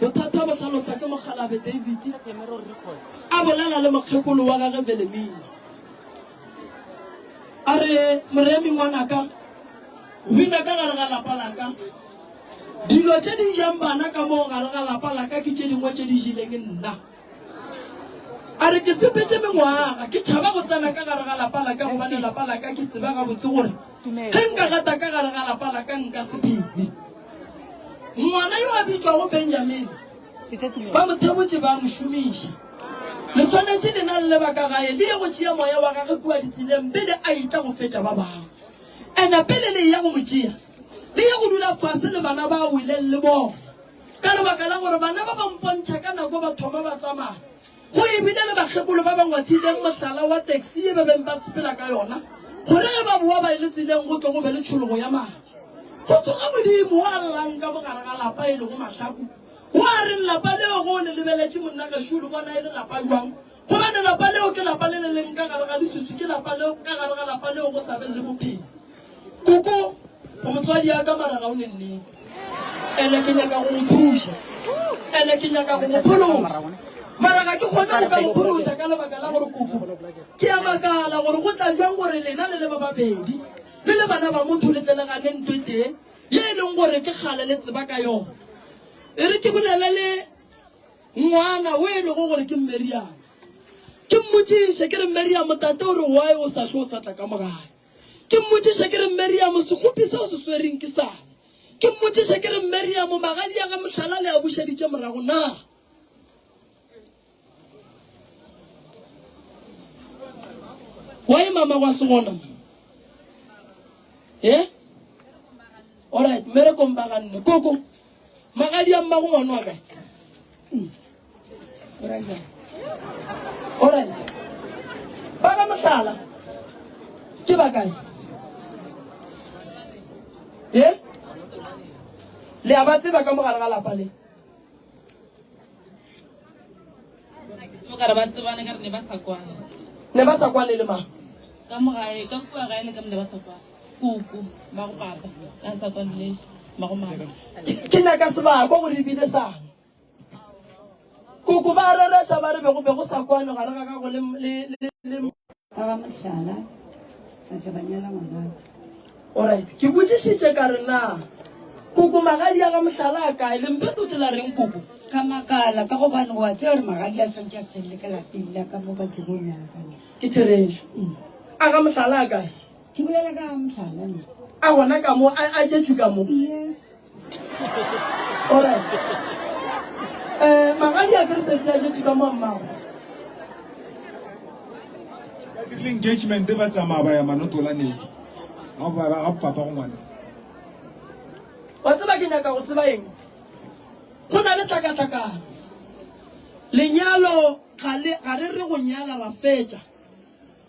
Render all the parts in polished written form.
Bothata bo hlalosa ke mokgalabje David a bolela le mokgekolo wa gage Velemina. A re, Moremi ngwanaka, bina ka gare ga lapa la ka. Dilo tše di jang bana ka moo gare ga lapa la ka ke tše dingwe tše di jeleng nna. A re, Ke sepetše mengwaga ke tšhaba go tsena ka gare ga lapa la ka gobane lapa la ka ke tseba gabotse gore ge nka gata ka gare ga lapa la ka nka se phele. Ngwana yo a bitšwago Benjamini ba mo thebotše ba mo šomiša. Le swanetše lena le le ba ka gae le ye go tšea moya wa gagwe kua ditseleng pele a etla go fetša ba bangwe. Ena pele le eya go mo tšea, le ye go dula fase le bana ba weleng le bona. Ka lebaka la gore bana ba ba mpontšha ka nako ba thoma ba tsamaya, go e bile le bakgekolo ba ba ngwathileng mohlala wa taxi ye ba beng ba sepela ka yona, gore ge ba boa ba le tseleng go tle go be le tšhologo ya madi. Go tsoga Modimo wa llang ka mogare ga lapa e lego mahlaku, wa reng lapa leo ge o le lebeletše monna gešo o le bona e le lapa bjang? Gobane lapa leo ke lapa le le leng ka gare ga leswiswi, ke lapa leo ka gare ga lapa leo go sa beng le bophelo. Koko, o motswadi ya ka mara ga o ne nnete. Ene ke nyaka go go thuša. Ene ke nyaka go go phološa. Mara ga ke kgone go ka go phološa ka lebaka la gore koko, ke a makala gore go tla bjang gore lena le le ba babedi, le le bana ba motho le tle le gane nto e tee ye e leng gore ke kgale le tseba ka yona. E re ke bolele le Ngwana o e lego gore ke Meriamo. Ke mmotšiše ke re, Meriamo, tate o re why o sa hlwe o sa tla ka mo gae? Ke mmotšiše ke re, Meriamo, sekgopi se o se swereng ke sang? Ke mmotšiše ke re, Meriamo, magadi a ga Mohlala le a bušeditše morago na? Why mama gwa se gona mo? Eh? Alright, mmerekong ba ganne. Koko, Magadi a mmago ngwana wa ka. Alright. Ba ga mohlala. Ke ba kae? Eh? Le a ba tseba ka mogare ga lapa le. Ke tsebo ka re ba tsebane ka re ne ba sa kwane. Ne ba sa kwane le mang? Ka mo gae, ka kua gae le ka mo ne ba sa kwane. Kuku, mago papa, a sa kwane le mago mama. Ke nyaka sebakwa gore ebile sang. Koko ba rereša ba re be go be go sa kwane gare ga gago le le le Ba ga mohlala ba tla ba nyala ngwanaka. Alright, ke botšišitše ka re na koko magadi a ga mohlala a kae? Le mphetotše la reng koko? Ka makala ka gobane wa tseba gore magadi a swantše a felele ka lapeng la ka mo ka tirong ya ka. Ke therešo. A ga mohlala a kae? Ke bolela ka ga mohlala nna. A gona ka mo, a a jetšwe ka mo? Yes. Alright. Eh, magadi a kere sesi a jetšwe ka mo a mmago. Ba dirile engagement ba tsamaya ba ya manotolaneng ga ba ga papa go ngwana. Wa tseba ke nyaka go tseba eng? Go na le tlakatlakano. Lenyalo ga le ga re re go nyala ra fetša.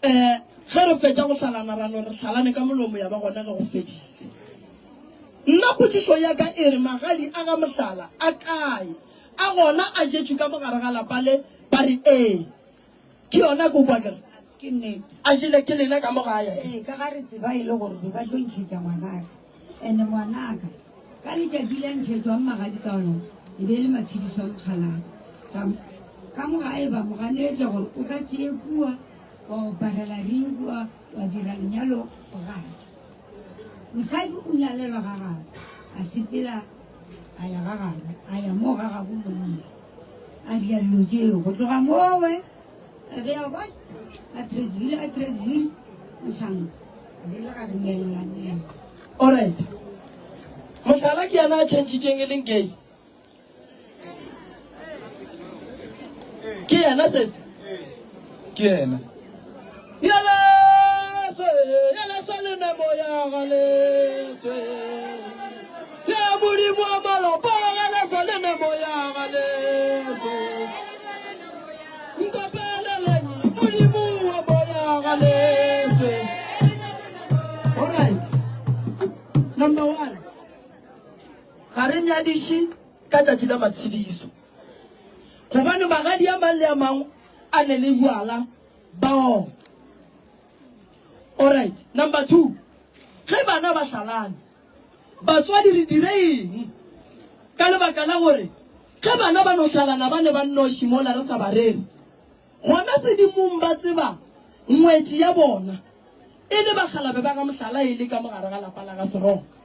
Um ge re fetša go hlalana ra no re hlalane ka molomo ya ba gona ge go fedile. Nna potšišo ya ka e re magadi a ga Mohlala a kae? A gona a jetšwe ka mogare ga lapa le? Ba re ee. Ke yona koko akere? Ke nnete. A jele ke lena ka mo gae akere? Ee, ka ga re tseba e le gore be ba tlo ntšhetša ngwanaka. Ene ngwanaka ka letšatši le a ntšhetšwang magadi ka ona e be e le matshediso a mokgalabje. Ra ka mo gae ba mo ganetša gore o ka se ye kua wa oparela ring kua wa dira lenyalo gae. Mosadi o nyalelwa ga gabo, a sepela a ya ga gabo, a ya mo ga gabo monna a dira dilo tšeo. Go tloga mowe re ya kwa Atteridgeville, Atteridgeville mohlanka a be le ga re nyalelaneng. Alright. Mohlala ke yena a tšhentšhitšeng e leng gay. Ke yena sese? Ke yena. Yaleswe, yaleswe le ne moya galeswe. Le modimo wa malopo galeswe le ne moya galeswe. Nkopeleleng modimo wa moya galeswe. All right. Number 1. Ga re nyadiše ka tšatši la matshediso, gobane magadi a mang le a mang a ne le bjala ba ona. Alright, number 2, ge bana ba hlalane, batswadi re dire eng? Ka lebaka la gore. Ge bana ba no hlalana ba ne ba nnoši mola re sa ba rere, gona sedimong ba tseba ngwetši ya bona e le bakgalabe ba ga Mohlala e le ka mo gare ga lapa la ga Seroka.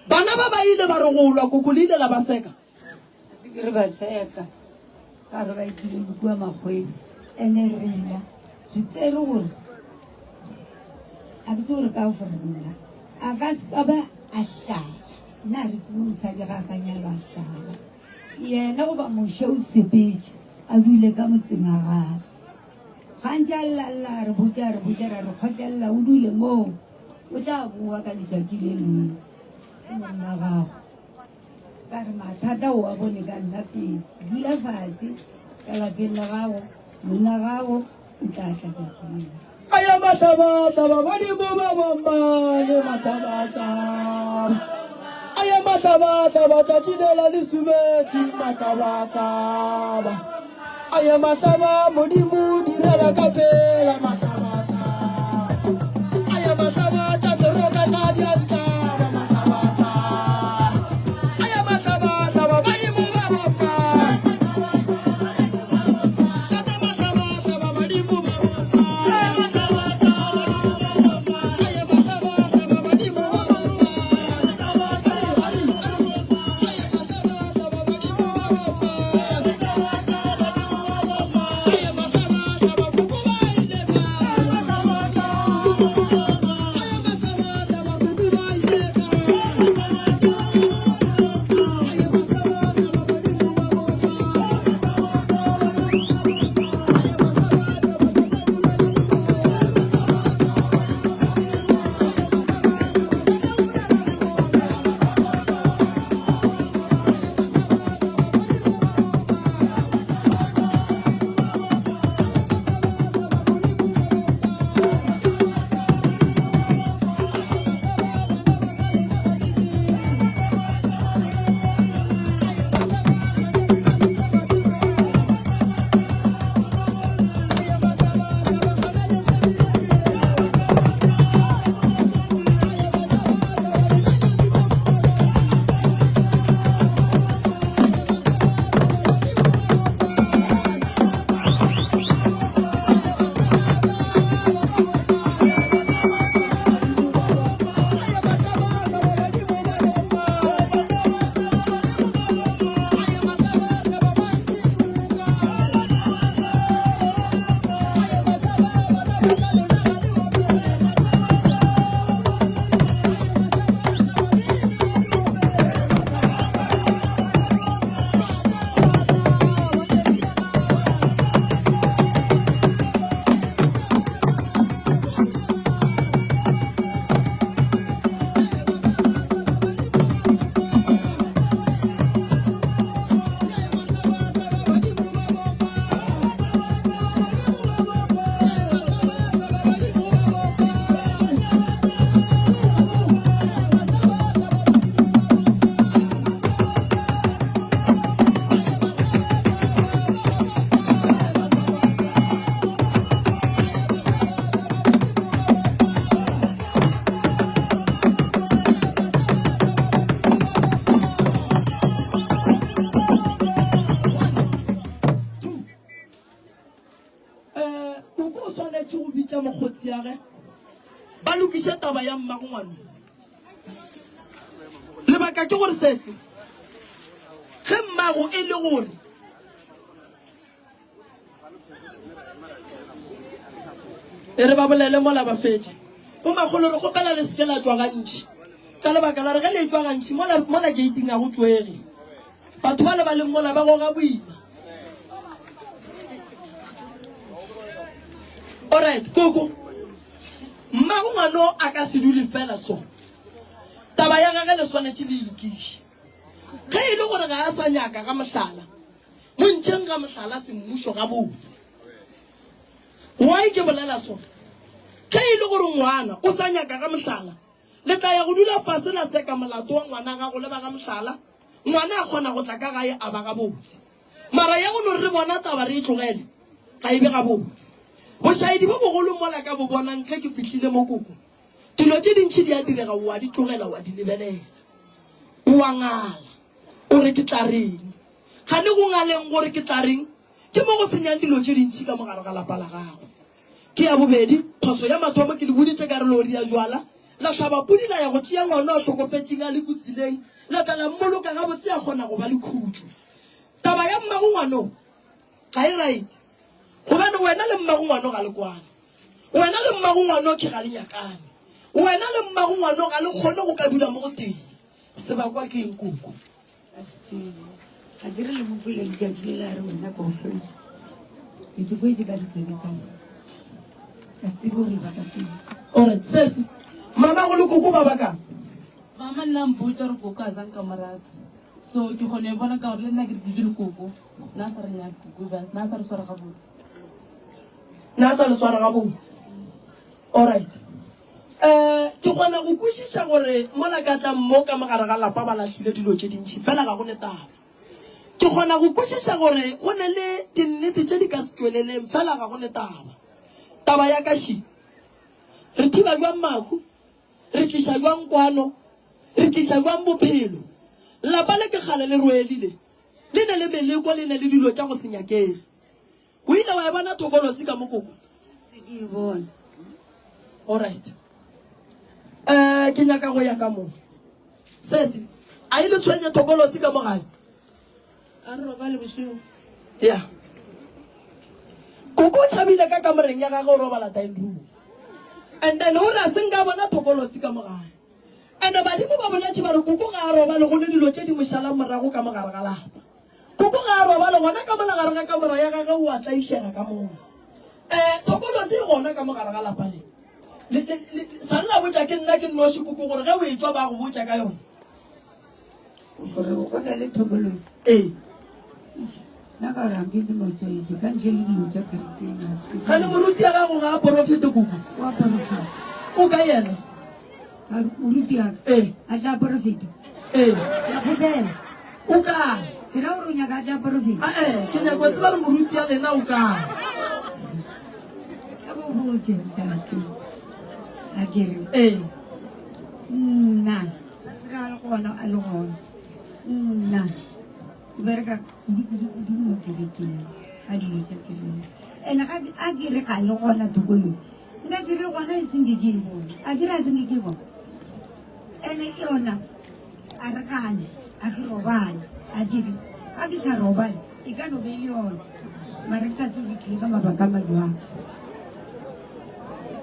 Bana ba ba ile ba re go lwa koko le ile la ba seka. Ga se ke re ba seka, ka re ba ikiletše kua makgweng. Ene rena re tsere gore a ke tsebe gore ka gore nna a ka se ka ba a hlala. Nna ga re tsebe mosadi ga a ka nyalwa a hlala. Yena goba Moshe o sepetše a dule ka motseng wa gagwe. Gantši a lla lla a re botša a re botša ra re kgotlelela o dule moo o tla boa ka letšatši le lengwe ke monna gago. Ka re mathata o a bone ka nna pele. Dula fase ka lapeng la gago monna gago o tla tla tšatši le lengwe. Aya mahlaba-hlaba badimo ba bommane mahlaba-hlaba. Aya mahlaba-hlaba tšatši lela le subetše mahlaba-hlaba. Aya mahlaba Modimo direla ka pela mahlaba-hlaba. Aya mahlaba tša serokana di a ntlaba mahlaba-hlaba. Aya mahlaba-hlaba badimo ba bommane. Tata mahlaba-hlaba badimo ba bommane. Aya mahlaba-hlaba badimo ba bommane. Aya mahlaba-hlaba badimo ba bommane. Aya mahlaba-hlaba koko ba ile kae? Aya mahlaba-hlaba koko ba ile kae? Aya mahlaba-hlaba badimo ba bommane. Eh, koko o swanetše go bitša mokgotsi ya ge ba lokiše taba ya mmago ngwano. Lebaka ke gore sese ge mmago e le gore E re ba bolele mola ba fetša. Bomakgolo re kgopela le seke la tšwa gantši. Ka lebaka la re ge le etšwa gantši mola mola geiting ga go tšwege. Batho ba le ba leng mola ba goga boima. Alright, koko. Mmago ngwano a ka se dule fela so. Taba ya gage le swanetše le e lokiše. Ge e le gore ga a sa nyaka ga mohlala, Mo ntšheng ga mohlala semmušo gabotse. Why ke bolela so? Ge e le gore ngwana o sa nyaka ga mohlala, le tla ya go dula fase la seka molato wa ngwana gago le ba ga mohlala, ngwana a kgona go tla ka gae a ba gabotse. Mara ya go no re bona taba re e tlogele, ga e be gabotse. Bošaedi bo bogolo mola ka bo bonang ge ke fihlile mo koko, dilo tše dintši di a direga o a di tlogela wa di lebelela. O a ngala. O re ke tla reng? Gane go ngaleng gore ke tla reng ke mo go senyang dilo tše dintši ka mo gare ga lapa la gago. Ke ya bobedi, phoso ya mathomo ke le boditše ka re lori ya jwala, la hlaba pudi la ya go tšea ngwana a hlokofetšeng a le kotsileng, la tla la mmoloka gabotse a kgona go ba le khutšo. Taba ya mmago ngwano ga e right gobane wena le mmago ngwano ga le kwane. Wena le mmago ngwano ke ga le nyakane. Wena le mmago ngwano ga le kgone go ka dula mo go tee. Sebakwa ke eng koko? Ka se tsebe. Ga ke re le mo kwele letšatši le la re wena ka o hloile. Ke te kwetše ka ditsebe tša ka. Ka se tsebe gore lebaka ke eng. Alright, sesi, mama go le koko ba bakang? Mama nna a mpotša gore koko a sa nka mo rata. So ke kgone e bona ka gore le nna ke re dutše le koko. Na a sa re nyake koko, na a sa re swara gabotse. Na a sa le swara gabotse. Alright. Um ke kgona go kwešiša gore mola ka tla mo ka mo gare ga lapa ba lahlile dilo tše dintši, fela ga go ne taba. Ke kgona go kwešiša gore go ne le dinnete tše di ka se tšweleleng, fela ga go ne taba. Taba ya ka še, Re thiba bjang mahu? Re tliša bjang kwano? Re tliša bjang bophelo? Lapa le ke kgale le roelile, le ne le meleko, le ne le dilo tša go se nyakege. O ile wa e bona thokolosi ka mo koko? Se ke e bone. Alright. Eh, ke nyaka go ya ka mo. Sesi, a e le tshwenye thokolosi ka mo gae? A re robale bošego. Ya. Koko o tšhabile ka kamoreng ya gagwe o robala dining room. And then o re a se nka bona thokolosi ka mo gae. And badimo ba boletše ba re koko ga a robale go ne dilo tše di mo šalang morago ka mo gare ga lapa. Koko ga a robale gona ka mola gare ga kamora ya gagwe o a tlaišega ka moo. Um thokolosi e gona ka mo gare ga lapa le. Le, le, le, sa le la botša ke nna ke nnoši koko gore ge o etšwa ba go botša ka yona. Gore go na le thokolosi. Ee. Eish, nna ka gore ga nke ke no tšwa etšwe ka ntle le dilo tša kerekeng ga se ke Gane moruti ya gago ga a porofete koko. O a porofeta. O ka yena. Ka re, Moruti wa ka Ee. a tla porofeta. Ee. Ke a kgopela. O kae? Ke ra gore o nyaka a tla porofeta. Ae, ke nyaka go tseba gore moruti ya lena o kae. Ka bo botse ntate. A ke re. Ee. Nna, a se ra le gona a le gona. Nna, ke bereka kudu kudu kudu mo kerekeng ka dilo tša kereke. Ene ga a ke re ga e gona tokologo. Nka se re gona e seng ke ke e bone. A ke re a seng ke ke e bone. Ene yona a re gane, a ke robale. A ke re ga ke sa robale e ka no be e le yona. Mara ke sa tsebe tlile ka mabaka a majwang.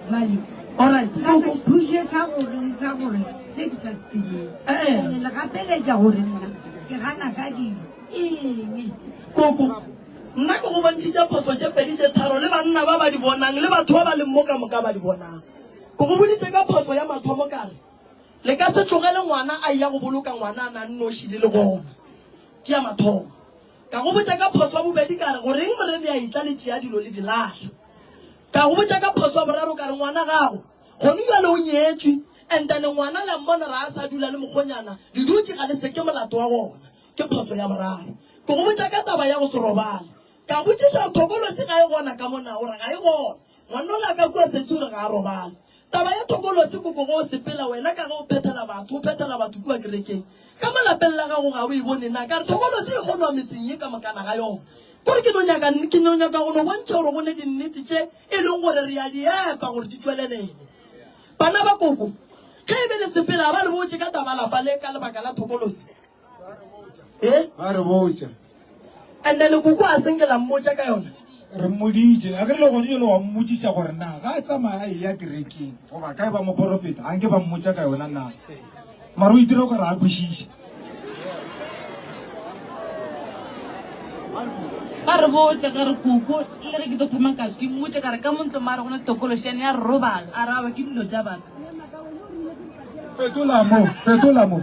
Jwale Alright, ka se koko. phushe sa gore le sa gore se ke sa se tsebeng. Eh. Ene le gapeletša gore nna ke gana ka dilo eng. Koko. Nna ke go bontšhitše phoso tše pedi tše tharo le banna ba ba di bonang le batho ba ba leng mo ka moka ba di bonang. Ke go boditše ka phoso ya mathomo ka re, Le ka se tlogele ngwana a eya go boloka ngwana a na nnoši le le gona. Ke ya mathomo. Ka go botša ka phoso ya bobedi ka re, Goreng Moremi a etla le tšea dilo le di lahla? Ka go botša ka phoso ya boraro ka re, Ngwana gago gone bjale o nyetšwe and then ngwana le a mmona re a sa dula le mokgonyana le dutše ga le seke molato wa gona. Ke phoso ya boraro. Ke go botša ka taba ya go se robale. Ka botšiša gore thokolosi ga e gona ka mo na? O re ga e gona. Ngwannola ka kua sesi o re ga a robale. Taba ya thokolosi koko ge o sepela wena ka ge o phethela batho, o phethela batho kua kerekeng. Ka mo lapeng la gago ga o e bone na? Ka re thokolosi e kgonwa metseng ye ka mokana ga yona. Kore ke no nyaka, ke no nyaka go no bontšha gore go ne dinnete tše e leng gore re a di epa gore di tšwelelele. Bana ba koko, ge e be le sepela ga ba le botše ka taba lapa le ka lebaka la thokolosi. Eh? Ba re botša. And then koko a senke la mmotša ka yona. Re mmoditše. A ke re le gone jalo wa mmotšiša gore na ga a tsamaya a eya kerekeng goba kae ba moporofeta a nke ba mmotša ka yona na. Mara o itira o ka re a kwešiše. Ba re botša ka re koko le ge ke tlo thoma ka ke mmotša ka re ka mo ntlong mare go na tokološi ya robala a re awa ke dilo tša batho. Fetola mo, fetola mo.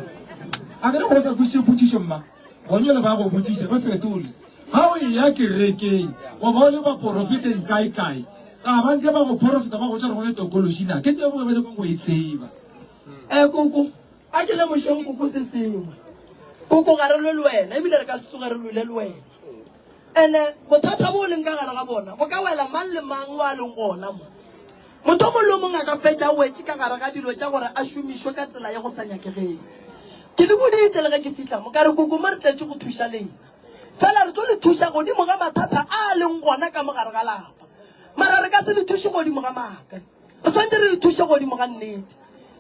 A ke re go sa kwešiše potšišo mma, gone le ba go botšiša ba fetole. Ga o eya kerekeng goba o le baporofeteng kae-kae, ga ba nke ba go porofeta ba go botša gore go ne tokološi na? Ke taba ba nyakang go e tseba. Eh koko, a ke lemošeng koko se sengwe. Koko ga re lwe le wena, ebile re ka se tsoge re lwele le wena. Ene bothata bo o leng ka gare ga bona bo ka wela mang le mang o a leng gona mo. Motho o mongwe le o mongwe a ka fetša a wetše ka gare ga dilo tša gore a šomišwe ka tsela ye go sa nyakegeng. Ke le boditše le ge ke fihla mo, ka re, Koko, mo re tletše go thuša lena. Fela re tlo le thuša godimo ga mathata a a leng gona ka mo gare ga lapa. Mara re ka se le thuše godimo ga maaka. Re swanetše re le thuše godimo ga nnete.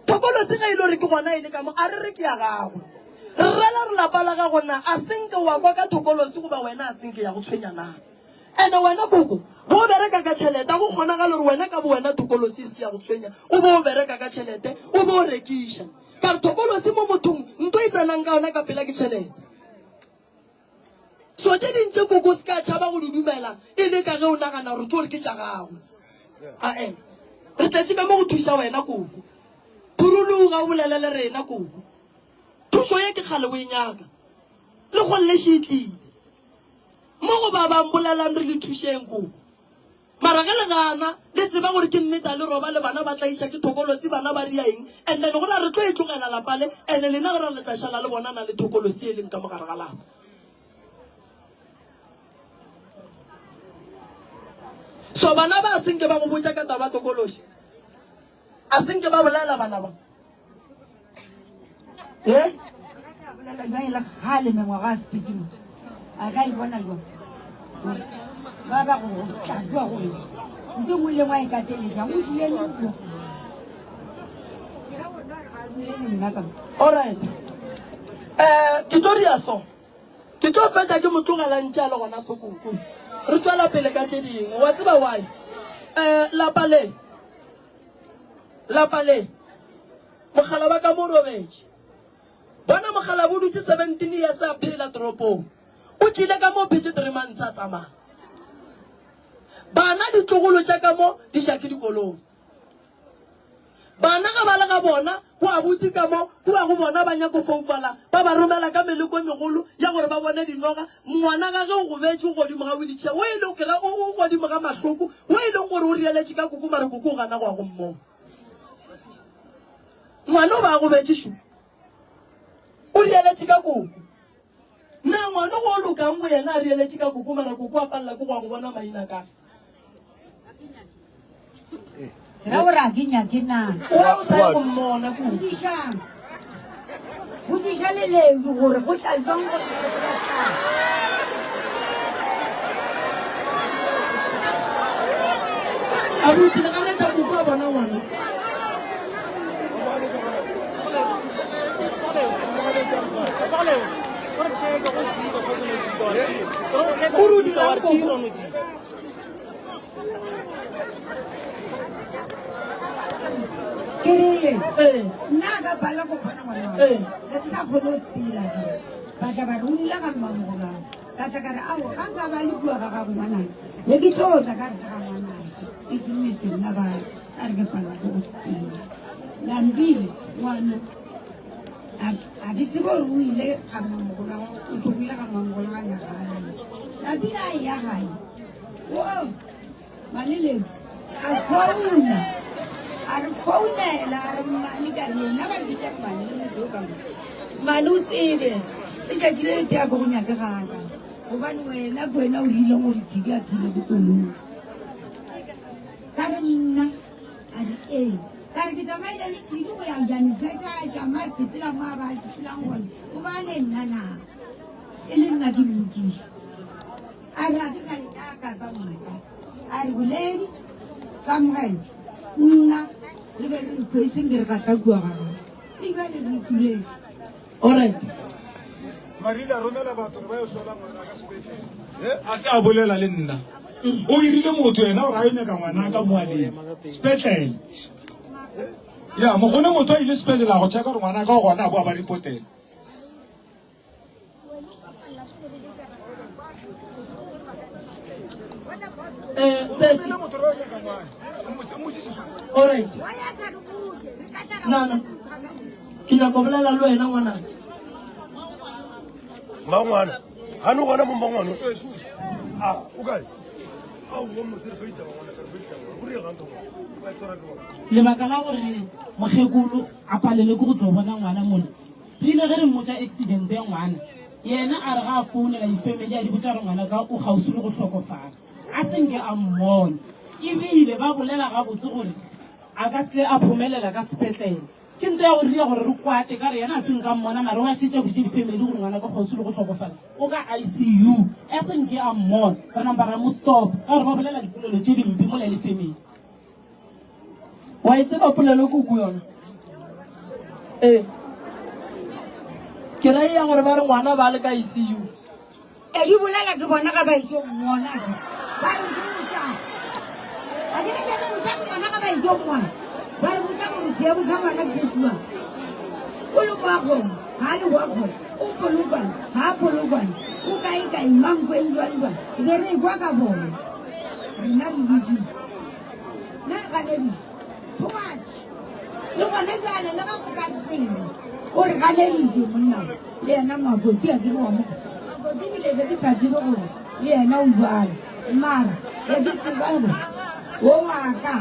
Thokolosi ge e le gore ke gona e le ka mo, a re re ke ya gagwe. Re rela gore lapa la gago na a se nke wa kwa ka thokolosi goba wena a se nke ya go tshwenya na? Ene wena koko, bo o bereka ka tšhelete, a go kgonagale gore wena ka bowena thokolosi e se ke ya go tshwenya, o be o bereka ka tšhelete, o be o rekiša. Ka re thokolosi mo mothong, nto e tsenang ka yona ka pela ke tšhelete. So tše ding tše koko o se ka tšhaba go di dumela e le ka ge o nagana gore ke gore ke tša gago. Ae, re tletše ka mo go thuša wena koko. Phuruluga o bolele le rena koko. Thušo ye ke kgale o e nyaka. Le kgolle še e tlile. Mo go ba bang bolelang re le thušeng koko. Mara ge le gana, le tseba gore ke nnete a le robale bana ba tlaiša ke thokolosi bana ba ria eng and then gona re tlo e tlogela lapa le and lena gona le tla šala le bonana le thokolosi e leng ka mo gare ga lapa. So bana ba a senke ba go botša ka taba tokološi? A senke ba bolela bana ba? Eh? Bolela jwang e le kgale mengwaga a sepetse mo a ka e bona jwang ba ba go tla jwa gore nto nngwe le ngwe a e kateletšang o tlile le kua ke ra gore ga a dule le nna ka Alright. Eh, ke tlo ria so. Ke tlo fetša ke mo tlogela ntše a le gona so koko. Re tšwela pele ka tše dingwe. Wa tseba why? Eh, lapa le. Lapa le. Mogala wa ka mo robetše. Bona mogala bo dutše 17 years a phela toropong. O tlile ka mo phetše 3 months a tsamaya. Bana ditlogolo tša ka mo di ja ke dikoloi. Bana ga ba le ga bona bo abuti ka mo kua go bona ba nyako foufala ba ba romela ka meleko e megolo ya gore ba bone dinoga. Ngwana ga ge o gobetše o godimo ga wheelchair o e le kera o godimo ga mahloko o e leng gore o rieletše ka koko mare koko o gana go ya go mmona. Ngwana o ba a gobetše šo. O rieletše ka koko. Na ngwana go o lokang go yena a rieletše ka koko mara koko a palela ke go ya go bona maina ka. Ra gore a ke nyake na. Wa o sa ye go mmona koko. Botšišang. Botšiša leledu gore go tla jwang gore Abuti le ganetša koko a bona ngwana. O re o dirang koko? Ke rile Ee. nna a ka palela go bona ngwana wa Ee. ka ke sa kgone go sepela ke ba tla ba re o dula ga mmamogolo ka tla ka re ao ga nka ba le kua ga gago ngwanaka ne ke tlo tla ka re ke ga ngwanake e seng metseng la ba ka re ke palela ke go sepela nambile ngwana a ke tsebe gore o ile ga mmamogolo o tlogile ga mmamogolo ga ya gae nambile a ya gae o Maleledi a founa a re founela a re mmane ka re nna ba mpitša mmane le motho o ka mo mmane o tsebe letšatši le le ko go nyake gaka gobane wena ke wena o rileng gore tshibi a thule ke koloi ka re nna a re ee ka re ke tsamaile le tshibi go ya janifeta a tšama sepela mo a ba sepelang gone o bane nna na e le nna ke mmotsiša A re, A ke sa le nyaka ka moka. A re, Boledi, Kamogelo, nna re be re ntho e seng ke re gata kua ga gago. E bjale re ituletše. Alright. Marile a romela batho gore ba yo hlola ngwana ka sepetlele. A se a bolela le nna. O irile motho yena gore a yo nyaka ngwana ka mo a leng sepetlele. Ya, mokgone motho a ile sepetlele a go checka gore ngwana ka o gona a boa ba reportela. Eh, sesi. Alright. Nana. Ke nyaka go bolela le wena ngwanaka. Mangwana. Ga no gona mo mangwana. Ah, o kae? Ao, wa mo se re feita mangwana, re feita. O re gang ka ngwana. Ba tsora ke ngwana. Lebaka la gore mokgekolo a palelwe ke go tlo bona ngwana mola Re ile ge re mmotša accident ya ngwana, yena a re ga a founela difamily a di botša gore ngwana ka o kgauswi le go hlokofala, a se nke a mmona. Ebile ba bolela gabotse gore a ka se tle a phomelela ka sepetlele. Ke nto ya go ria gore re kwate ka re yena a se nka mmona mara wa šetše a boditše difamily gore ngwanaka kgauswi le go hlokofala o ka ICU a se nke a mmona re napa ra mo stop ka gore ba bolela dipolelo tše dimpe mola e le family. Wa e tseba polelo kuku yona? Ee. Ke ra ya gore ba re ngwana ba le ka ICU. E di bolela ke bona ga ba etšo mmona ke ba re botša a ke re re botša ke bona ga ba etšo mmona ba re botša gore seemo sa ngwana ke se siwang o le kwa kgomo ga a le kwa kgomo o polokwane ga a polokwane o kae kae mankweng jwang jwang e be re ekwa ka bona rena re dutše nna re ganeditše too much le gona jale le ga go ka reng o re ganeditše monna le yena makoti a kere wa mo makoti ebile be ke sa tsebe gore le yena o jalo mara be ke tseba gore wo wa ka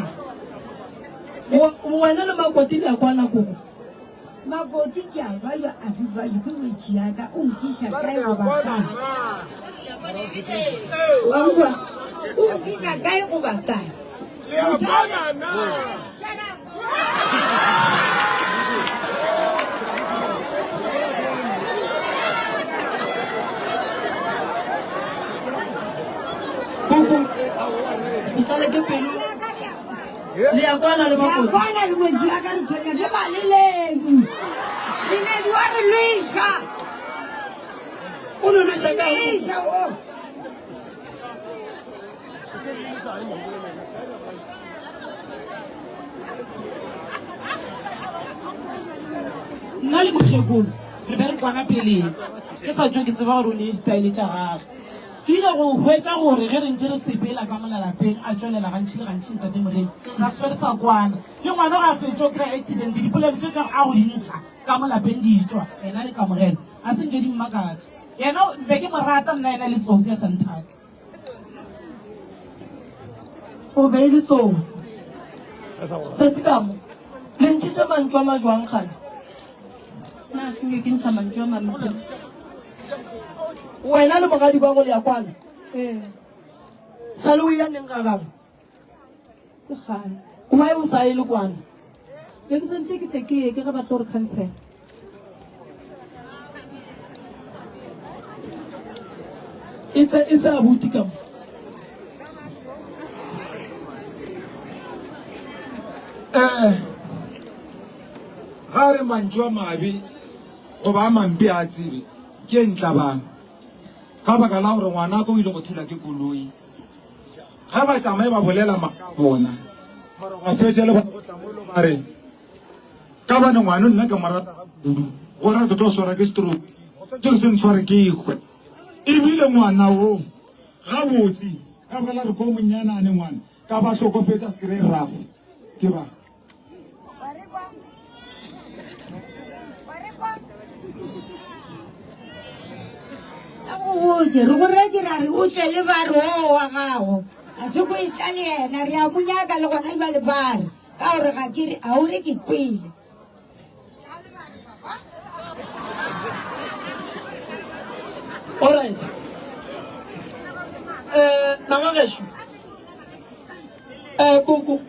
Wena le makoti le ya kwana koko. Makoti ke a ba yo a ke ba ke ngwetši ya ka o nkiša kae goba kae wa nkwa o nkiša kae goba kae Motho a le- Shut up. Koko, se tlale ke pelo. Le ya kwana le makoti. Kwana le ngwetši ya ka re tshwenya ke baleledi. Leledi wa re lweša. O le lweša ka Lweša o. Nna le mokgekolo re be re kwana peleng ke sa tšo ke tseba gore o ne ditaele tša gagwe. Ke ile go hwetša gore ge re ntše re sepela ka mola lapeng a tšwelela gantši le gantši Ntate Moremi ra se be re sa kwana. Le ngwana ge a fetša o kry-a accident dipolelo tše tša a go di ntšha ka mo lapeng di tšwa yena le Kamogelo ga se nke di mmakatša. Yena be ke mo rata nna yena le tsotsi a sa nthate. O be e le tsotsi. Se se ka mo. Le ntšhitše mantšu a majwang kgane? Na se nke ke ntšha mantšu a mampe. Wena le moradi wa go le ya kwana? Ee. Sa le o ya neng ga gagwe? Ke kgale. Why o sa ye le kwana? Be ke santse ke tle ke ye ke ge ba tlo re cancel. Efe efe abuti ka mo. Eh, ga re mantšu a mabe goba a mampe a tsebe ke ntlabang ka baka la gore ngwanaka o ile go thula ke koloi ga ba tsamaye ba bolela maaka a bona mara ba fetša le bona go tla molo ba re ka bane ngwana nna ke mo rata ga kudu gore ke tlo swara ke stroke go santse re se ntshware ke kgwe ebile ngwana wo gabotse ka baka la re ko monyanane ngwana ka ba hlokofetša se kry rough ke ba go botse re go retse ra re o tle le ba re o wa gago a se ko e tla le yena re a mo nyaka le gona jwale ba re ka gore ga ke re a o re ke kwele Alright. Eh, naga gešo. Eh, koko.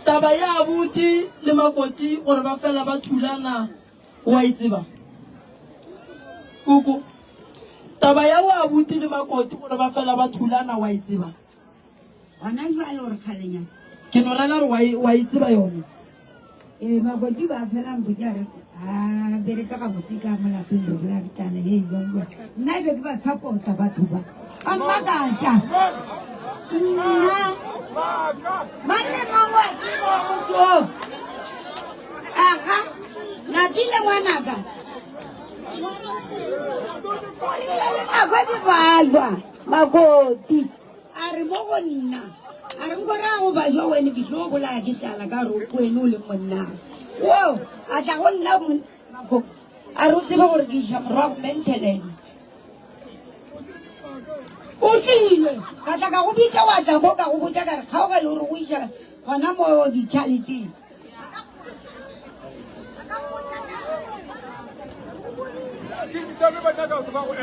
Taba ya abuti le makoti gore ba fela ba thulana wa e tseba? Koko. Taba ya wa abuti le makoti gore ba fela ba thulana wa e tseba? Gona jwale gore kgalenyana. Ke no rela gore wa e, wa e tseba yone. Ee, makoti ba fela mpotša re a bereka gabotse ka mo lapeng re bolaya ke tlala ye jwang jwang. Nna e be ke ba support-a batho ba. Ba mmakatša. Nna mang le mang wa tseba wa motse oo. Aga, napile ngwanaka. O rile le nako e ke bajwa makoti. A re mo go nna, a re nko ra go ba jwa wene ke tlo bolaya ke tlala ka gore wene o le monna. Wo, a tla go nna mako, a re o tsebe gore ke iša morago maintenance. O tlile, ka tla ka go bitsa wa tla mo ka go botsa ka re kgaogelo o re go iša gona mo ditšhaleteng.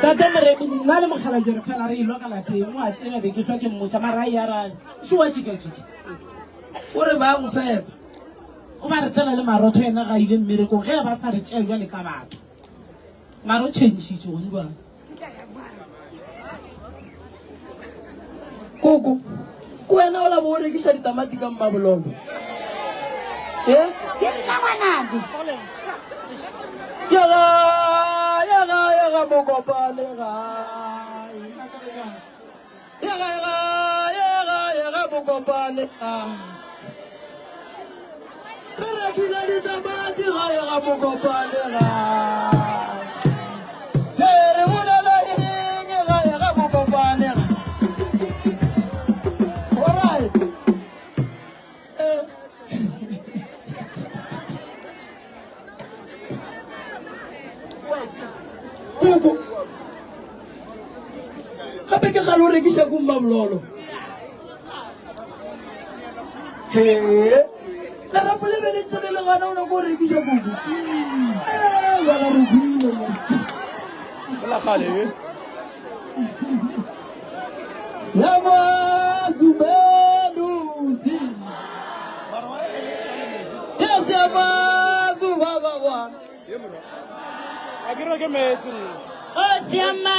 Tate Moremi, nna le mokgalabje re fela re elwa ka lapeng, o a tseba be ke hlwa ke mmotša mara a e arabe. Šo wa tšikatšika. O re ba go fepa. O ba re tlela le marotho yena ga ile mmerekong ge ba sa re tšea bjale ka batho. Mara o tšhentšhitše gone bjale. Koko, ke wena o la bo o rekiša ditamati ka Mmabololo? E? Ke nna ngwanake. Yaga, yaga, yaga Mokopane gae. Yaga, yaga, yaga, yaga Mokopane gae. Re rekile ditamati gae ga Mokopane gae. He re bolela eng gae ga Mokopane gae. Alright. Eh. Koko. Gape ke gale o rekiša ko Mmabololo. He. Lerapo le be le ntse le le gana o nako o rekiša koko. Eh, bana re hwile mos. La kgale eh. Sema Zubelusi. Mara wa e le ka le metsi. Yes, Sema Zubaba wa. Ye morwa. A ke reke meetse nna.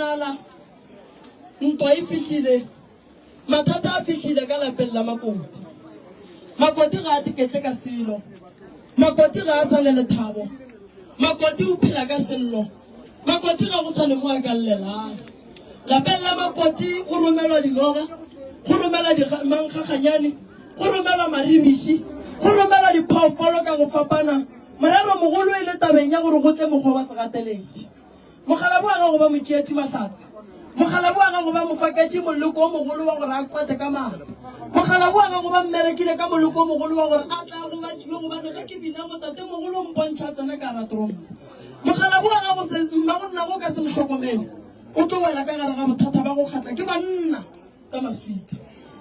bonala ntwa e fihlile, mathata a fihlile ka lapeng la Makoti. Makoti ga a tiketle ka selo. Makoti ga a sa ne lethabo. Makoti o phela ka sello. Makoti ga go sa ne mo a ka llelang. Lapeng la Makoti go romelwa dinoga, go romelwa mankgakganyane, go romelwa maribiši, go romelwa diphoofolo ka go fapana, morero mogolo e le tabeng ya gore go tle mokgwa wa segateledi. Mokgalabje wa gago ba mo tšeetše mahlatse. Mokgalabje wa gago ba mo faketše moloko o mogolo wa gore a kwate ka maatla. Mokgalabje wa gago ba mmerekile ka moloko o mogolo wa gore a tla a gobatšiwe gobane ge ke bina mo tatemogolo o mpontšha a tsena ka gara trompo. Mokgalabje wa gago se mmago nnago o ka se mo hlokomele o tlo wela ka gare ga bothata ba go kgatla ke banna ka maswika.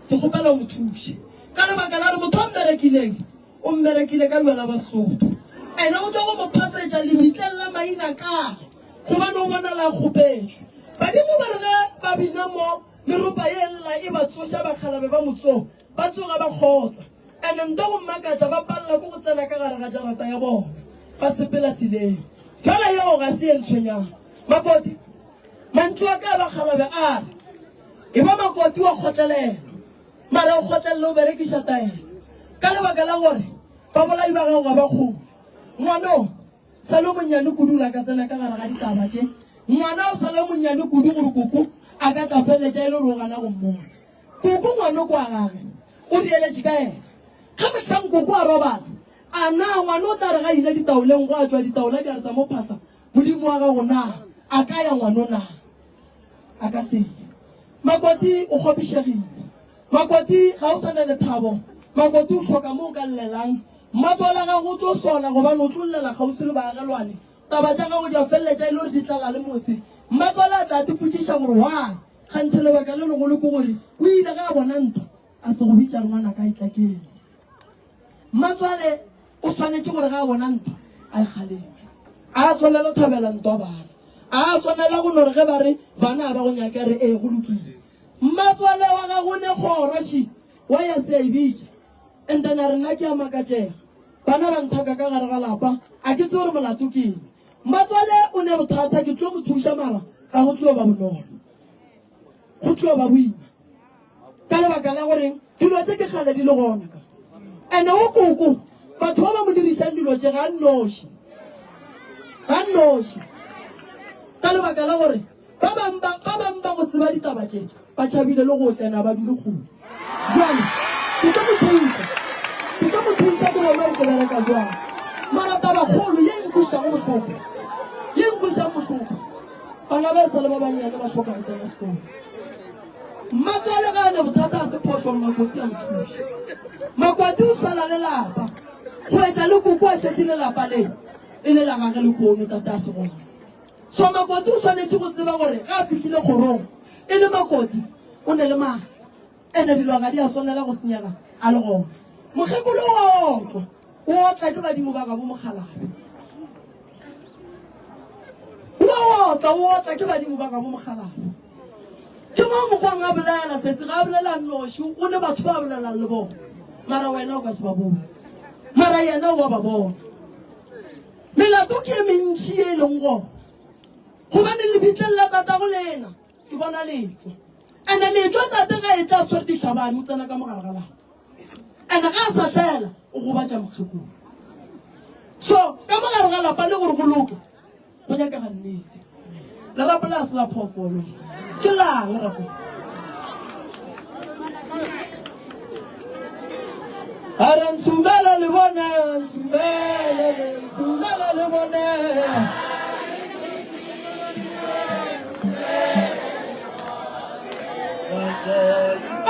Ke kgopela o mo thuše ka lebaka la gore motho a mmerekileng O mmerekile ka jwala ba Sotho. Ene o tšwa go mo phasetša lebitleng la maina kage gobane o bonala a kgopetšwe. Badimo ba re ge ba bina mo meropa ye lla e ba tsoša bakgalabe ba motso ba tsoga ba kgotsa. Ene nto go mmakatša ba palela ke go tsena ka gare ga jarata ya bona ba sepela tseleng. Fela yeo ga se ye ntshwenyang. Makoti, mantšu a ka a bakgalabe a re, Eba makoti wa kgotlelelo. Mara o kgotlelele o berekiša taelo ka lebaka la gore babolai ba gago ga ba kgole. Ngwana o sa le monnyane kudu gore a ka tsena ka gare ga ditaba tše. Ngwana o sa le monnyane kudu gore koko a ka tla feleletša e le gore o gana go mmona. Koko ngwana ko wa gage o rieletše ka yena. Ge mohlang koko a robala, a na ngwana o tla re ga ile ditaoleng gwa tšwa ditaola di a re tsa mo phahla Modimo wa gago na a ka ya ngwano na? A ka se ye. Makoti o kgopišegile. Makoti ga o sa na lethabo. Makoti o hloka mo o ka llelang. Mmatswale a gago o tlo sola gobane o tlo llela kgauswi le baagelwane. Taba tša gago di a feleletša e le gore di tlala le motse. Mmatswale a tla a tipotšiša gore why kganthe lebaka le legolo ke gore o ile ge a bona ntwa a se go bitša re ngwanaka etla keno. Mmatswale o swanetše gore ge a bona ntwa a e kgaleme. A a swanela go thabela ntwa bana. A a swanela go no re ge ba re bana ga ba go nyake a re ee go lokile. Mmatswale wa gago ne kgoro she wa ya se a e bitša and then a re nna ke a makatšega bana ba nthaka ka gare ga lapa a ke tsebe gore molato ke eng. Mmatswale o ne bothata ke tlo mo thuša mara ga go tlo ba bonolo. Go tlo ba boima. Ka lebaka la goreng dilo tše ke kgale di le gona ka ene o koko batho ba ba mo dirišang dilo tše ga nnoši ga nnoši ka lebaka la gore ba bang ba ba bang ba go tseba ditaba tše ba tšhabile le go tsena ba dule kgole jwale ke tlo mo thuša ke tlo mo thuša ke bona gore ke bereka jwang mara taba kgolo ye nkwišago bohloko ye nkwišang bohloko bana ba e sa le ba bannyane ba hloka go tsena sekolo Mmatswale ga a ne bothata a se phošo gore Makoti a mo thuše. Makwati o šala le lapa go etša le koko a šetše le lapa le e le la gage lehono tate a se gona. So Makoti o swanetše go tseba gore ge a fihlile kgorong e le Makoti o ne le maatla ene dilo ga di a swanela go senyega a le gona. Mokgekolo o a otlwa, o otla ke badimo ba gabo mokgalabje. O a otla, o otla ke badimo ba gabo mokgalabje. Ke mo mokwang a bolela sese ga a bolela noši go ne batho ba bolelang le bona mara wena o ka se ba bone mara yena o a ba bona. Melato ke e mentši ye e leng gona gobane lebitleng la tatago lena ke bona letšwa ene letšwa tate ga e tla swere dihlabane o tsena ka mogare ga lapa ene ga a sa tlela o gobatša mokgekolo so ka mogare ga lapa le gore go loke Go nyakega nnete. Lerapo la se la phoofolo. Ke lang lerapo? A re ntshumela le bone, ntshumele le ntshumela le bone.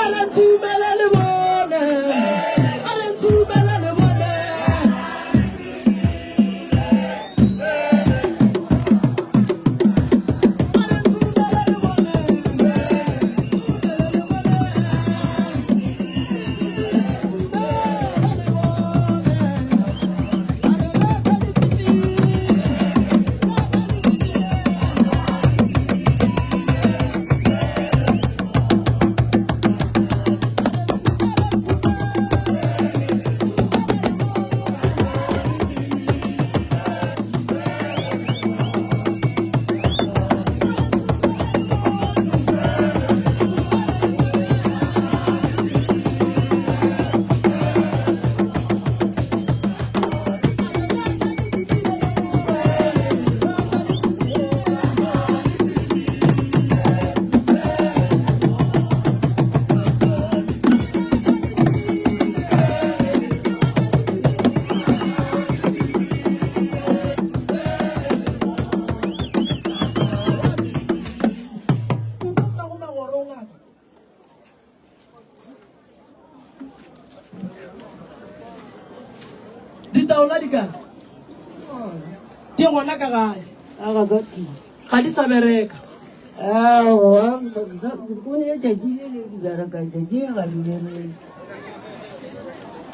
A re ntshumela le bone. A re ntshumela le bone. Ditaola di kae? Di gona ka gae. Ga di sa bereka. Aowa, go ne letšatši le le di bereka, letšatši le ga di bereke.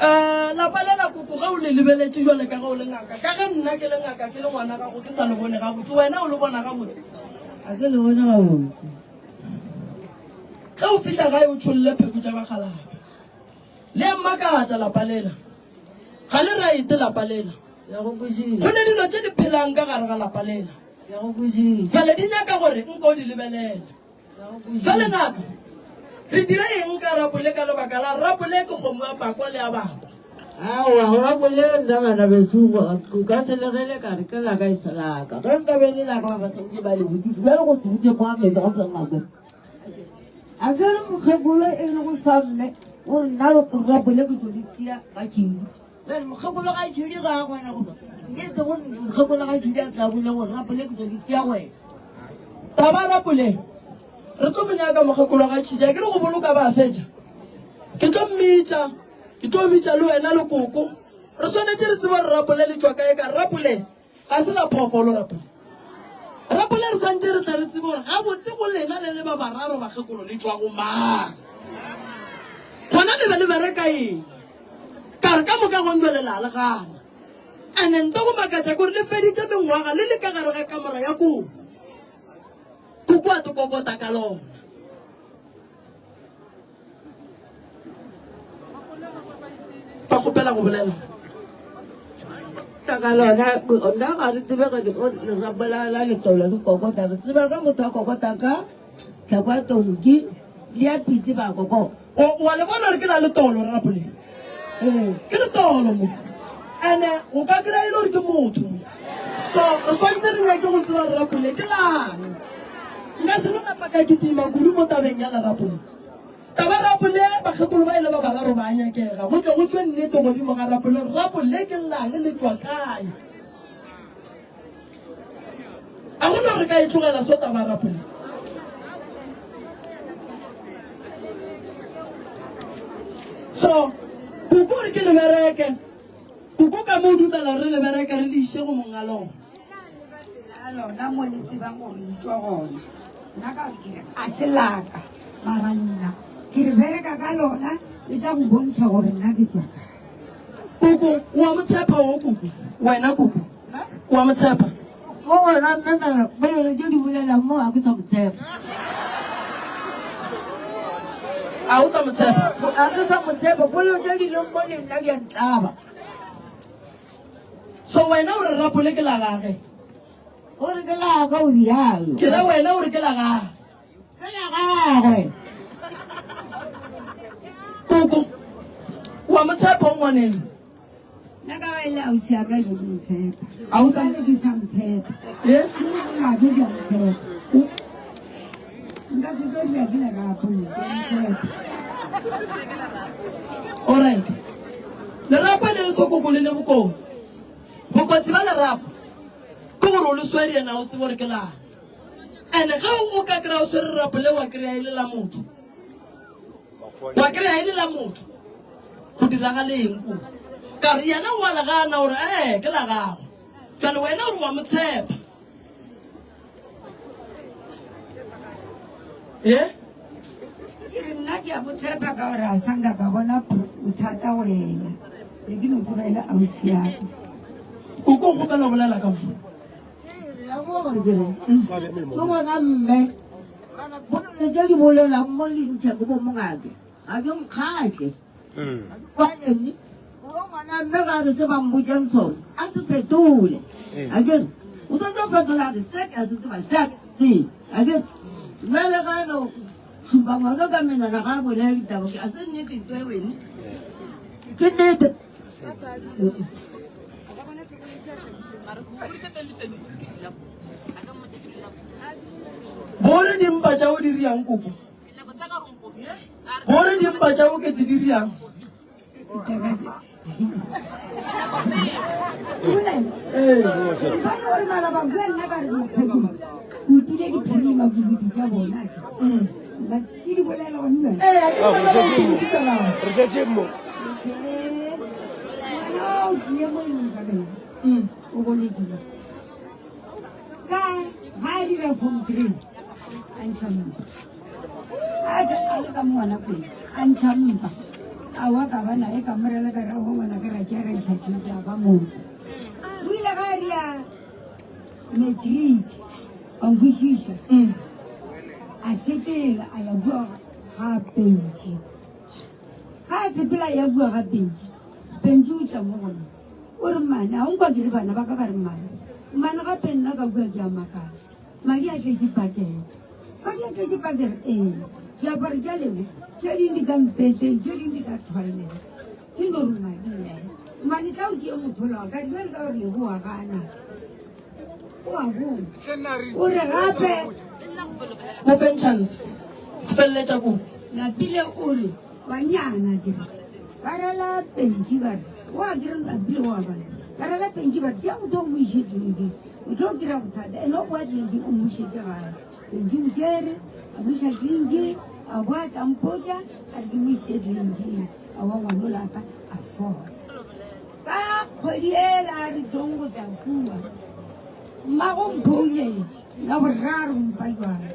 Um lapa le la koko ge o le lebeletše jwale ka ge o le ngaka, ka ge nna ke le ngaka ke le ngwana gago ke sa le bone gabotse, wena o le bona gabotse? Ga ke le bone gabotse. Ge o fihla gae o tšholle pheko tša bakgalabje. Le a mmakatša lapa lela. Ga le raete lapa lela. Go ne dilo tše di phelang ka gare ga lapa lela. Bjale di nyaka gore nko o di lebelele. Bjale ngaka, re dire eng ka rapole ka lebaka la rapole ke kgomo ya bakwa le ya bakwa? Aowa, go rapole nna bana beso o ka se legele ka re ke laka e se laka. Ge nka be le laka ba ba santse ba le botsitse. Bjale go se botse kwa metse ga ngaka. A ke re mokgekolo e le go sa mme o re nna rapole ke tlo di tšea ga tšhidi. Bjale mokgekolo ga tšhidi ga a gona go nnete gore mokgekolo ga tšhidi a tla bole gore rapole ke tlo di tšea go wena. Taba rapole re tlo mo nyaka mokgekolo ga tšhidi a ke re go boloka ba fetša. Ke tlo mmitša ke tlo bitša le wena le koko re swanetše re tsebe gore rapole le tšwa kae ka rapole Ga se la phoofolo, Rapole. Rapole re santše re tle re tsebe gore gabotse go lena le le ba bararo bakgekolo le tšwa go mang. Gona le be le bereka eng? Ka re ka moka gong jwale la le gana. Ene nto go makatša ke gore le feditše mengwaga le le ka gare ga kamora ya koko. Koko a to kokota ka lona. Ba kgopela go bolela. Ka lona nna ga re tsebe ge lerapo la letolo le kokota re tseba ge motho a kokota ka tlhako ya tonki le ya pitse ba kokota. O wa le bona gore ke la letolo lerapo le? Ee. Ke letolo mo. Ene o ka kry-a e le gore ke motho mo. So re swantse re nyake go tseba lerapo le ke lang. Nka se no napa ka kitima kudu mo tabeng ya lerapo le. Taba rapo le bakgekolo ba ile ba bararo ba nyakega go tle go tšwe nnete godimo ga rapo le. Rapo le ke lang le tšwa kae? A go na re ka e tlogela so taba rapo le. So koko re ke le bereke. Koko ka mo o dumela gore re le bereke re le iše go monga lona. A lona mo le tsebang gore le tšwa gona. Nna ka gore ke re a se laka mara nna ke re bereka ka lona le tla go bontšha gore nna ke tswa kae. Koko o a mo tshepa o koko wena koko o a mo tshepa. Mo gona mme mara polelo tše di bolelang mo ga ke sa mo tshepa. A o sa mo tshepa? Ga ke sa mo tshepa polelo tše di leng mo le nna di a ntlaba. So wena o re rapole ke la gage? O re ke la ka o rialo. Ke ra wena o re ke la gage. Ke la gagwe. Koko wa mo tshepa o ngwaneno? Nna ka ba e le ausi ya ka ke mo tshepa. A o sa le ke sa ntshepa. Eh? Ke mo ga ke ke ntshepa. Nka se tlo tla ke la ka polo. Ke ntshepa. Alright. Lerapo le le sokoko le le bokotsi. Bokotsi ba lerapo ke gore o le swere yena o tsebe gore ke lang. And ge o ka kry-a o swere lerapo le wa kry-a e le la motho. Wa kry-a e le la motho. Go diragale eng ko? Ka re yena o a le gana gore ee ke la gago. Jwale wena o re wa mo tshepa. Ee? Ke re nna ke a mo tshepa ka gore a sa nka ka bona bothata go yena. Ne ke mo tseba e le ausi ya ka. O ko kgopela go bolela ka mo. Ke gona mme polelo tše di bolelang mo le ntšha ke bo mongake ga ke mokgatle kwane mme o ngwana mme ga re se ba mbotsang sone a se fetole a ke re o tshwanetse go fetola re se ke a se tseba se a ke se tsebe a ke re jale ga no šupa ngwana ka menwana ga a bolela ditaba ke a se nnete nto e wene ke nnete Bore dimpa tša o di riang koko. Bore dimpa tša o ke tse di riang. Ee, a ke re ba ba Re tletše mo. o tlile mo e leng ka lena o goletše mo ka ga a dira form three a ntšha mpa a a le ka mo ngwana pele a ntšha mpa a wa ka ba naye ka morela ka re aowa ngwana ka ra tšea ra iša tšhelete a ba moo o ile ga a ria matric a nkwešiša a sepela a ya kua ga Pentši ga a sepela a ya kua ga Pentši Pentši o tla mo go nna o re mane a o nkwa ke re bana ba ka ba re mane mane gape nna ka kua ke a makala madi a tletše pakete madi a tletše pakete ee diaparo tša lebo tše ding di ka mpeteng tše ding di ka toilet ke no re madi mane tla o tšee motho ola wa ka bjale ka gore lebo wa gana o a boa o re gape Mo feng chance. Feleletša kuku. Napile o re banyana ke re ba rela pentši ba re o a kere napile o a bana ba rela pentši ba re tšea motho o mo iše tleliniking o tlo kry-a bothata ene o boa tleliniking o mo išetše gae pentši o tšere a mo iša tleliniking a boa a tla mpotša a re ke mo išitše tleliniking a wa ngwana o laka a fola ka kgwedi ela re tlong go tla kua mmago mphounetše la boraro mpa jwale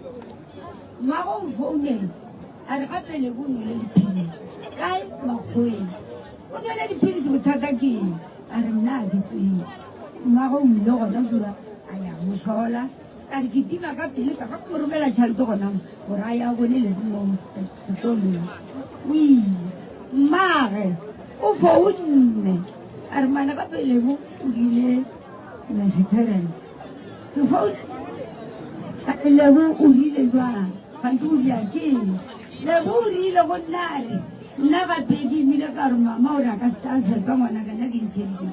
mmago mfounetše a re gape lebo o nwele diphilisi kae makgoweng o nwele diphilisi bothata ke eng a re nna a ke tsebe mmago o ile gona kua a ya mo hlola ka re ke tima ka pele ka ga mo romela tšhelete gona mo gore a ya bone lebo mo sekolong o ile mmage o founne a re mane gape lebo o rile miscarriage ke founne lebo o rile jwang gante o ria ke eng lebo o rile go nna a re nna gape ke imile ka gore mama o re a ka se tla fepa ngwana ka nna ke ntšheditse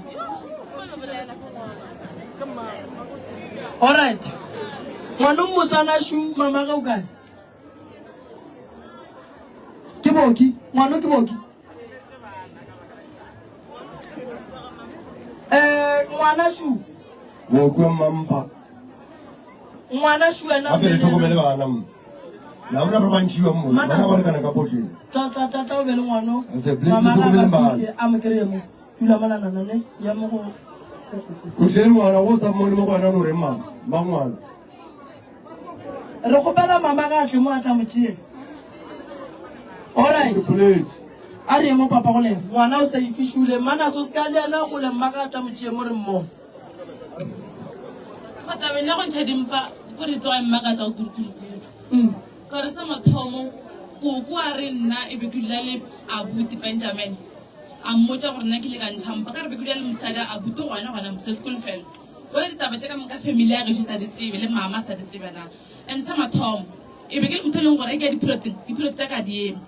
Alright. Ngwana o mmotsana shu mama ge o kae? Ke boki, ngwana ke boki. Eh ngwana shu. Boki wa mmampa. Ngwana shu wena. Gape le tlhokomele bana mo. La bona re bantšiwa mo. Bana ba lekana ka potleng. Tla tla tla tla o be le ngwano. Mama ga ba a mo kry-e mo. Dula mola nanane ya mo go. O tlele ngwana go sa mmone mo go wena no reng mama mma ngwana. Re kgopela mama ga tle mo a tla mo tšee. Alright. Ke boletse. A re ye mo papa go lena. Ngwana o sa ifišule mmana so se ka le yena gole mma ga tla mo tšee mo re mmone. Go tabeng ya go ntšha dimpa ko re tloga e mmakatsa kudu kudu kudu. Ka re sa mathomo koko a re nna e be ke dula le abuti Benjamin. A mmotša gore nna ke ile ka ntšha mpa ka re be ke dula le mosadi a abuti gona gona mo se sekolofelo. Bjale ditaba tše ka moka family ya gešo sa di tsebe le mama sa di tsebe na. And sa mathomo e be ke le motho e leng gore e ke ya di-period di-period tša ka di eme.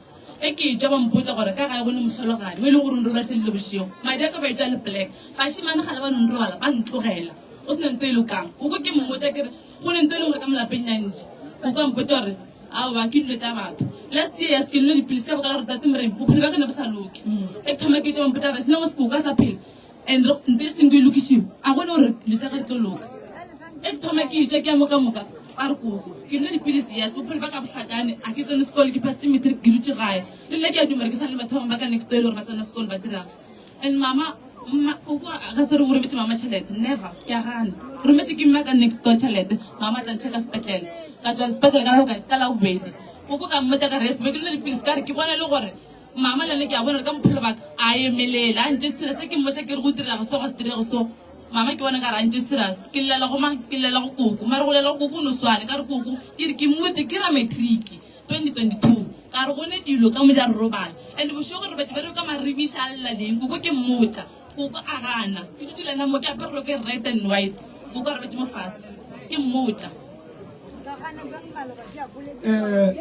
E ke etšwa ba mpotša gore ka gae go ne mohlologadi o e leng gore o nrobadiša dilo bošego. Madi a ka ba etšwa le black. Bašemane gale ba no nrobala ba ntlogela go se na nto e lokang. Koko ke mmotša ke re go ne nto e leng gore ka mo lapeng ya ntše. Koko a mpotša gore Aowa, ke dilo tša batho. Last year yes ke nole dipilisi ka baka la gore tate Moremi bophelo bja ka ne bo sa loke. E ke thoma ke tše ba mpotša gore seno se ka sa phela and nto e seng e lokišiwe a gone gore dilo tša ka di tlo loka. E ke thoma ke tše ke ya mo ka moka ba re koko ke nole dipilisi yes bophelo ba ka bohlakane a ke tsene sekolo ke phasitse matric ke dutše gae le nna ke a dumela ke tshwana le batho ba bangwe ba ka next door e le gore ba tsena sekolo ba dirang. And mama, mma, koko a ka se re o rometse mama tšhelete. Never. Ke a gana. Rometse ke mma ka next door tšhelete. Mama tla ntšha ka sepetlele. Ka tswa sepetlele ka la bokae? Ka la bobedi. Koko ka mmotša ka re yes, be ke nole dipilisi ka re ke bona le gore mama le ene ke a bona gore ka bophelo ba ka a emelele a ntše serious. Ke mmotša ke re go direga so go se direge so. Mama ke bona ka re a ntše serious. Ke llela go mang? Ke llela go koko. Mara go llela go koko o no swane. Ka re koko ke re ke mmotše ke ra matric. 2022 ka re go ne dilo ka mo di a re robala and bošego re bete be re ka maribiša a lla leng koko ke mmotša koko a gana ke dutse le ena mo ke apere roko e red and white koko a robetse mo fase ke mmotša Eh,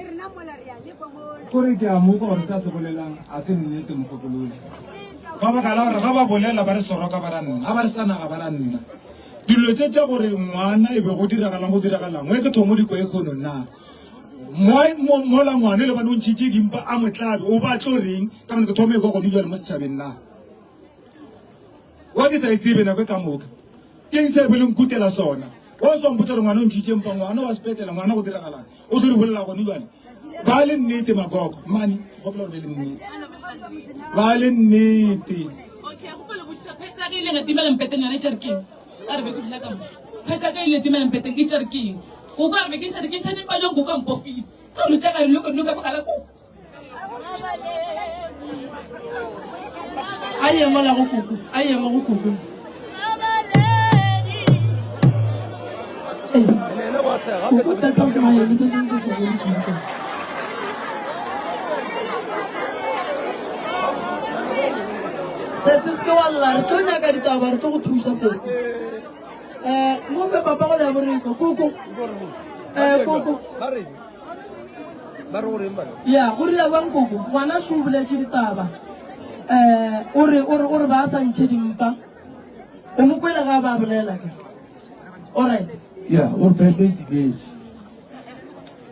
kore ke a mo kwa gore se a se bolelang a se nnete mogopolole ka baka la gore ga ba bolela ba re soroka ba ra nna ga ba re sanaga ba ra nna dilo tše tša gore ngwana e be go diragalang go diragalang we ke thomo di kwa e kgono na Mola ngwana e le bane o ntšhitše dimpa a motlabe o ba tlo reng ka bane ke thoma e kwa gone jale mo setšhabeng na wa ke sa e tsebe nako e ka moka ke eng se be le nkutela sona wa swa mpotsa gore ngwana o ntšhitše mpa ngwana wa sepetlela ngwana go diragalang o tlo re bolela gone jale ba le nnete magogo mane gopola gore be le nnete ba le nnete okay go pele botšiša phetse ya ka. ka ile ga timela mpeteng yona e tšere keng ka re be ke dula ka mo pheta ka ile timela mpeteng e tšere keng koko a re be ke ntšha ke ntšha dimpa jang koko a mpofile ka dilo tša ka dilo ka dilo ka baka la koko A ye mola go koko, a ye mo go koko. Ee, koko tata se maele se sengwe se segolo kudu. Sesi se ke wa lla, re tlo nyaka ditaba, re tlo go thuša sesi. Eh, mo fe papa go le ya boreko, koko. Eh, koko. Ba re go reng bana? Ya, go rile bang koko? Ngwana šo o boletše ditaba. Eh, o re o re o re ba sa ntšhe dimpa. O mo kwele ga ba bolela ke. Alright. Ya, o re birthday dibetše.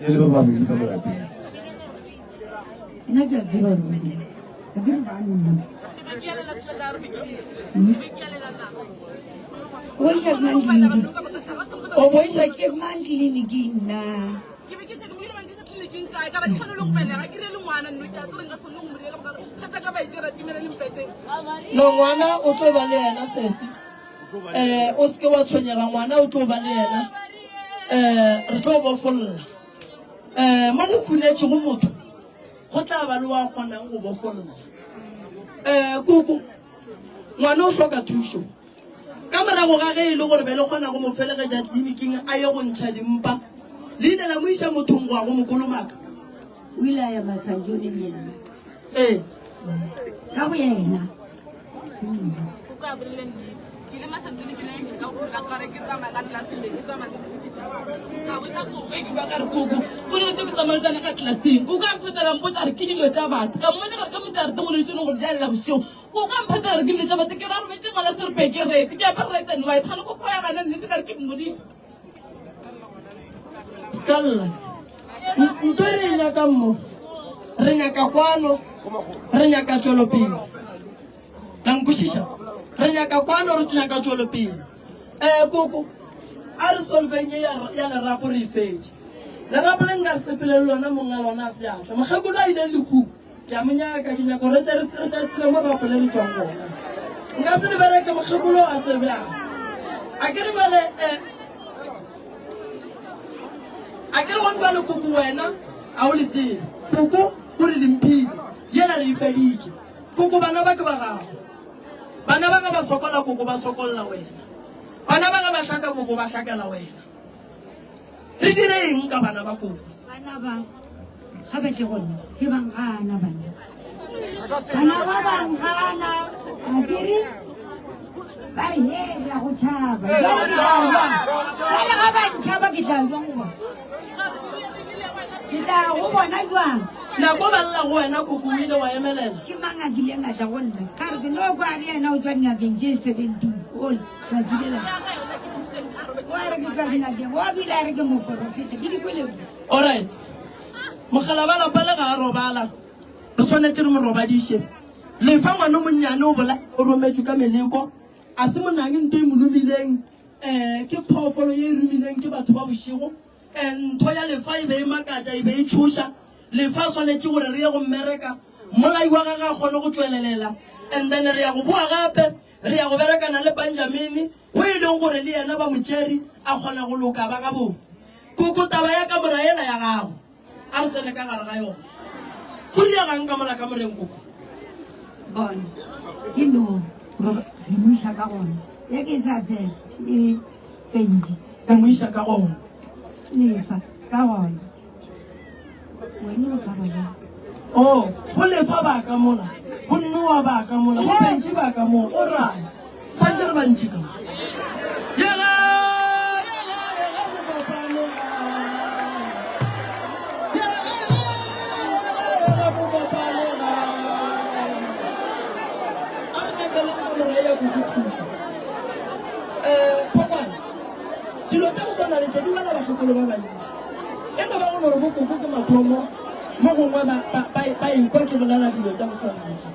E le ba babedi ka mo lapeng. Nna ke a tseba gore o dirile. Ga ke re ba nna. O iša ke mang tleliniking? O mo iša ke mang tleliniking nna? No ngwana o tlo ba le yena sesi. Eh o seke wa tshwenyega ngwana o tlo ba le yena. Eh re tlo bofolla. Eh mo go khunetšego motho go tla ba le wa kgonang go bofolla. Eh koko ngwana o hloka thušo. Ka morago ga ge e le gore be le kgona go mo felegetša tleliniking a ye go ntšha dimpa, le ile la mo iša mothong go ya go mo kolomaka. O ile a ya Masanjoneng yena. Ee. Ka go yena. Se nna. O ka bolela nnete. Ke ile Masanjone ke le ka go la gore ke tsamaya ka tlelaseng be ke tsamaya le diphuti tša batho. Ka botsa koko e ke ba ka re koko go dilo tse ke tsamaya le tsona ka tlelaseng. Koko a mfetola mpotsa re ke dilo tša batho. Ka mmotsa gore ka motšare tengwe le tsone gore di a lla bošego. Ko ka mphatsa gore ke dilo tša batho ke ra robetše ngwana serepe ke rete ke apere red and white gane ko ya gana nnete ka re ke mmoditše. Ska lla. Nto re e nyakang mo re nyaka kwano re nyaka tšwelopele. La nkwešiša? Re nyaka kwano re nyaka tšwelopele. Eh koko a re solveng ye ya lerapo re e fetše. Lerapo le nka sepele le lona monga lona a se atla. Mokgekolo a ileng lehung. Ke a mo nyaka, ke nyaka gore re tle re tle tsebe mo rapo le le tšwang gona. Nka se le bereke mokgekolo a se bjang. A ke re bjale eh, a ke re gone bjale koko wena a o le tsebe. Koko o re lemphile, yela re e feditše. Koko bana ba ke ba gago. Bana ba ge ba sokola koko ba sokolla wena. Bana ba ge ba hlaka koko ba hlakela wena. Re dire eng ka bana ba koko? Bana ba ga ba tle go nna ke bang gana bana. Bana ba bang gana a ke re ba re he re a go tšhaba. Jwale ke tla jwang? Jwale ga ba ntšhaba ke tla jwang go bona? Ke tla go bona jwang? Nako ba lla go wena koko o ile wa emelela. Ke mang a kileng a tla go nna? Ka re ke no kwa re yena o tswa dingakeng tse 17 ole. Tšatši lela. Wa re ke tšwa dingakeng, wa bile a re ke moporofeta. Ke di kwele. Alright. Mogala ba lapa le ga a robala. Re swanetše re mo robadiše. Lefa ngwana o monnyane o bola o rometšwe ka meleko. A se monang nto e mo lomileng. Eh ke phoofolo ye e romileng ke batho ba bošego. Eh ntho ya lefa e be e makatša e be e tšhoša. Lefa a swanetše gore re ye go mmereka. Mmolai wa gagwe a kgone go tšwelelela. And then re ya go boa gape. Re ya go berekana le Benjamini, go e leng gore le yena ba mo tšere, a kgona go loka ba gabotse. Koko, taba ya kamora yela ya gago, a re tsene ka gare ga yona. Go diregang ka mola kamoreng, Koko? Bona, ke no re mo iša ka gona. Ye ke sa fela, le Benji. Re mo iša ka gona. Lefa, ka gona. Wena o ka ba jang? Oh, bo lefa ba ka mola, bo noa ba ka mola, bo bentši ba ka mola. All right. Santse re bantši ka mo. Yega, yega, yega, mokopano. Yega, yega, yega, mokopano. A re nyakeleng kamora ya kuku thušo. Eh, Phokwane. Dilo tša go swana le tše di wela bakgekolo ba bantši. E no ba go no re bokoko ke mathomo, mo gongwe ba, ba, ba, ba ekwa ke bolela dilo tša go swana le tše.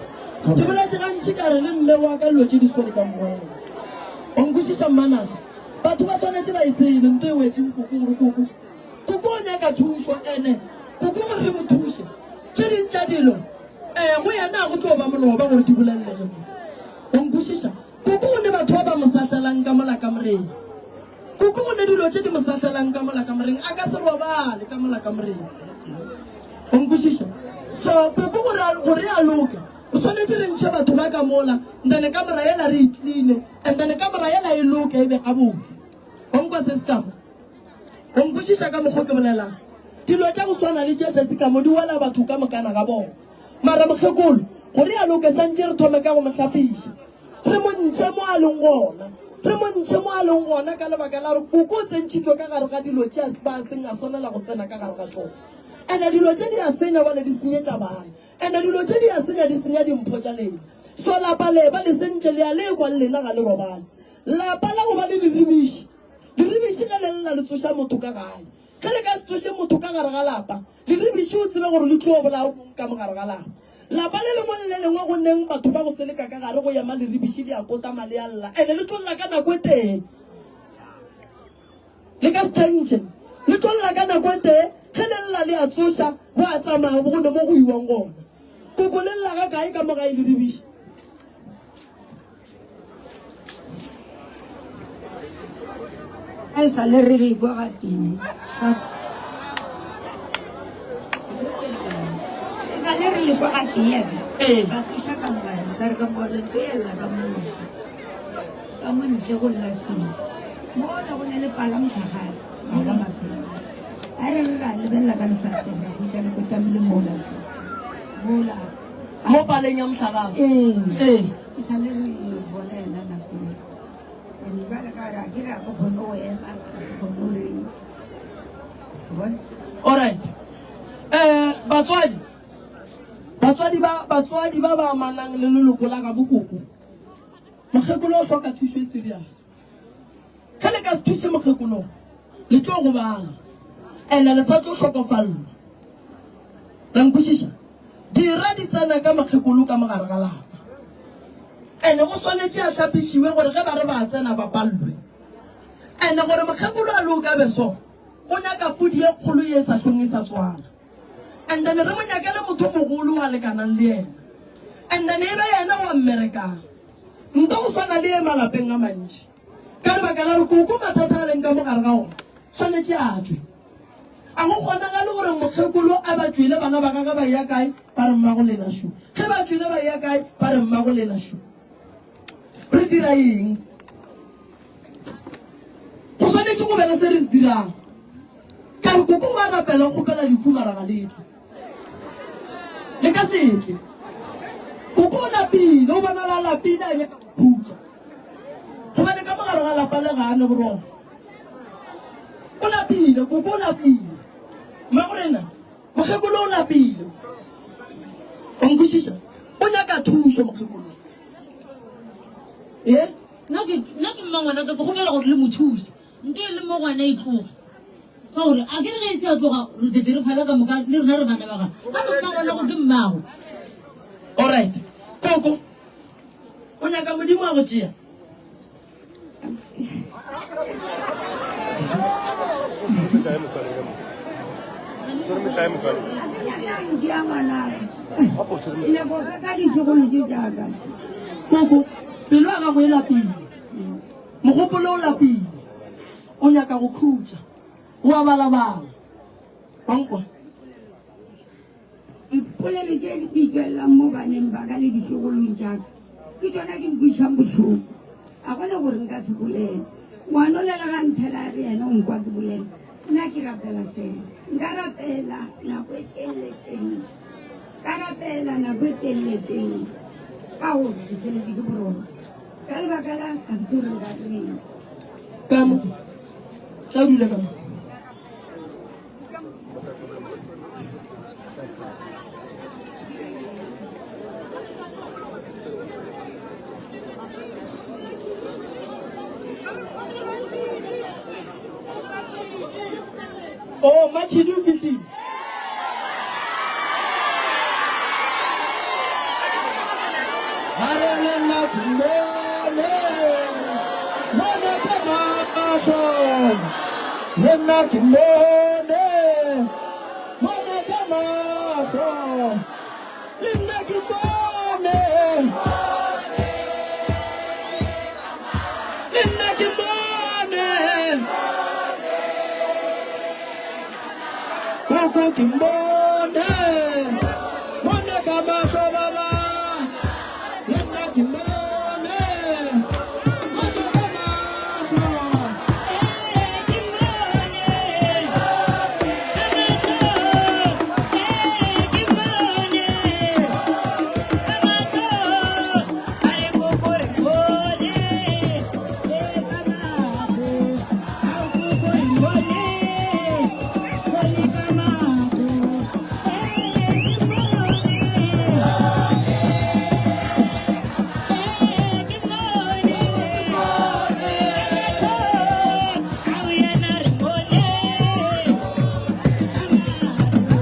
Ke boletše gantši ka re le mme wa ka dilo tše di swere ka mogwera. O nkwešiša Mmanaso? Batho ba swanetše ba e tsebe nto e wetšeng koko gore koko, koko o nyaka thušo ene koko gore re mo thuše. Tše ding tša dilo, eh, go yena go tlo ba moloba gore di bolelele mo. O nkwešiša? Koko o ne. sahlelang ka mola kamoreng. Koko go ne dilo tše di mo sahlelang ka mola kamoreng, a ka se robale ka mola kamoreng. O nkwešiša? So koko gore gore a loke, o swanetše re ntšhe batho ba ka mola, and then kamora yela re e cleane, and then kamora yela e loke e be gabotse. O nkwa se se ka mo? O nkwešiša ka mokgo ke bolelang? Dilo tša go swana le tše se se ka mo di wela batho ka mokana ga bona. Mara mokgekolo, gore a loke santše re thome ka go mo hlapiša. Re mo ntšhe mo a leng gona. Re mo ntšhe mo a leng gona ka lebaka la gore koko o tsentšhitšwe ka gare ga dilo tše a ba a seng a swanela go tsena ka gare ga tšona. Ene dilo tše di a senya bale di senyetša bana. Ene dilo tše di a senya di senya dimpho tša lena. So lapa le ba le sentše le a le kwa le lena ga le robale. Lapa la go ba le dirimiši. Dirimiši ge le lla le tsoša motho ka gae. Ge le ka se tsoše motho ka gare ga lapa, leribiši o tsebe gore le tlo bolaya o mongwe ka mo gare ga lapa. Lapa le lengwe le le lengwe go neng batho ba go seleka ka gare go ema leribiši le a kotama le a lla, ene le tlo lla ka nako e tee. Le ka se tšhentšhe. Le tlo lla ka nako e tee, ge le lla le a tsoša, go a tsamaya go ne mo go iwang gona. Koko le lla ga kae ka mo gae leribiši? A e sa le re re kwa ga tee. E sa le re le kwa ga tee ya ka. Ee. Ka tsoša ka mogala, ka re ka mogala nto ya lla ka mo ntle. Ka mo ntle go lla seng. Mola go ne le pala mohlagase, mola maphelo. A re re ra lebelela ka lefastere ra hwetša le kotamile mola. Mola. Mo paleng ya mohlagase. Ee. Ee. E sa le re bona yena nako e. And jwale ka re a ke re a ke kgone go ema, a ke kgone go reng. O bona? Alright. Eh, batswadi. Batswadi ba batswadi ba ba amanang le leloko la gabo koko. Mokgekolo o hloka thušo e serious. Ge le ka se thuše mokgekolo, le tlo gobala. Ene le sa tlo hlokofallwa. La nkwešiša? Dira di tsena ka mokgekolo ka mogare ga lapa. Ene o swanetše a hlapišiwe gore ge ba re ba tsena ba pallwe. Ene gore mokgekolo a loke a be so, o nyaka pudi ye kgolo ye e sa hlweng e sa tswala. And then re mo nyakele motho mogolo wa lekanang le yena. And then e be yena wa mmerekang. Nto go swana le ye malapeng a mantši. Ka lebaka la gore koko mathata a leng ka mo gare ga ona, swanetše a tšwe. A go kgonagale gore mokgekolo a ba tšwele bana ba gagwe ba eya kae, ba re mmago lena šo. Ge ba tšwele ba eya kae, ba re mmago lena šo. Re dira eng? Go swanetše go be le se re se dirang. Ka re koko ba rapela o kgopela lehu mara ga le tle. Le ka se tle. Koko o lapile, o bonala a lapile a nyaka go khutša. Gobane ka mogare ga lapa le ga a ne boroko. O lapile, koko o lapile. Mmagorena, mokgekolo o lapile. O nkwešiša? O nyaka thušo mokgekolo. Ee? Nna ke nna ke mmangwana ka ke kgopela gore le mo thuse. Nto e le mo gona e tloge. Ka gore a ke re ge e se ya tloga re tete re fala ka moka le rena re bana ba gagwe. Gape mmangwana go ke mmago. Alright. Koko, o nyaka Modimo a go tšea? Koko, pelo ya gago e lapile, mogopolo o lapile, o nyaka go khutša, o a balabala. Wa nkwa? Dipolelo tše di tšwelelang mo baneng ba ka le ditlogolong tša ka ke tšona di nkwišang bohloko. Ga go na gore nka se bolele. Ngwanola le ga nthela a re yena o nkwa ke bolela, nna ke rapela fela. Nka rapela nako e telele-telele, ka rapela nako e telele-telele ka gore ke feletše ke boroko. Ka lebaka la ga ke tsebe gore nka reng. Ka mo, tla o dule ka mo. Oh, Machidi o fihlile. Hare le nna ke mmone, mmone ka mahlo. Le nna ke mmone, mmone ka mahlo. Le nna ke mmone, le nna. ke mmone, mmone ka mahlo baba. Le nna ke mmone, mmone ka mahlo. Ee, ke mmone ka mahlo. Ee, ke mmone ka mahlo. A re koko re bone, ee ka mahlo. Ao koko re bone, bone ka mahlo. Ee, ke mmone. Ee, ke mmone ka mahlo. Ao yena re bone ka mahlo.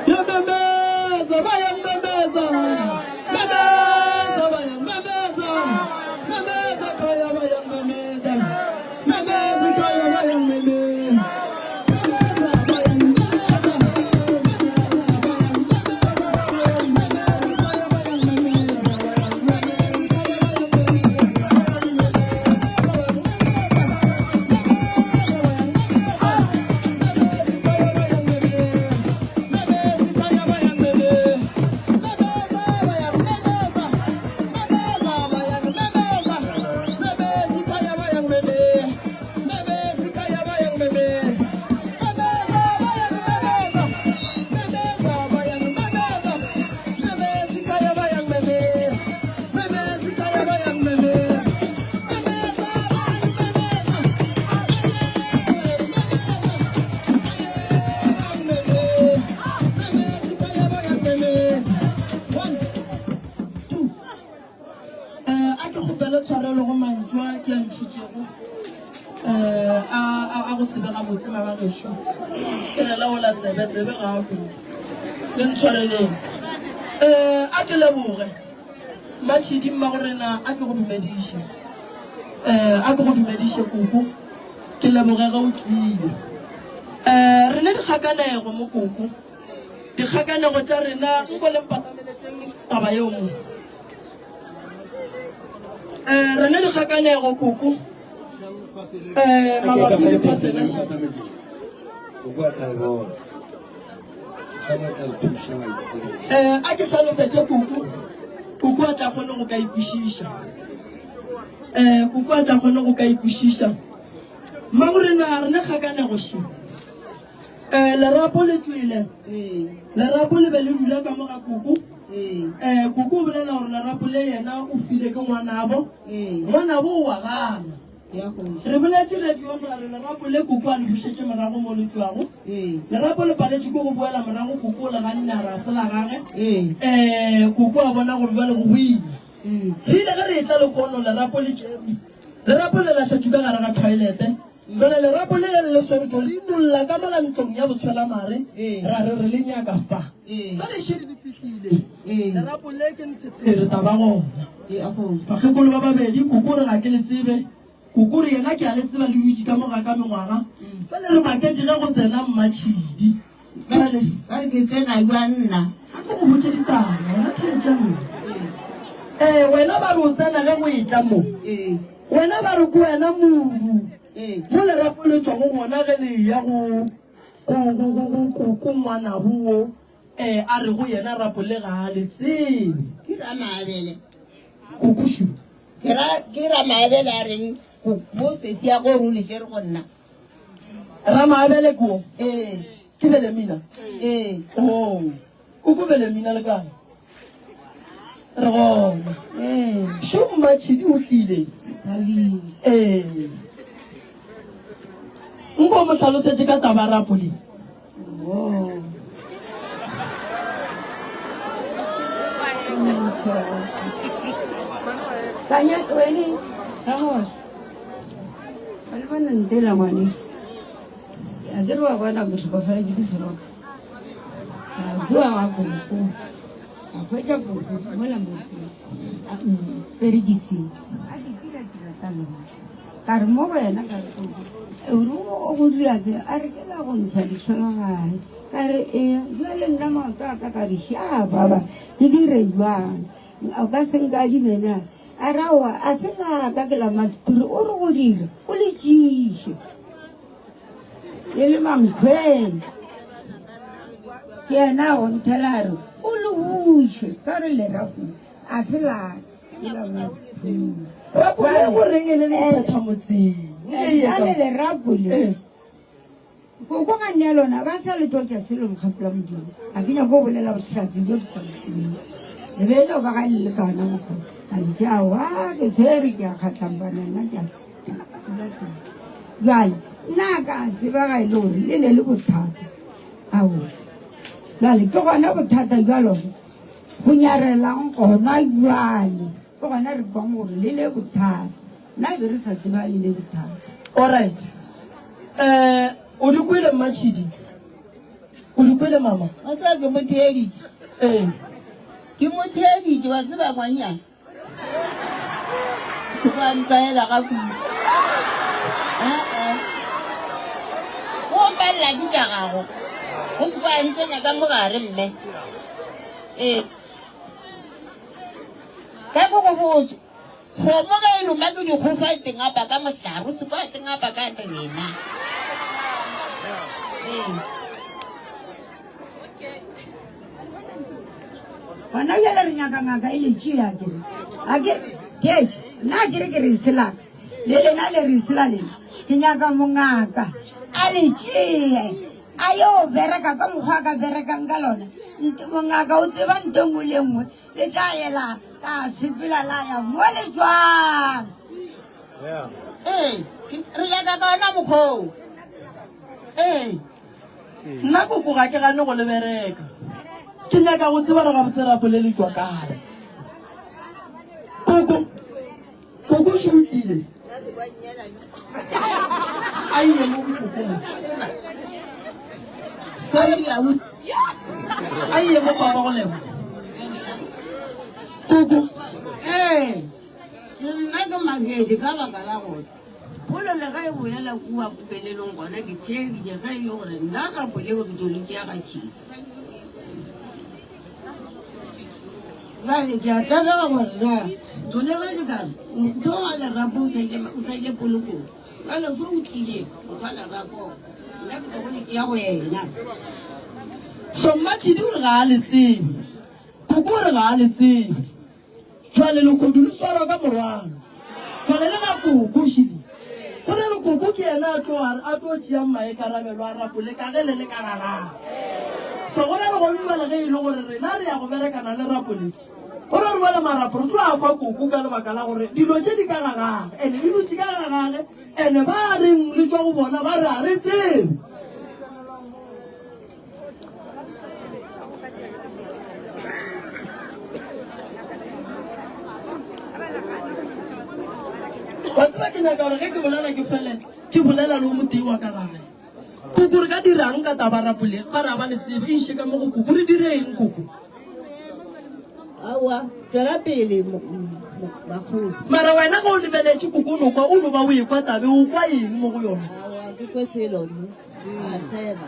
Yamemeza, bayamemeza. Memeza, bayamemeza. Memeza kaya bayamemeza. Memeza kaya bayamemeza. Memeza bayamemeza. Memeza bayamemeza. Memeza kaya bayamemeza. Eh, a ke kgopele tshwarelo go mantšu a ke a ntšhitšego um a go se be gabotse ba bagešo ke re laola tsebe tsebe ga a kudu. Le ntshwareleng. Um a ke leboge. Mmatšhidi mmagorena a ke go dumediše. Um a ke go dumediše koko. Ke leboge ge o tlile. Um re ne dikgakanego mo koko. Dikgakanego tša rena nko le mpatameletšeng taba yeo mo. Um re ne dikgakanego koko. Um mabapi le phasela. Um a ke hlalosetše koko. Koko a tla kgone go ka ikwešiša. Um koko a tla kgone go ka ikwešiša. Mmagorena re ne kgakanego še. Um lerapo le tšwele. Lerapo le be le dula ka mo ga koko. Um koko o bolela gore lerapo le yena o file ke ngwanabo. Ngwanabo o wa gana. Re boletše radiong ra re lerapo le koko a le bušetše morago mo le tšwago. Lerapo le paletše ke go boela morago, koko o le ganne a re a se la gage. Um koko a bona gore bjale go boima. Re ile ge re etla lehono lerapo le tšerwe. Lerapo le lahletšwe ka gare ga thoilete. Jwale lerapo le ge le le swerwe le inolla ka mola ntlong ya botshwelamare, ra re re le nyaka fa. Jwale šedi le fihlile. Lerapo le ke ntshetshere taba gona. Bakgekolo ba babedi, koko re ga ke le tsebe. Koko re yena ke a le tseba le dutše ka mo ga ka mengwaga. Jwale re maketše ge go tsena Mmatšhidi. Bjale. Ba re ke tsena jwang nna? Ga ke go botše ditaba, wena theetša nna. Ee, wena ba re o tsena ge go etla mo. Wena ba re ke wena modu. Mo lerapo le tšwago gona ge le eya go, go, go, go, go koko ngwanabo wo, ee, a rego yena rapo le ga a le tsebe. Ke Ramaabele. Kokošu. Ke ra, ke Ramaabele a reng, ko, mo sesi ya go re o le tšere go nna. Ramaabele ke wo? Ee. Ke Belemina? Ee. Oh, koko Belemina le kae? Re gona. Ee. Šo Mmatšhidi o tlile. Thabile. Ee. Nko mo hlalosetše ka taba rapo le. Oh. Kanya wene Ramos. Ba le bona ntela ngwaneso. A ke re wa bona ke hlokofaletse ke seroka. Ka bua ga koko. Ka hwetša koko mola motseng. A mperekising. A ke tira tira ka lona. Ka re mo go yena ka re koko. O re o go dira tse a re ke la go ntsha ditlholagae. Ka re ee jwale nna maoto a ka ka re sha baba ke dire jwang. O ka se nkadime na? A re aowa a se la ka ke la Masephiri o re go dira o le tšiše. E le mankgweng. Ke yena a go nthela a re o le buše ka re lerapo a se la ke la Masephiri. Rapo le go reng e le le phetha motseng. Nke ye ka. Le lerapo le. Koko ga nne lona ba sa le tlotša selo mokgapo la Modimo. A ke nyako go bolela bohlatse bjo ke sa bo tsebeng. Le be e no ba ga le le ka ona mokgwa. Ka bitša aowa ke swere ke a kgatlampana nna ke a dula teng. Bjale nna ka tseba ga e le gore le ne le bothata. Aowa. Bjale ke gona bothata bja lona go nyarelang gona bjale. Ke gona re kwang gore le le bothata. Nna be re sa tseba e le bothata. Alright. Eh, o di kwele Mmatšhidi? O di kwele mama? Wa tseba ke mo theeditše. Ee. Ke mo theeditše wa tseba ngwannyana. Se kwa ntlwaela ga kudu. Eh-eh. O mpalela ke tša gago. O se kwa ntsenya ka mogare mme. Ee. Ka ke go botše. Kgomo ge e loma ke dikgofa e tengapa ka mohlare, o se kwa tengapa ka rena. Ee. Gona bjale re nyaka ngaka e le tšea ke re. A ke ketše nna ke re ke re selaka le lena le re sela lena. Ke nyaka mongaka a le tšee a yo bereka ka mokgwa a ka berekang ka lona. Mongaka o tseba nto nngwe le nngwe. Le tla ela ka sepela la ya mo le jwang. Ee, re nyaka ka ona mokgoo. Ee. Nna koko ga ke gane go le bereka. Ke nyaka go tseba gore gabotse rapo le le tšwa kae. Koko, koko šo o tlile. A iye mo go koko mo. Sorry, abuti. A iye mo papa go lebo. Koko. Ee, nna ke maketše ka baka la gore polelo ge e bolela kua pelelong gona ke theeditše ge e le gore nna ka poleo ke tlo le tšea ga tšhila. Bjale ke a tlabega gore na tolego ke ka re motho wa lerapo o sa ile polokong. Bjale so o tlile motho wa lerapo nna ke tlo go le tšea go yena. So Mmatšhidi o re ga a le tsebe. Koko o re ga a le tsebe. Jwale lehodu le swarwa ka morwalo. Jwale le ga koko šili. Go re re koko ke yena a tlo a tlo tšeang maikarabelo a rapole ka ge le le ka ga gagwe. So go ra re gone jwale ge e le gore rena re ya go berekana le rapole, go ra re jwale marapo re tlo a fa koko ka lebaka la gore dilo tše di ka ga gagwe ene di dutše ka ga gagwe ene ba reng re tšwa go bona ba re a re tsebe. Wa tseba ke nyaka gore ge ke bolela ke fele ke bolela le o motee wa ka gae. Koko re ka dirang ka taba rapole ba re a ba le tsebe e iše ka mo go koko re dire eng koko? Aowa, tšwela pele makgolo. Mara wena ge o lebeletše koko o no kwa o no ba o ekwa tabe o kwa eng mo go yona? Aowa, ke kwe selo nna. Ba seba.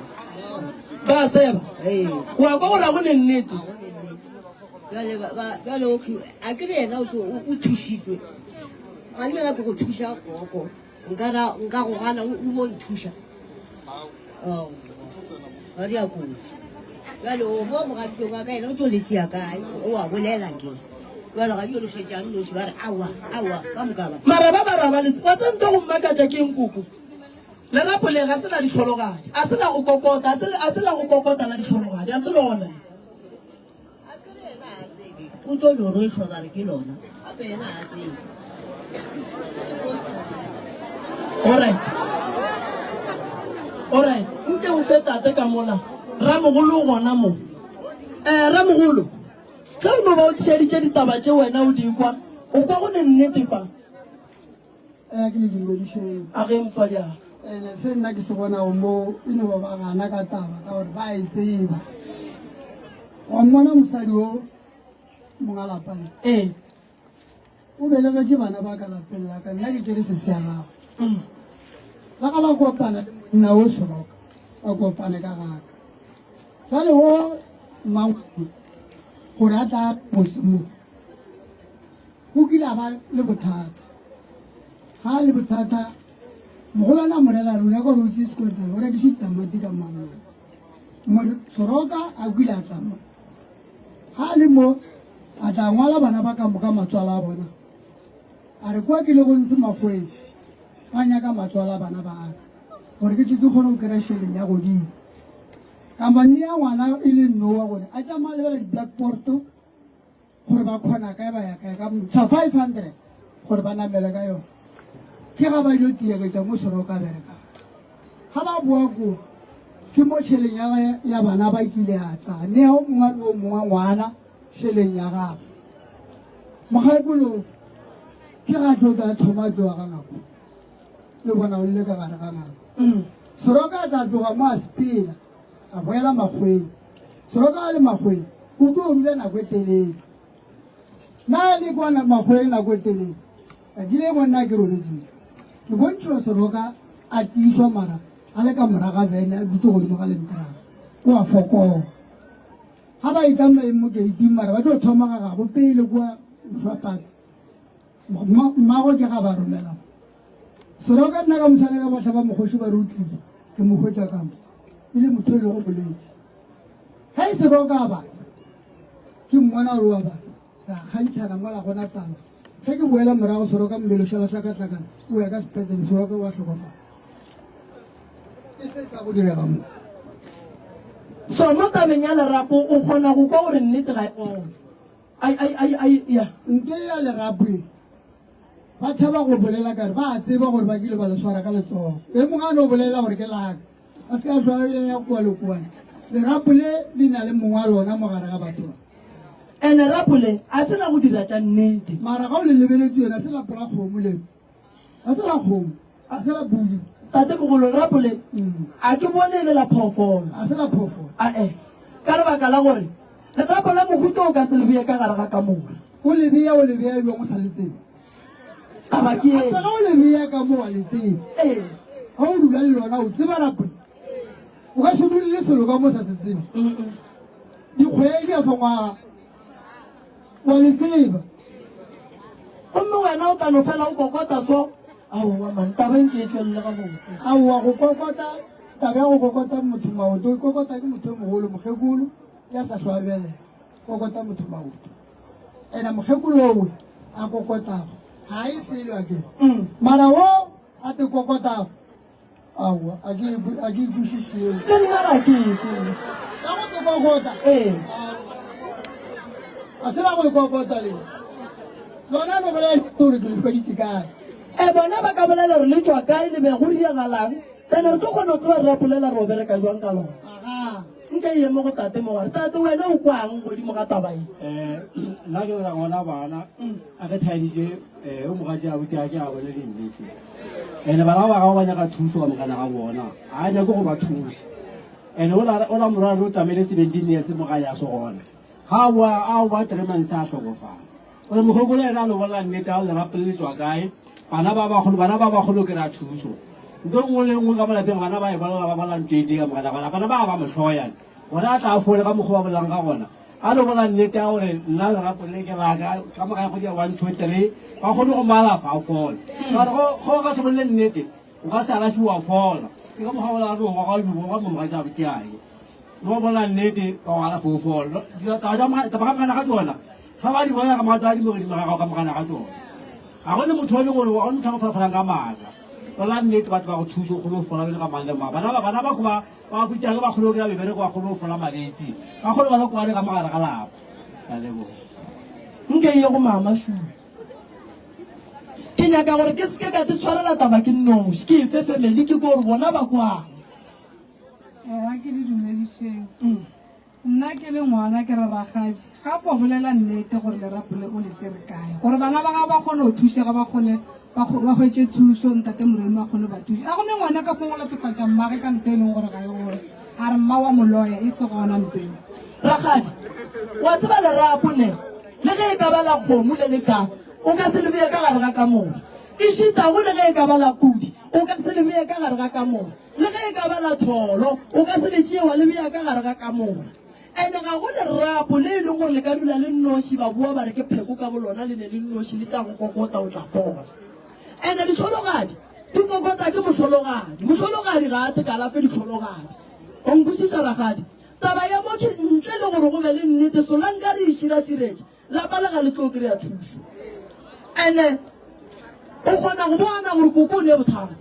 Ba seba? Ee. Wa kwa gore a go ne nnete? Bjale ba ba bjale o a ke re yena o o thušitšwe. Ga le mena ke go thuša koko. Nka ra nka go gana o bo nthuša. Oh. Ba ria kotsi. Bjale o mo mogaditsong wa ka yena o tlo le tšea kae? O a bolela ke. Bjale ga yo le šetšang noši ba re aowa aowa ka moka ba. Mara ba ba ra ba le wa tseba nto go mmakatša ke eng koko? Lerapo le ga se la dihlologadi, a se la go kokota, a se, a se la go kokota la dihlologadi, a se lona. O tlo no rwešwa ba re ke lona, gape yena ga a tsebe. Alright. Alright. Nke o fe tate ka mola. Ramogolo o gona mo. Eh, ramogolo, ge o no ba o theeditše ditaba tše wena o di kwa, o kwa go ne nnete fa. Ee, ke le dumedišeng. A ge motswadi a. Ene se nna ke se bonago mo e no ba ba gana ka taba ka gore ba e tseba. Wa mmona mosadi o monga lapa le. Ee. O belegetše bana ba ka lapeng la ka nna ke tšere sesi ya gagwe. Mm. Ba ga ba kopana le monna o Soroka ba kopane ka gaka. Jwale o mmangwane gore a tla motse mo. O kile a ba le bothata. Ga a le bothata, mogolwane a mo rela a re o nyaka gore o tšee sekotlelo o rekiše ditamati ka Mmabolong. More Soroka a kile a tla mo. Ga a le mo, a tla ngwala bana ba ka moka matswalo a bona. A re kwa ke le go ntshe makgweng ba nyaka matswalo a bana ba ka gore ke tle ke kgone go kry-a šeleng ya godimo. Ka mo nea ngwana e le Noa gore a tsamaya lebela di-blackboard gore ba kgona kae ba ya kae ka ntsha 500 gore ba namele ka yone ke ga ba ile tiegetša mo soroka bereka ga ba boa ko ke mo tšheleng ya, ya bana ba kile a tla nea o mongwe le o mongwe ngwana šeleng ya gagwe mogaekolo ke ga tlo tla thoma tloa ga nako le bona o le ka gare ga nako mm. soroka a tla tloga mo a sepela a boela makgweng Soroka a le makgweng o tlo dula nako e telele. Na le kwana makgweng nako e telele. Tšatši le bonna ke robetseng. Ke bontšhiwa Soroka a tiišwa mara a le ka moraga bene a dutse godimo ga lenterase. O a fokoga. Ga ba etla mo geiting mara ba tlo thoma ga gabo pele kwa Mšwapata. Mmago ke ga ba romela. Soroka nna ka moswane ka bahla ba mokgoši ba re o tlile ke mo hwetša ka mo e le motho e lego boletše. Ge e Soroka a bala ke mmona gore o a bala ra kgantšhana mola gona taba. Ge ke boela morago Soroka mmele o šala hlakahlakana o ya ka sepetlele Soroka o a hlokofala. Ke se sa go direga mo. So mo tabeng ya lerapo o kgona go kwa gore nnete ga e gona. Ai, ai, ai, ai, ya. Nke ya lerapo e. Ba tšhaba go bolela ka re ba a tseba gore ba kile ba le swara ka letsogo. E mongwe a no bolela gore ke laka. A se ka hlwa ya kua le kua. Lerapo le le na le mongwe wa lona mo gare ga batho ba. Ene rapo le a se la go dira tša nnete. Mara ga o le lebeletše yona se lapo la kgomo le. A se la kgomo, a se la pudi. Tatemogolo, lerapo le a ke bone e le la phoofolo. A se la phoofolo. Ae. Ka lebaka la gore lerapo la mohuta o ka se le bee ka gare ga kamora. O le bea, o le bea bjang o sa le tsebe? Taba ke ye. Gape ge o le bea ka mo wa le tseba. Ee. Ge o dula le lona o tseba rapo le. O ka se dule le selo ka mo o sa se tsebe. Dikgwedi a fa ngwaga wa le tseba. Gomme wena o tla no fela o kokota so. Aowa man, taba e nke e tšwelele gabotse. Aowa go kokota, taba ya go kokota motho maoto, e kokota ke motho yo mogolo, mokgekolo ya sa hlwa a belega, kokota motho maoto. Ena mokgekolo owe a kokotago ga e selo a kere. Mara wo a te kokotago, aowa a ke a ke ikwešiše seo. Le nna ga ke ikwe. Ka go te kokota? Ee. Ga se la go e kokota lena. Lona no bolela gore ke le hweditše kae. E bona ba ka bolela gore le tšwa kae le be go riagalang, then re tlo kgona go tseba re bolela re o bereka jwang ka lona. Aga. Nka e eme go tate mo gore tate wena o kwang godimo ga taba e. Eh, nna ke ra ngwana bana a ke thaeditše eh o mogatši a buti a ke a bone dinnete ene bana ba gago ba nyaka thuso ka mokana ga bona a nyake go ba thusa ene o la morwalo o tlamele 17 years mo ga ya se gona ga a boa a o ba three months a hlokofala gore mogokolo ena a lo bolela nnete a lerapo le tswa kae bana ba bagolo bana ba bagolo ke ra thuso nto nngwe le nngwe ka mo lapeng bana ba e bolela ba bolela nto e tee ka mogala bana bana ba ba mohloyane gore a tla a fole ka mokgwa ba bolelang ka gona a lo bolela nnete ya gore nna lerapo le ke laka ka moga go dia one two three ba kgone go malafa a fole ka gore go ka se bolele nnete o ka se alafi wa fola ke ka mokgwa bolela re o goga o goga mo mogatša boteae No bolela nnete ka go alafa o fola. Taba ka mogana ga tsona ga ba di bona ka maoto a di mo godimo ga gago ka mogana ga tsona. Ga go ne motho o leng gore ga go motho a go phalaphalang ka maatla. Bolela nnete batho ba go thusa o kgone go fola o le ka mang le mang. Bana ba bana ba ko ba ba kutang ba kgone go kry-a mebereko ba kgone go fola malwetse. Ba kgone ba le kwane ka mogare ga lapa. Ke a leboga. Nke ye go mama Shula. Ke nyaka gore ke seke ka te tshwarela taba ke nnoši, ke efe family ke ko gore bona ba kwane. Ewa ke le dumedišeng. Nna ke le ngwana ke re rakgadi ga fo bolela nnete gore lerapo le o le tsere kae gore bana ba gago ba kgone go thušega ba kgone ba hwetše thušo ntate Moremi a kgone ba thuša. A go ne ngwana ka fong go latofatša mmage ka nto e leng gore ga e gona a re mma wa moloya e se gona nto eo. Rakgadi, wa tseba lerapo ne le ge e ka ba la kgomo le le ka o ka se le beye ka gare ga kamore. Ešitago le ge e ka ba la pudi o ka se le beye ka gare ga kamore. Le ge e ka ba la tholo, o ka se le tšee wa le bea ka gare ga kamora. Ene ga go lerapo le e leng gore le ka dula le nnoši, ba boa ba re ke pheko ka bolona, le ne le nnoši, le tla go kokota, o tla fola. Ene dihlologadi di kokota ke mohlologadi, mohlologadi ga a te kalafe dihlologadi. O nkwešiša rakgadi? Taba ya mo ke ntle le gore go be le nnete, solanka re e širaširetše, Lapa le ga le tlo kry-a thušo. Ene o kgona go bona gore koko o ne bothata.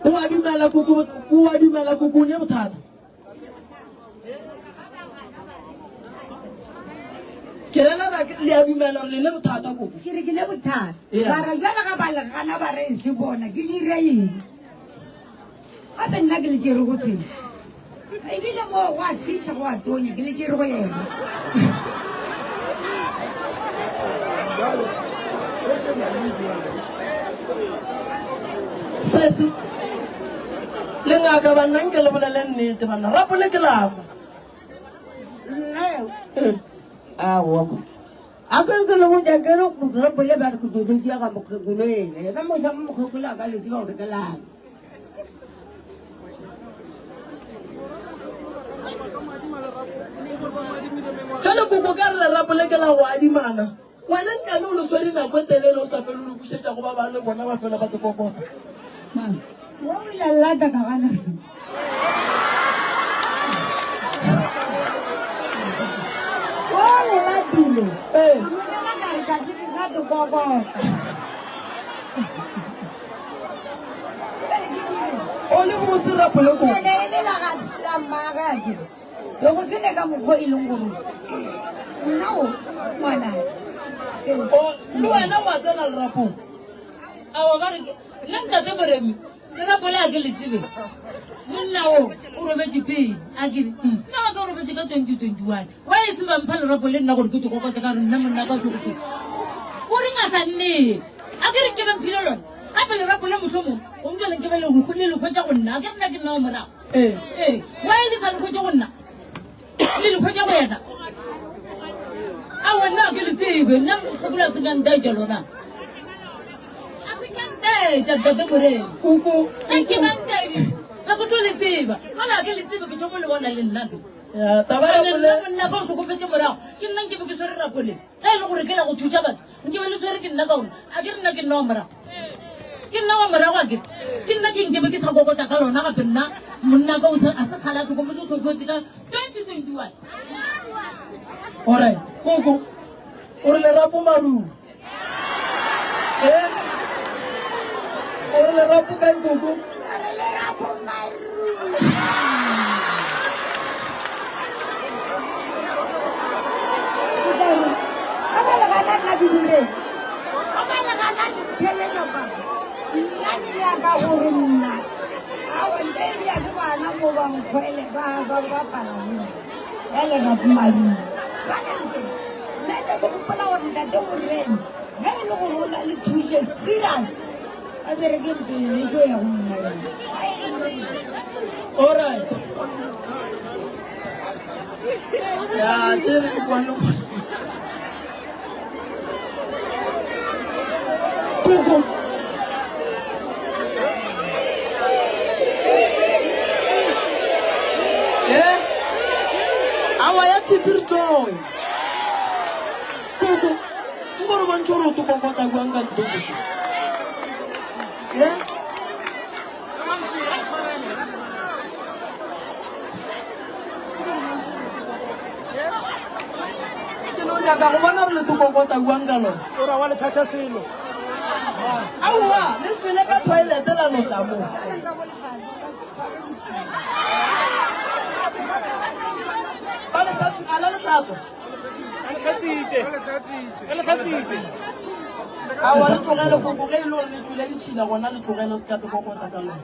O a dumela koko, o a dumela koko o ne bothata. Ke rela ba le a dumela gore le ne bothata koko. Ke re ke ne bothata. Yeah. Ba re jwale ga ba le gana ba re e se bona ke dire eng? Gape nna ke le tšere go tsela. Ebile moo go a fiša go a tonya ke le tšere go yena. Sesi, le ngaka banna nke le bolele nnete banna rapole ke lapa. Nna aowa a ke ke le botša ke re rapole ba re ke tlo tšea ga mokgekolo ena yena moša mokgekolo a ka le tseba gore ke lame Jale koko ka re lerapo le ke la go adimana. Wena nkane o le swere nako e telele o sa fele o le bušetša go ba bang le bona ba fela ba te kokota. Wa o ile lata ka gana. Wa le latile. Ee. Ka mo dira ka re ka se ke sa te kokota. O le bose rapole koko. Ene e le la ga la mmagwe a kere. Le go sene ka mokgwa e leng gore nna o ngwana. O le wena wa tsena lerapong. Aowa ba re ke nna ntate Moremi lerapo le a ke le tsebe monna o o robetše pele a kere nna ga ka o robetše ka 2021 wa e se ba mpha lerapo le nna gore ke tokokota ka re nna monna ka tlhokofetse o reng a sa nneye a ke re nke ba mphile lona gape lerapo le mohlomong o ntšweleng ke be le le hwetša go nna a ke re nna ke nna wa morago. Ee. Ee, why le sa le hwetše go nna? Le le hwetša go yena? Aowa nna ga ke le tsebe, nna mokgekolo a se ka ntaetša lona. A se ka ntaetša ntate Moremi. Koko. Ge ke ba ntaeditše, ga ke tlo le tseba. Fela ga ke le tsebe, ke thomo le bona le nna. Ya, taba ya Ene pole. nna monna ka o hlokofetše morago, ke nna nke be ke swere rapole. Ge e le gore ke la go thuša batho, nke be le swere ke nna ka gore a ke re nna ke nna wa morago. Ke nna wa morago a ke re? Ke nna ke nke be ke sa kokota ka lona gape nna monna ka o se a se kgale a hlokofetše o hlokofetše ka 2021. Ore koko o re lerapo marung. Eh? O re lerapo kae koko? Re lerapo marung. Ke tla re, a ba le gana nna ke direng? A ba le gana ntheletša fa? Nna ke nyaka gore nna, aowa nte e dira ke bana mo ba nkgwele ba ba bapala le nna. Ya lerapo marung. Bjale nte, nna ke ke gopola gore ntate Moremi ge e le gore o na le thušo serious a bereke ntlo yone e tlo ya go nna yone. Alright. Ya, tše re di kwanne. Koko. Eh? Awa ya tshipi re tlo ya. Koko, ke gore bontšhe gore o to kokota jwang ka ntho koko. Eh? Ke no nyaka go bona gore le to kokota jwang ka lona. O ra wa le tšhatšha selo. Aowa, le tšwele ka toilet la no tla mo. Ba le hlatswi, a la le hlatswa. A le hlatswitše. A le hlatswitše. Aowa, le tlogele koko ge e le gore le tšwele ditšhila gona le tlogele o se ka to kokota ka lona.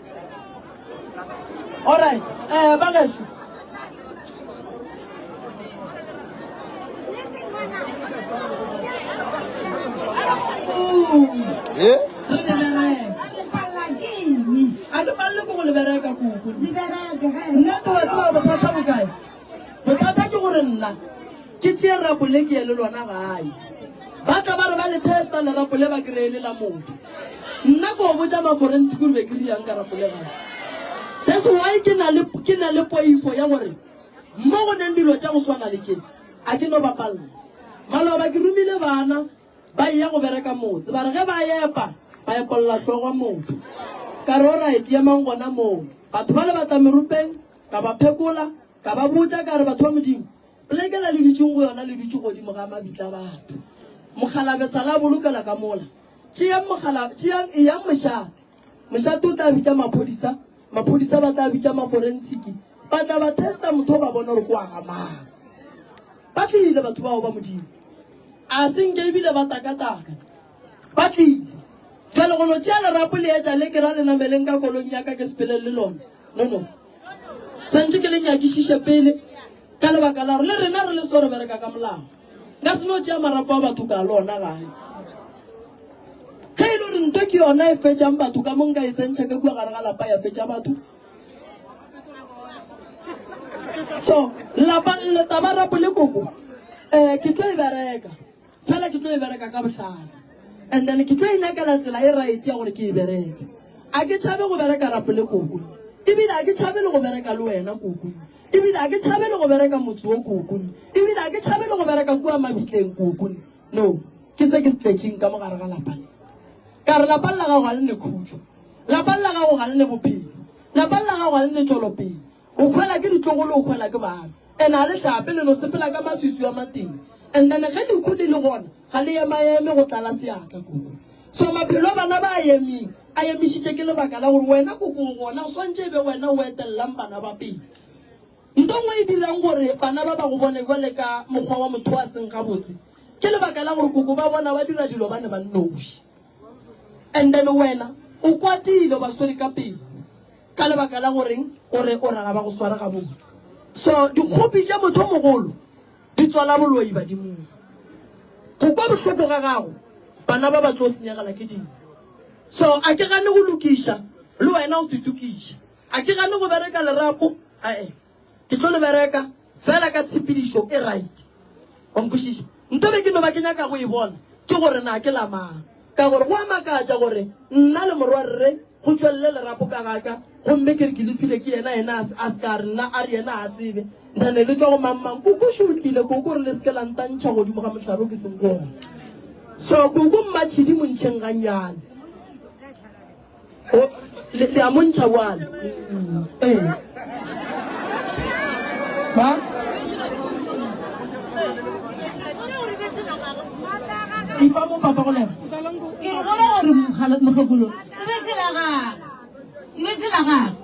Alright, eh ba gešo. Eh? Re le bereka. A ke palele ke go le bereka koko. Nna ke wa tseba bothata bo kae? Bothata ke gore nna ke tšee rapo le ke ye le lona gae. Ba tla ba re ba le testa lerapo le ba kry-e le la motho. Nna ko botša maforense kore be ke riang ka rapo le gae. That's why ke na le ke na le poifo ya gore mo go neng dilo tša go swana le tše a ke no bapalla. Maloba ke romile bana ba eya go bereka motse ba re ge ba epa ba epolla hlogo motho. Ka re alright emang gona moo. Batho ba le batla meropeng ka ba phekola ka ba botša ka re batho ba Modimo Poleke la le dutšeng go yona le dutše godimo ga mabitla a batho. Mokgalabje sa la bolokela ka mola. Tšeang mokgala, tšeang, eyang mošate. Mošate o tla bitša maphodisa, maphodisa ba tla bitša maforensiki, ba tla ba testa motho o ba bona gore ke wa ga mang. Ba tlile batho bao ba Modimo. A se nke ebile ba takataka. Ba tlile. Jwale go no tšea lerapo le etša le ke ra le nameleng ka koloing ya ka ke sepeleng le lona. No, no. Santše ke le nyakišiše pele. Ka lebaka la gore le rena re le so re bereka ka molao. Nka se no tšea marapo a batho ka lo ona gae. Ge e le gore nto ke yona e fetšang batho ka mo nka e tsentšha ka kua gare ga lapa ya fetša batho. So lapa le taba rapo le koko eh ke tlo e bereka. Fela ke tlo e bereka ka bohlale. And then ke tlo e nyakela tsela e right ya gore ke e bereke. A ke tšhabe go bereka rapo le koko. Ebile a ke tšhabe le go bereka le wena koko. Ebile a ke tšhabe le go bereka motse wo koko. Ebile a ke tšhabe le go bereka kua mabitleng koko. No, ke se ke se tletšeng ka mo gare ga lapa le. Ka re lapa le la gago ga le ne khutšo. Lapa le la gago ga le ne bophelo. Lapa le la gago ga le ne tšwelopele. O hwela ke ditlogolo, o hwela ke bana. And ga le hlape, le no sepela ka maswiswi a matee. And then ge lehu le le gona, ga le emaeme go tlala seatla, koko. So maphelo a bana ba a emeng, a emišitše ke lebaka la gore wena koko o gona, o swantše e be wena o etellang bana ba pele. Nto nngwe e dirang gore bana ba ba go bone bjale ka mokgwa wa motho a seng gabotse, ke lebaka la gore koko ba bona ba dira dilo ba ne ba nnoši. And then wena o kwatile, o ba swere ka pelo. Ka lebaka la goreng o re o ra ga ba go sware gabotse. So dikgopi tša motho mogolo di tswala boloi badimong. Go kwa bohloko ga gago bana ba ba tlo senyegela ke dilo. So a ke gane go lokiša le wena o titokiša. A ke gane go bereka lerapo, ae, ke tlo le bereka fela ka tshepedišo e right. Wa nkwešiša? Nto be ke no ba ke nyaka go e bona ke gore na ke la mang. Ka gore go a makatša gore nna le morwarre go tšwelele lerapo ka ga ka, gomme ke re ke le file ke yena, yena a se, a se ka a re nna, a re yena ga a tsebe. Nthane le tšwa go mang mang. Koko šo o tlile, koko o re le se ke la ntantšha godimo ga mohlare o ke seng go ona. So koko Mmatšhidi mo ntšheng gannyane. O, le, le a mo ntšha bjale. Ee. Ba? Ifa mo papa go leba. Ke re gona gore mogala mokgekolo e be se la gagwe. E be se la gagwe.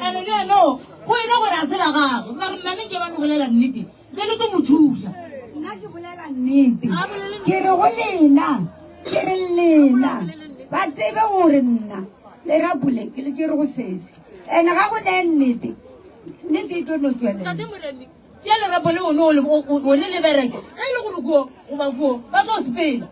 Ene le eno go ena gore a se la gagwe. Mare mmane ke ba no bolela nnete. Bjale ke mo thuša. Nna ke bolela nnete. Ke re go lena, ke re lena ba tsebe gore nna lerapo le ke le tšere go sesi. Ene ga go ne nnete, nnete e tlo no tšwelela. Ntate Moremi, tšea lerapo le one o le le bereke. Ge e le gore kuo goba kuo ba tlo sepela.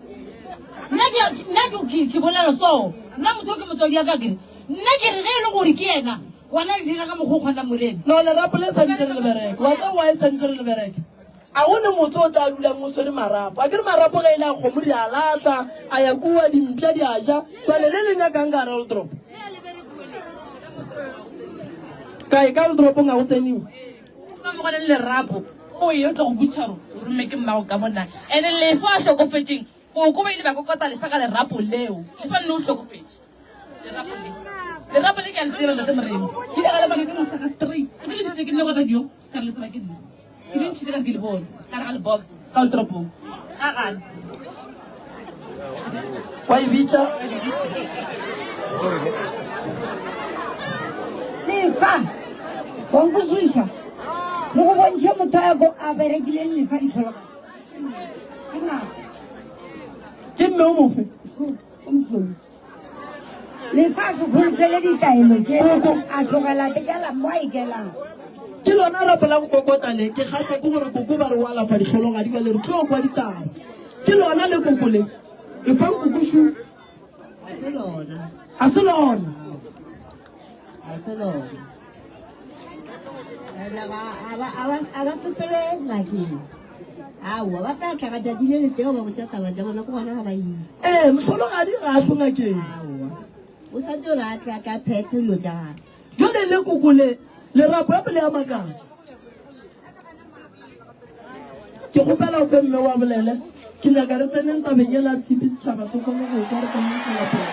Nna ke nna ke ke bolela so. Nna motho ke motswadi ya ka ke re. Nna ke re ge e le gore ke yena Gona le dira ka mokgwa o kgona Morena. No, lerapo le santse re le bereke. Wa tseba why santse re le bereke? A go ne motse o tla dulang o swere marapo. A ke re marapo ge e le a kgomo re a lahla, a ya kua, dimpša di a ja. Jwale le le nyakang ka gare ga toropo? Kae, ka toropong ga go tseniwe? Ka mo gona le lerapo, o ye o tlo go botša gore o romme ke mmago ka mona. Ene lefa a hlokofetšeng, koko ba ile ba kokota lefa ka lerapo leo. Lefa le o hlokofetše. Lerapo le. Lerapo le ke a le tseba ntate Morena. Ke ile ka le bona ke mosaka straight. Ke le bise ke nne go radio ka re le tseba ke nna. Ke le ntšhitse ka re ke le bone ka re ga le box ka le toropong. Ga gane. Wa e bitša? Lefa, wa nkwešiša? Re go bontšhe motho a bo a berekileng lefa ditlhologadi. Ke ngaka. Ke mme o mofe? O mosweu. Lefa a se kholofele ditaelo tše, a tlogela tekela mo a ikelang. Ke lona rapo la go kokota le, ke kgahlwa ke gore koko ba re o alafa dihlologadi bjale re tlo kwa ditaba. Ke lona le koko le. Efang koko šu. A se lona. A se lona. A se lona. A ba sepele ngakeng. Aowa, ba tla tla ka tšatši le letee ba botša taba tša bona, ke gona ga ba ile. Ee, mohlologadi ga a hlwe ngakeng. Aowa, o sa tlo re a tle a tla phethe dilo tša gagwe. Jwale le koko le, lerapo gape le a makatša. Ke kgopela o fe mme wa bolele. Ke nyaka re tseneng tabeng yela ya tshipi setšhaba se kgone go kwa re kgone go tšwela pele.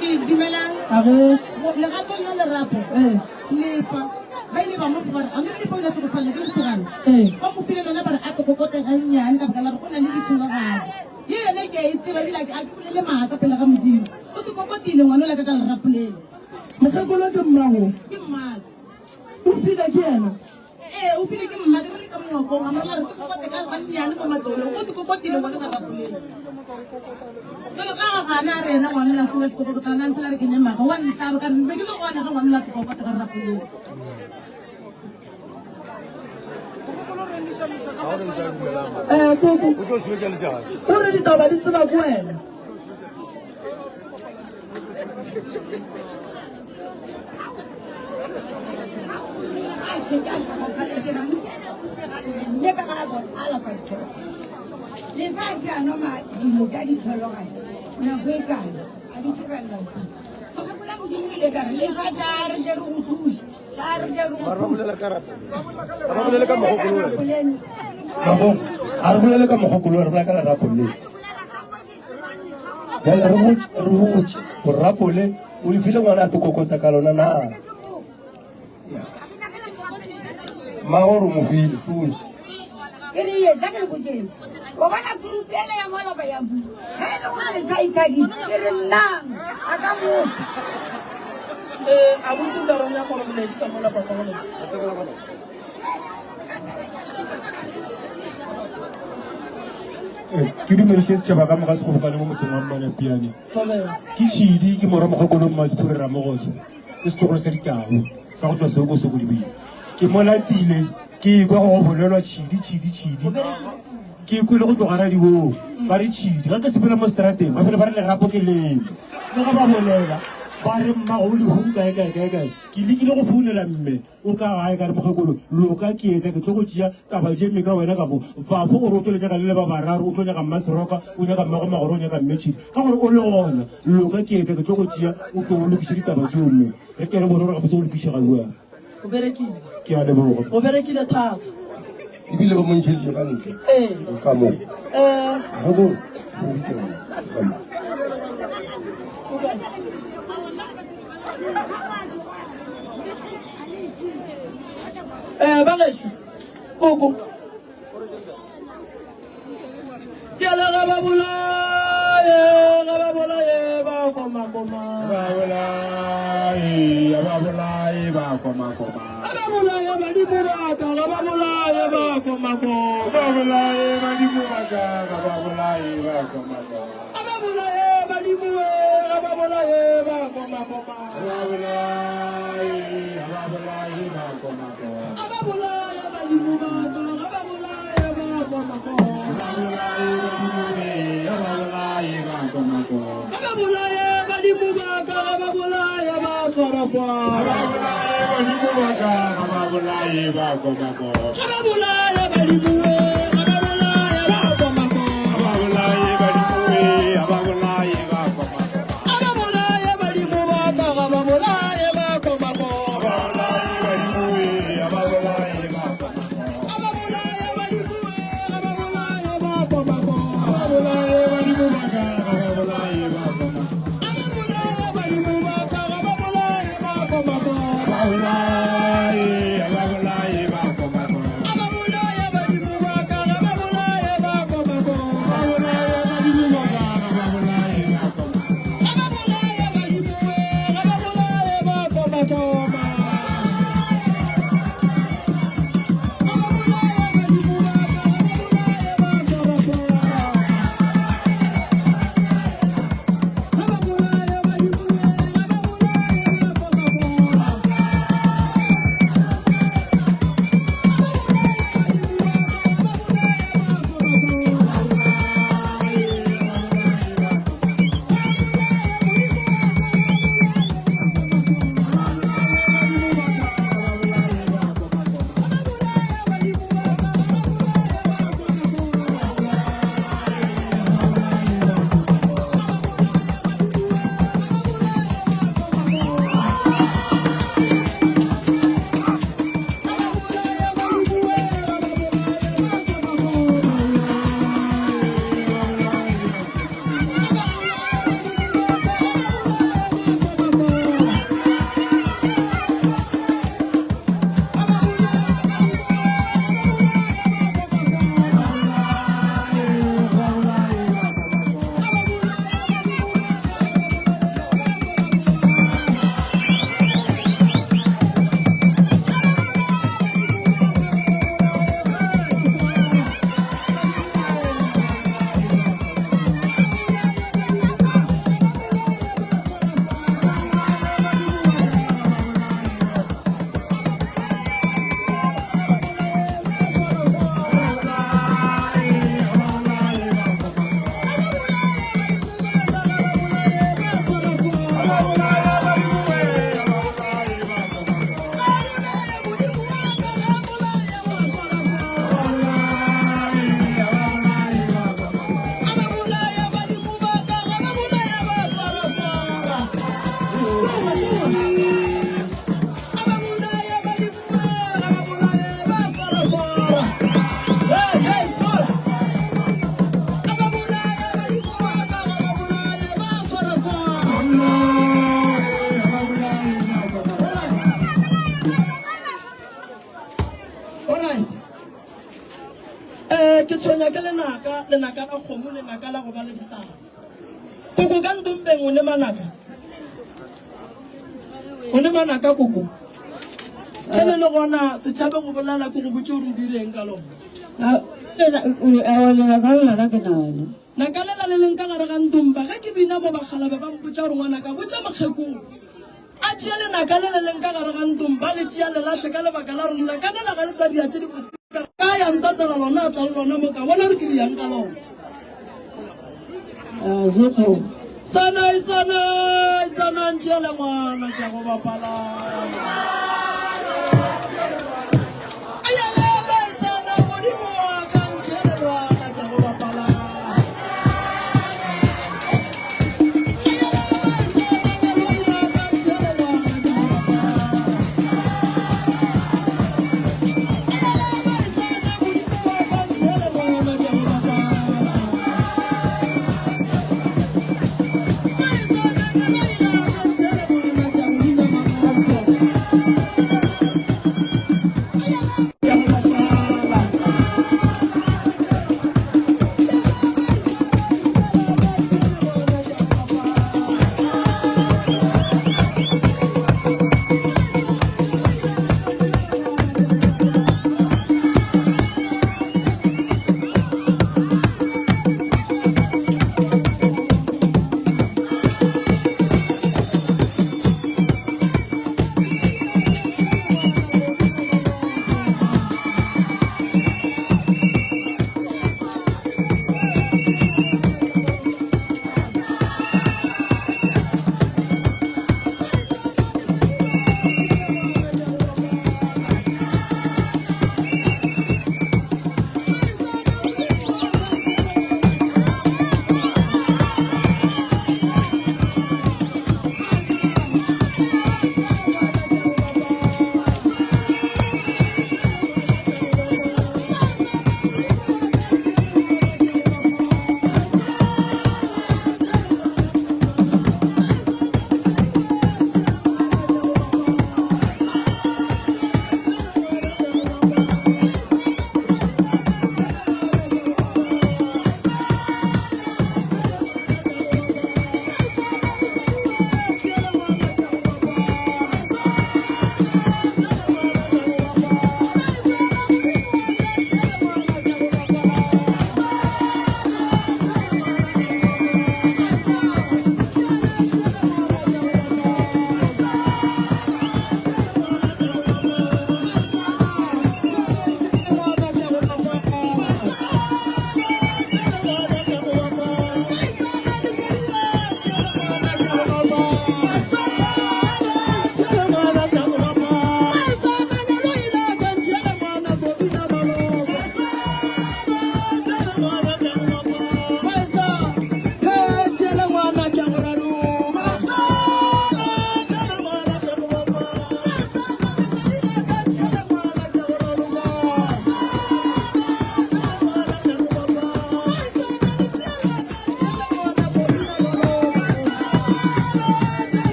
Ke dumelang. A ge. Legatong la lerapo. Ee. Lefa. Ba ile ba mo fa ba re, a nkere lefa o ile a hlokofala ke lesogana. Ee. Ba mo file lona ba re a kokote gannyane ka baka la gore o na le ditlhologadi. Ye yone ke a e tseba ebile a ke bolele maaka pele ga Modimo. O te kokotile ngwana ola ka ka lerapo lele. Mokgekolo ke mmago. Ke mmaka. O file ke yena. Ee, o file ke mmaka re le ka mongwakong a morela re te kokote ka gannyane mo matolong. O te kokotile ngwana ka lerapo lele. Jale ka ga gana a re yena ngwana la sena te kokotela nna ntsela re ke ne maaka wa ntlaba ka re be ke le gona ge ngwana la te kokote ka lerapo lele. Eh, koko. O re ditaba di tseba ke wena. Mme ka ga a alafa ditlholo. Lefatshe a noma dilo tša ditlhologadi nako e kae a di tlogelela go Mokgekolo Modimo ile ka re lefa tša re še re go thuše. Mara ba bolela ka rapo. Ga ba bolele ka mogokolo wena. Mabong, ga re bolele ka mogokolo, re bolela ka lerapo le. Bjale re botše, re botše gore rapo le o le file ngwana a te kokota ka lona na. Ya. Mmago re mo file, šono. E re etla ke le botšeng. Wa bona group ele ya maloba ya bu. Ge e le gore le sa ithadile, ke re nnang a ka mofa. Eh, abuti o ka re o nyaka gore boledi ka mola papa go lena. Eh, ke dumediše setšhaba ka moka se kgobokane mo motseng wa Mmanapiane. Ke Tšhidi, ke morwa mokgekolo Mmasephure Ramogotlo, ke setlogolo sa ditau sa go tswa Seoko Sokodibeng. Ke mo latile ke ekwa go go bolelwa Tšhidi, Tšhidi, Tšhidi. Ke kwele go tloga radiong ba re tšhidi ge ke sepela mo strateng ba fele ba re lerapo ke leo le ge ba bolela ba re mmago o lehung kae kae kae kae ke lekile go founela mme o ka gae ka re mokgekolo loka ke etla ke tlo go tšea taba di eme ka wena ka mo bafo o re o tlo le nyaka le le ba bararo o tlo nyaka mma seroka o nyaka mmago magoro o nyaka mme tšhidi ka gore o le gona loka ke etla ke tlo go tšea o tlo o lokiše ditaba tšeo mo re ke re bone gore gabotse o lokišega jang O berekile. Ke a leboga. O berekile thata. Ebile ba mo ntšheditše ka ntle. Ee. O ka mo. Ee. Mokgekolo, o feditše ngwana. O ka mo. Eh, ba gešo. Koko. Yela ga ba bolaye, ga ba bolaye ba koma koma. Ba bolaye, ba bolaye ba koma koma. Ga ba bolaye badimo ba ka, ga ba bolaye ba koma koma. Ba bolaye badimo ba ka, ga ba bolaye ba koma koma. Ga ba bolaye badimo we, ga ba bolaye ba koma koma. Ba bolaye, ga ba bolaye ba koma koma. Ga ba bolaye badimo ba ka, ga ba bolaye ba koma koma. Ba bolaye badimo we, ga ba bolaye ba koma koma. Ga ba bolaye badimo ba ka, ga ba bolaye ba swara swara. Ga ba bolaye badimo ba ka, ga ba bolaye ba koma koma. Ga ba bolaye badimo we, ga ba bolaye ba koma koma. Ga ba bolaye badimo we, ga ba bolaye ba koma koma. Ga ba bolaye badimo ba ka, ga ba bolaye ba koma koma. Ga ba bolaye badimo we, ga ba bolaye ba koma koma. Ga ba bolaye badimo we, ga ba bolaye ba koma koma. Ga ba bolaye badimo ba ka, ga ba bolaye ba koma koma. Ga ba bolaye badimo ba ka, ga ba bolaye ba koma koma. Ga ba bolaye, ga ba bolaye ba koma koma. Ga ba bolaye badimo ba ka, ga ba bolaye ba koma koma. Ga ba bolaye badimo ba ka, ga ba bolaye ba koma koma. Ga ba bolaye badimo we, ga ba bolaye ba koma koma. Ga ba bolaye badimo ba ka, ga ba bolaye ba koma koma. Ga ba bolaye badimo we, ga ba bolaye ba koma koma. Alright. Eh ke tshwenya ke lenaka, lenaka la kgomo, lenaka la go ba le dihlare. Koko ka ntompeng o ne manaka. O ne manaka koko. Ge le le gona setšhabe go bolela ke go botše gore o direng ka lona. Lenaka lona ke nalo. Naka lela le leng ka gare ga ntompa ge ke bina mo bakgalabe ba mpotša gore ngwanaka botša mokgekolo a tšee lenaka le le leng ka gare ga ntompa le tšea le lahle ka lebaka la gore lenaka lela ga le sa dia tše dibotse ka. Ga ya ntatela lona a tla le lona mo ka bona re ke riang ka lona. Sanai sanai sanai ntšhele ngwana ke go bapala.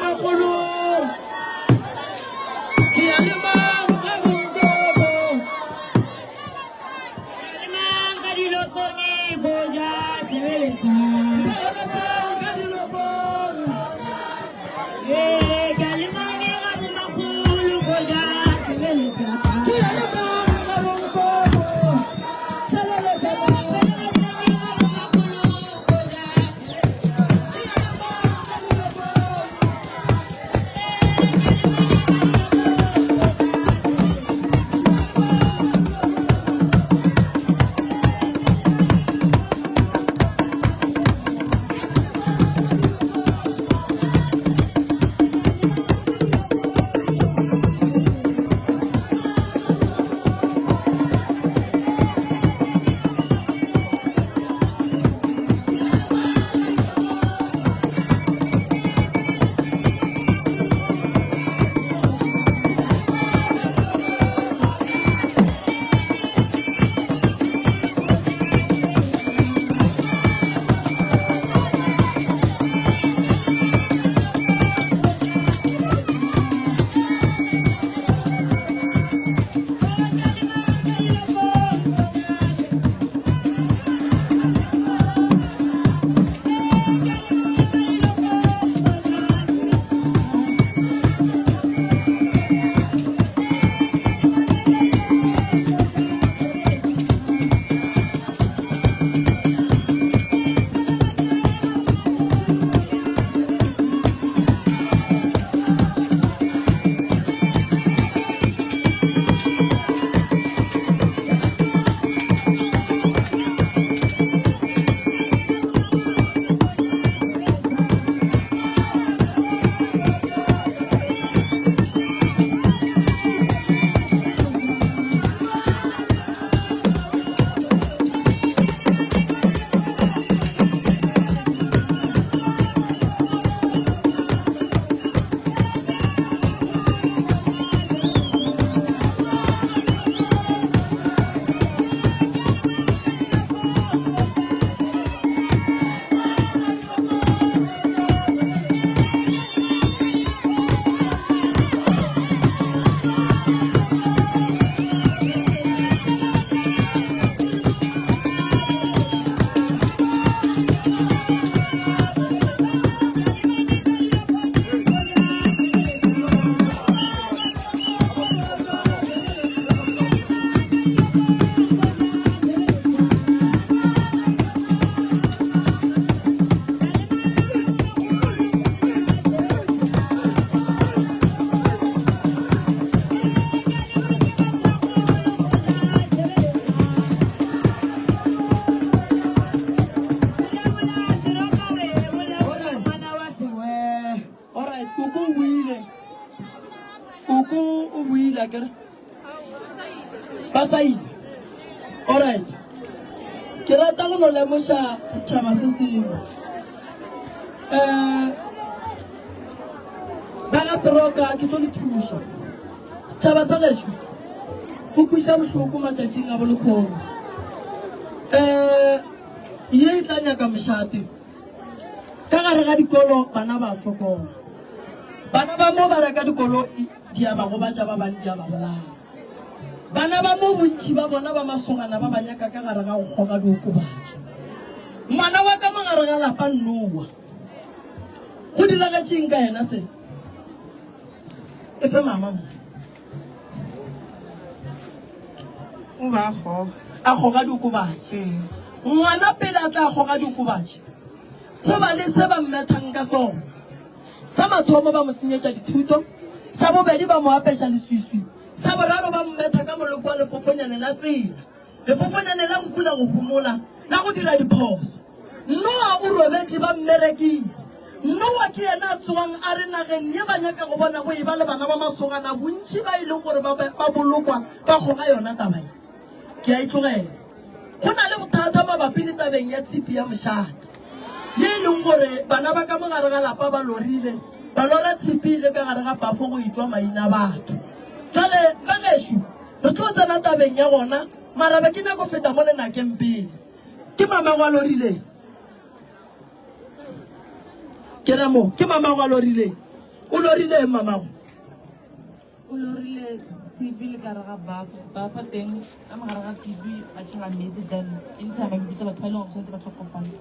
bomakgolo. Ke ya le mang ka bonkobo. Mang ka dilokone go ja tshebeletsa. Tsheletsang ka dilokone. Ee, ke a le mang ga bomakgolo go ja tshebeletsa. Ke ya le mang ka bonkobo. Tshebeletsa mang. Alright, koko o buile. Koko o buile akere. Ba sa ile. Alright. Ke rata go no lemoša setšhaba se sengwe. Eh ba ga Seroka ke tlo le thuša. Setšhaba sa gešo go kweša bohloko matšatšing a bolekgono. Eh ye e tla nyaka mošate. Ka gare ga dikolo bana ba sokola. Bana ba mo ba reka dikoloi di a ba gobatša ba bang di a ba bolaya. Bana ba mo bontši ba bona ba masogana ba ba nyaka ka gare ga go kgoga diokobatši. Ngwana wa ka mo gare ga lapa Noa. Go diragetšeng ka yena sese? E fe mama mo. O ba a kgoga. A kgoga diokobatši. Ngwana pele a tla kgoga diokobatši, go ba le se ba mmethang ka sona. Sa mathomo ba mo senyetša dithuto, sa bobedi ba mo apeša leswiswi, sa boraro ba mmetha ka moloko wa lefofonyane la tsela, lefofonyane la nku la go homola, la go dira diphoso. Noa o robetše ba mmerekile. Noa ke yena a tsogang a re nageng ye ba nyaka go bona go eba le bana ba masogana bontši ba e leng gore ba ba bolokwa ba kgoga yona taba ye. Ke a e tlogela. Go na le bothata mabapi le tabeng ya tshipi ya mošate ye e leng gore bana ba ka mo gare ga lapa ba lorile ba lora tshipi e le ka gare ga pafo go etšwa maina a batho. Jwale ba gešo re tlo tsena tabeng ya gona mara be ke nyako feta mo lenakeng pele. Ke mamago a lorileng. Ke ra mo, ke mamago a lorileng. O lorile eng mamago? O lorile tshipi le ka re ga bafa bafa teng ka mogare ga tshipi ba tšhela meetse then e ntsha mabitso batho ba e leng gore tshwanetse ba tlhokofale.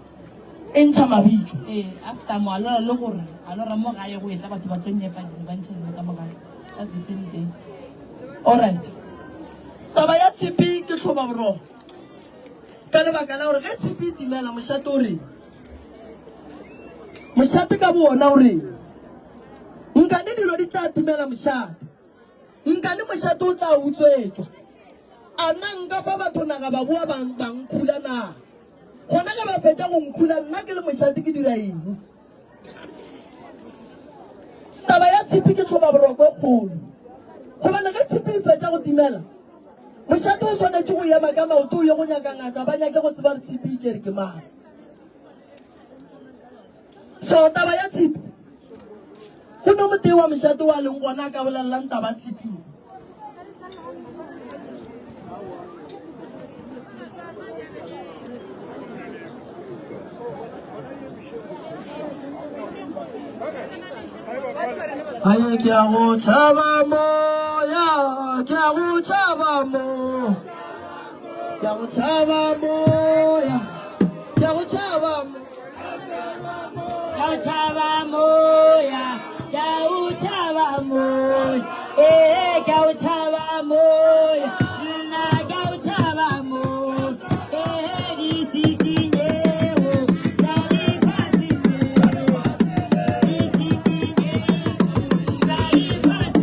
E ntsha mabitso? Ee, after mo a lora le gore a lora mo gae go etla batho ba tlo nyepa dilo ba ntšha dilo ka mo gae ka the same day. Alright. Taba ya tshipi ke tlhoba boroko. Ka lebaka la gore ge tshipi e timela mošate o reng? Mošate ka bo ona o reng? Nkane dilo di tla timela mošate. Nkane mošate o tla utswetšwa. A na nka fa batho naga ba boa ba ba nkhula na? Gona ge ba fetša go nkhula nna ke le mošate ke dira eng? Taba ya tshipi ke tlhobaboroko e kgolo. Gobane ge tshipi e fetša go timela, mošate o swanetše go ema ka maoto o ye go nyaka ngaka ba nyake go tseba gore tshipi e tšere ke mang. So taba ya tshipi, go no motee wa mošate wa leng gona a ka bolelelang taba tshipi. Aye ke a go tšhaba moya, ke a go tšhaba moya, ke a go tšhaba moya, ke a go tšhaba moya. Ke a o tšhaba moya, ke a o tšhaba moya, ee ke a o tšhaba moya, nna ke a o tšhaba moya, ee ditshikinyego tša lefase le, ditshikinyego tša lefase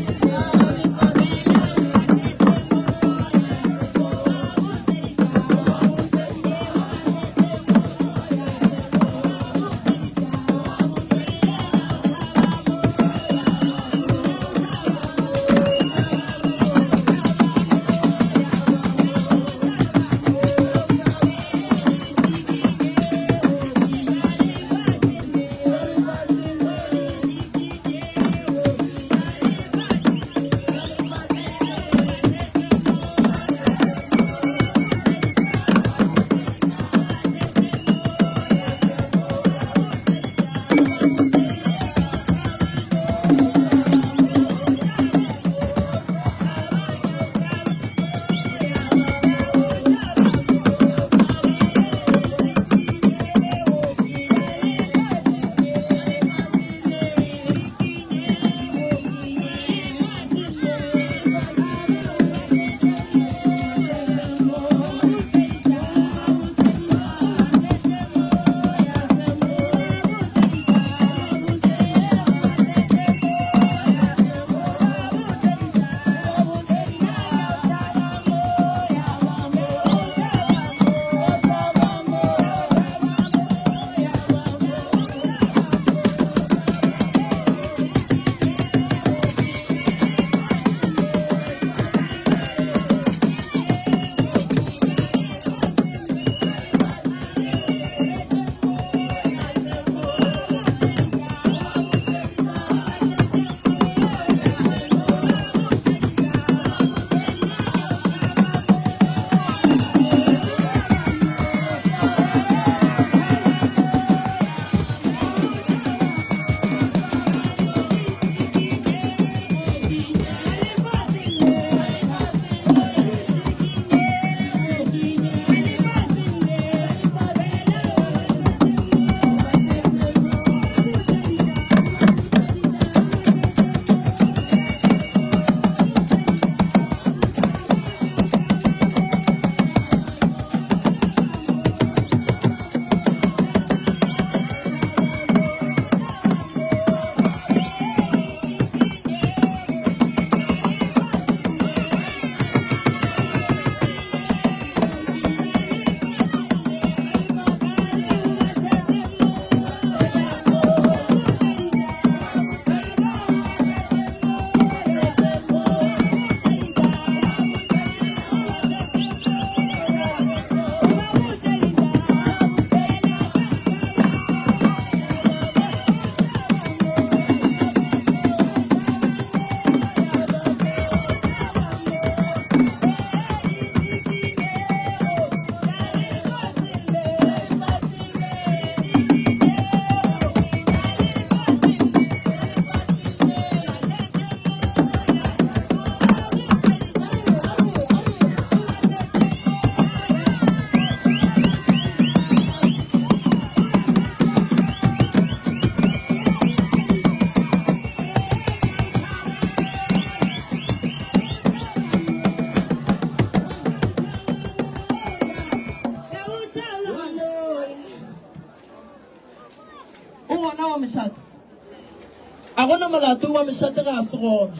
molato wa mešate ga a se gona.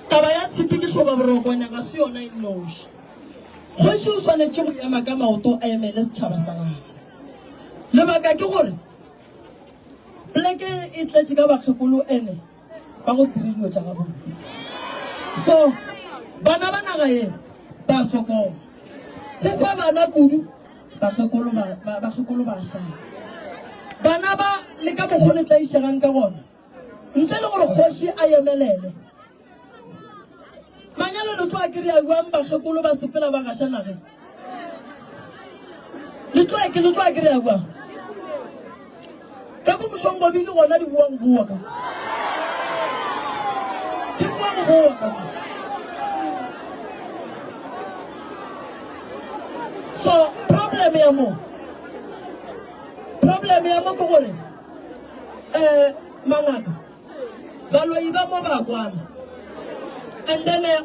Taba ya tshipi ke hloba borokwana ga se yona e nnoši. Kgoši o swanetše go ema ka maoto a emele setšhaba sa gagwe. Lebaka ke gore poleke e tletše ka bakgekolo ene ba go se dire dilo tša gabotse. So bana ba naga ye ba sokola. Go hwa bana kudu bakgekolo ba ba bakgekolo ba šala. Bana ba le ka mokgo le tlaišegang ka gona ntle le gore kgoši a emelele. Manyalo le tlo a kry-a jwang bakgekolo ba sepela ba gaša nageng? Le tlo ke le tlo a kry-a jwang? Ka ko mošongobile gona di boa go boa ka di boa go boa ka So problem ya mo problem ya mo ke gore eh mangaka Baloi ba mo ba kwana. And then eh,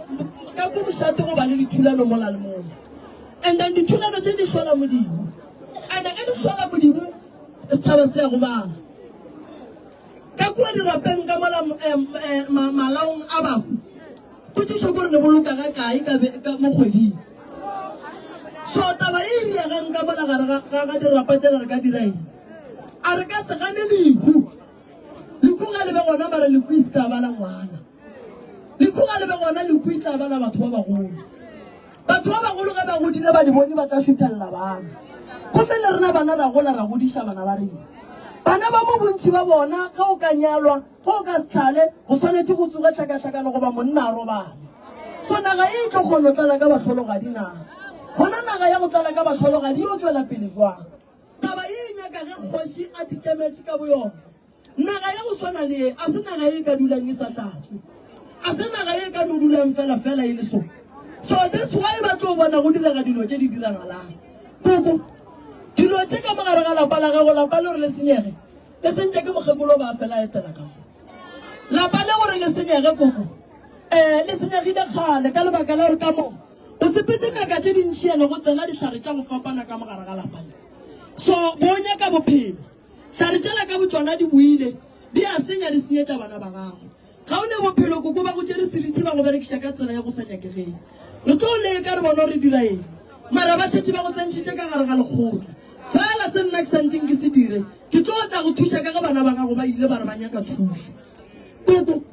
ka ko mošate go ba le dithulano mola le mola. And then dithulano tse di hlola modimo. And ge di hlola modimo, setšhaba se ya go bala. Ka kua dirapeng ka mola eh, eh, malaong a bahu. Potšišo ke gore le boloka ga kae ka, ka mo kgweding. So taba e riegang ka mola gare ga ga dirapa tsela re ka dira eng? A re ka se gane lehu. Lehu ga le be gona mara lehu e se ka ba la ngwana. Lehu ga le be gona lehu e tla ba la batho ba bagolo. Batho ba bagolo ge ba godile ba di bone ba tla šuthelela bana. Gomme le rena bana ra gola ra godiša bana ba rena. Bana ba mo bontši ba bona ge o ka nyalwa, ge o ka se tlhale, go swanetše go tsoge tlhakatlhakano goba monna a robale. So naga e tlo kgona go tlala ka bahlologadi na? Gona naga ya go tlala ka bahlologadi yo tšwela pele jwang? Taba ye e nyaka ge kgoši a tikemetše ka boyona. Naga ya go swana le ye a se naga ye e ka dulang e sa hlatswe. A se naga ye e ka no dulang fela fela e le so. So that's why ba tlo bona go direga dilo tše di diragalang. Koko, dilo tše ka mogare ga lapa la gago, lapa le gore le senyege, le sentše ke mokgekolo ba fela etela ka mo. Lapa le gore le senyege koko, eh, le senyegile kgale ka lebaka la gore ka mo O sepetše ngaka tše dintši ene go tsena dihlare tša go fapana ka mogare ga lapa le. So bo nyaka bophelo. Hlare tšela ka botšona di boile, di a senya di senyetša bana ba gago. Ga o ne bophelo koko ba go tšere seriti ba go berekiša ka tsela ya go sa nyakegeng. Re tlo leka re bone gore re dira eng. Mara ba šetše ba go tsentšhitše ka gare ga lekgotla. Fela se nna ke santšeng ke se dire, ke tlo tla go thuša ka ge bana ba gago ba ile ba re ba nyaka thušo. Koko,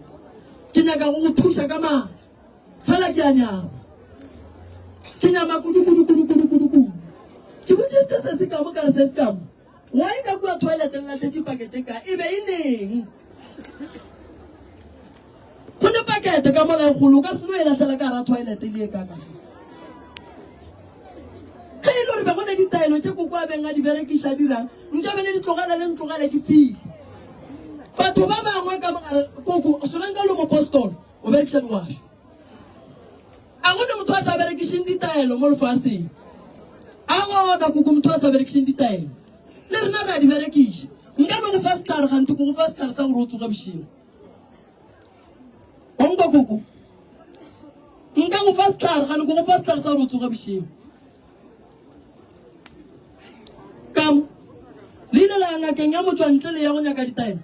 ke nyaka go go thuša ka maatla. Fela ke a nyama. Ke nyama kudu kudu kudu kudu kudu kudu. Ke botšišitše se se kamo ka re se se kamo. Why ka kua toilet le lahletše pakete ka e be e neng? Go ne pakete ka mola e kgolo o ka se no e lahlela ka gara toilet le e ka ka so. Ge e le gore be go ne ditaelo tše koko a beng a di berekiša dirang nka be le di tlogela le ntlogele ke fihle. Batho ba bangwe ka mogare koko solanka lo mopostolo O berekiša diwašo. A go ne motho a sa berekišeng ditaelo mo lefaseng? A gona koko motho a sa berekišeng ditaelo? Le rena re a di berekiša. Nka no go fa sehlare ganthe ko go fa sehlare sa gore o tsoge bošego. O nkwa koko? Nka go fa sehlare gane ko go fa sehlare sa gore o tsoge bošego. Ka mo le ile la ya ngakeng ya motšwantle le ya go nyaka ditaelo.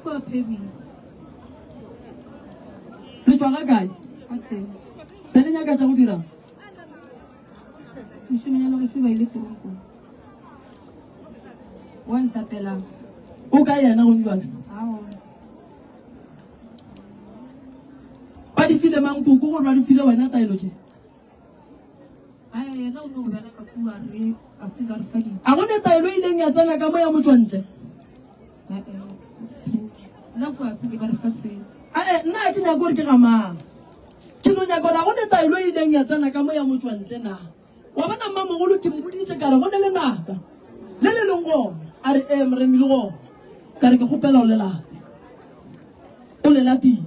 Kua Phebing. Le tšwa ga kae? Be le nyaka tša go dirang? Mošemanyana go šuba ile toronkong. Wa ntatelang. O ka yena gone jwale? Aowa. Ba di file mang koko gore ba di file wena taelo tše? A go ne taelo e ileng ya tsena ka mo ya motšwantle? Ae, nna ga ke nyake gore ke ga mang. Ke no nyaka gore a go ne taelo e ileng ya tsena ka mo ya motšwantle na? Wa bona mmamogolo ke mmoditše ka re go ne lenaka le le leng gona. A re ee moremi le gona. Ka re ke kgopela o le late. O le latile.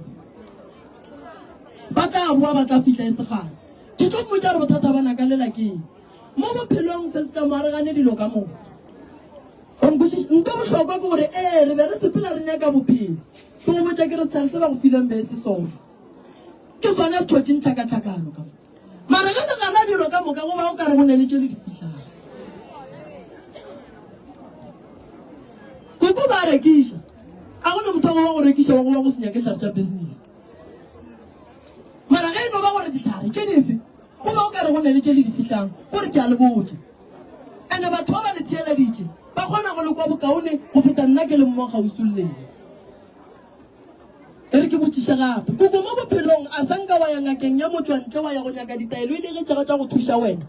Ba tla boa ba tla fihla e se kgale. Ke tlo mmotša gore bothata ba naka lela ke eng. Mo bophelong se se ka mo arogane dilo ka moka. O nkwešiša? Nto bohlokwa ke gore ee re be re sepela re nyaka bophelo. Ke go botša ke re sehlare se ba go fileng be e se sona. Ke sona se hlotšeng tlhakatlhakano ka mo. Mara ge le gana dilo ka moka go ba o ka re go ne le tše le di fihlang. a rekiša. A go ne motho wa go rekiša wa go wa go se nyake dihlare tša business. Mara ge e no ba gore dihlare tše dife, go be o ka re go ne le tše le di fihlang, kore ke a le botša. Ene batho ba ba le theeleditše, ba kgona go le kwa bokaone go feta nna ke leng mo kgauswi le lena. E re ke botšiše gape, koko mo bophelong a sa nka wa ya ngakeng ya motšwantle wa ya go nyaka ditaelo e le ge tša tša go thuša wena?